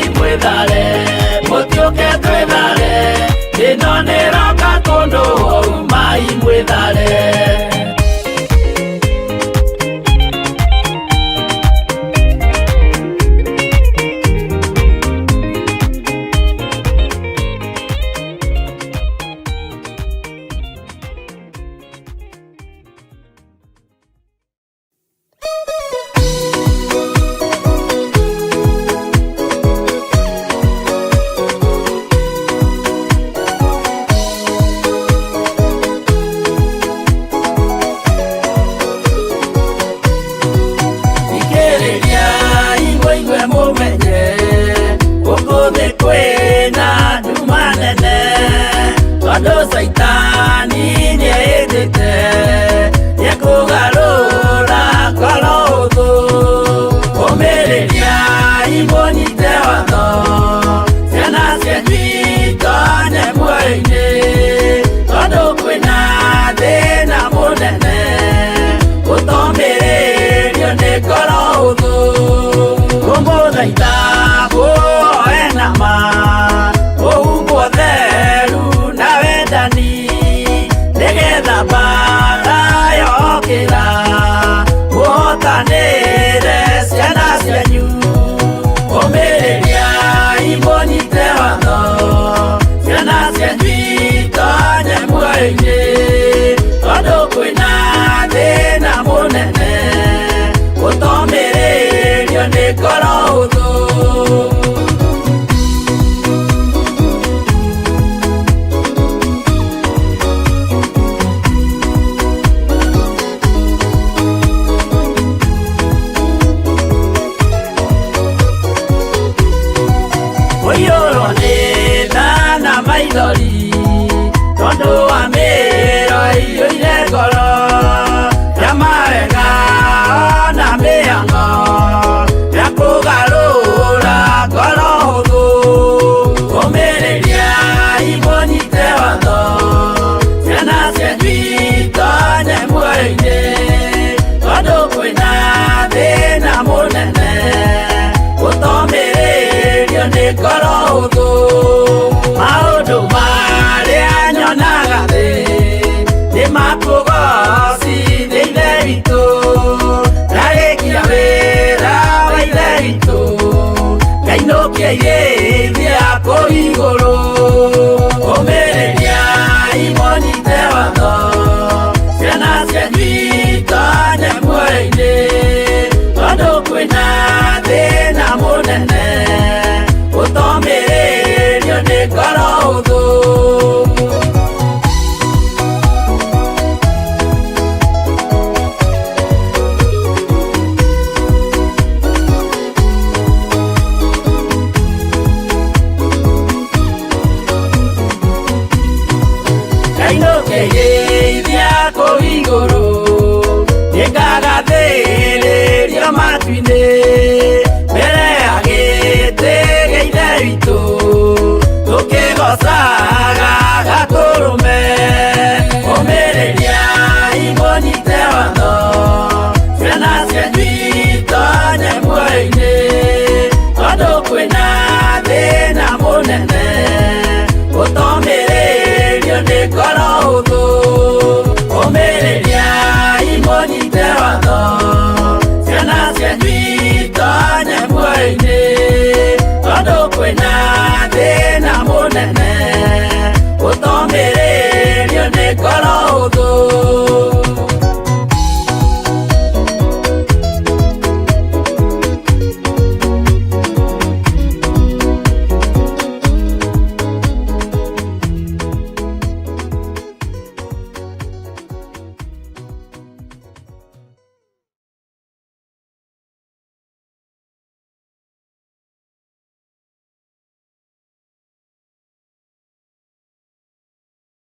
Tondũ Caitani nĩehĩtĩte nĩekũgarũra ngoro hũthũ. Ũmĩrĩriai mũnyite watho, ciana cianyu itonye muoyo-inĩ, tondũ kwĩna thĩna mũnene ũtomĩrĩrio nĩ ngoro hũthũ. Ngũmũthaitha mũoe na ma, mũhumbwo theru na wendani, nĩgetha mbaara yokĩra mũhotanĩre ciana cianyu. Ũmĩrĩriai mũnyite watho, ciana cianyu itonye muoyo-inĩ, tondũ kwĩna thĩna mũnene ũtomĩrĩrio nĩ ngoro hũthũ. Ũiyũrwo nĩ tha na maithori, tondũ wa mĩĩro ĩiyũire ngoro ya mawega na mĩhang'o ya kũgarũra ngoro hũthũ. Ũmĩrĩriai mũnyite watho, ciana cianyu itonye muoyo-inĩ, tondũ kwĩna thĩna mũnene ũtomĩrĩrio nĩ ngoro hũthũ. Maũndũ marĩa nyonaga thĩ nĩ makũgocithia Ithe witũ, ndarĩkia wĩra wa Ithe witũ, ngainũkia irĩithia kũu igũrũ. Ũmĩrĩriai mũnyite watho, ciana cianyu itonye muoyo-inĩ, tondũ kwĩna thĩna mũnene ũtomĩrĩrio nĩ ngoro hũthũ. Ngainũkĩrĩithia kũu igũrũ, nĩngagathĩrĩrio matu-inĩ, mbere ya gĩtĩ gĩa Ithe witũ, tũkĩgoocaga Gatũrũme.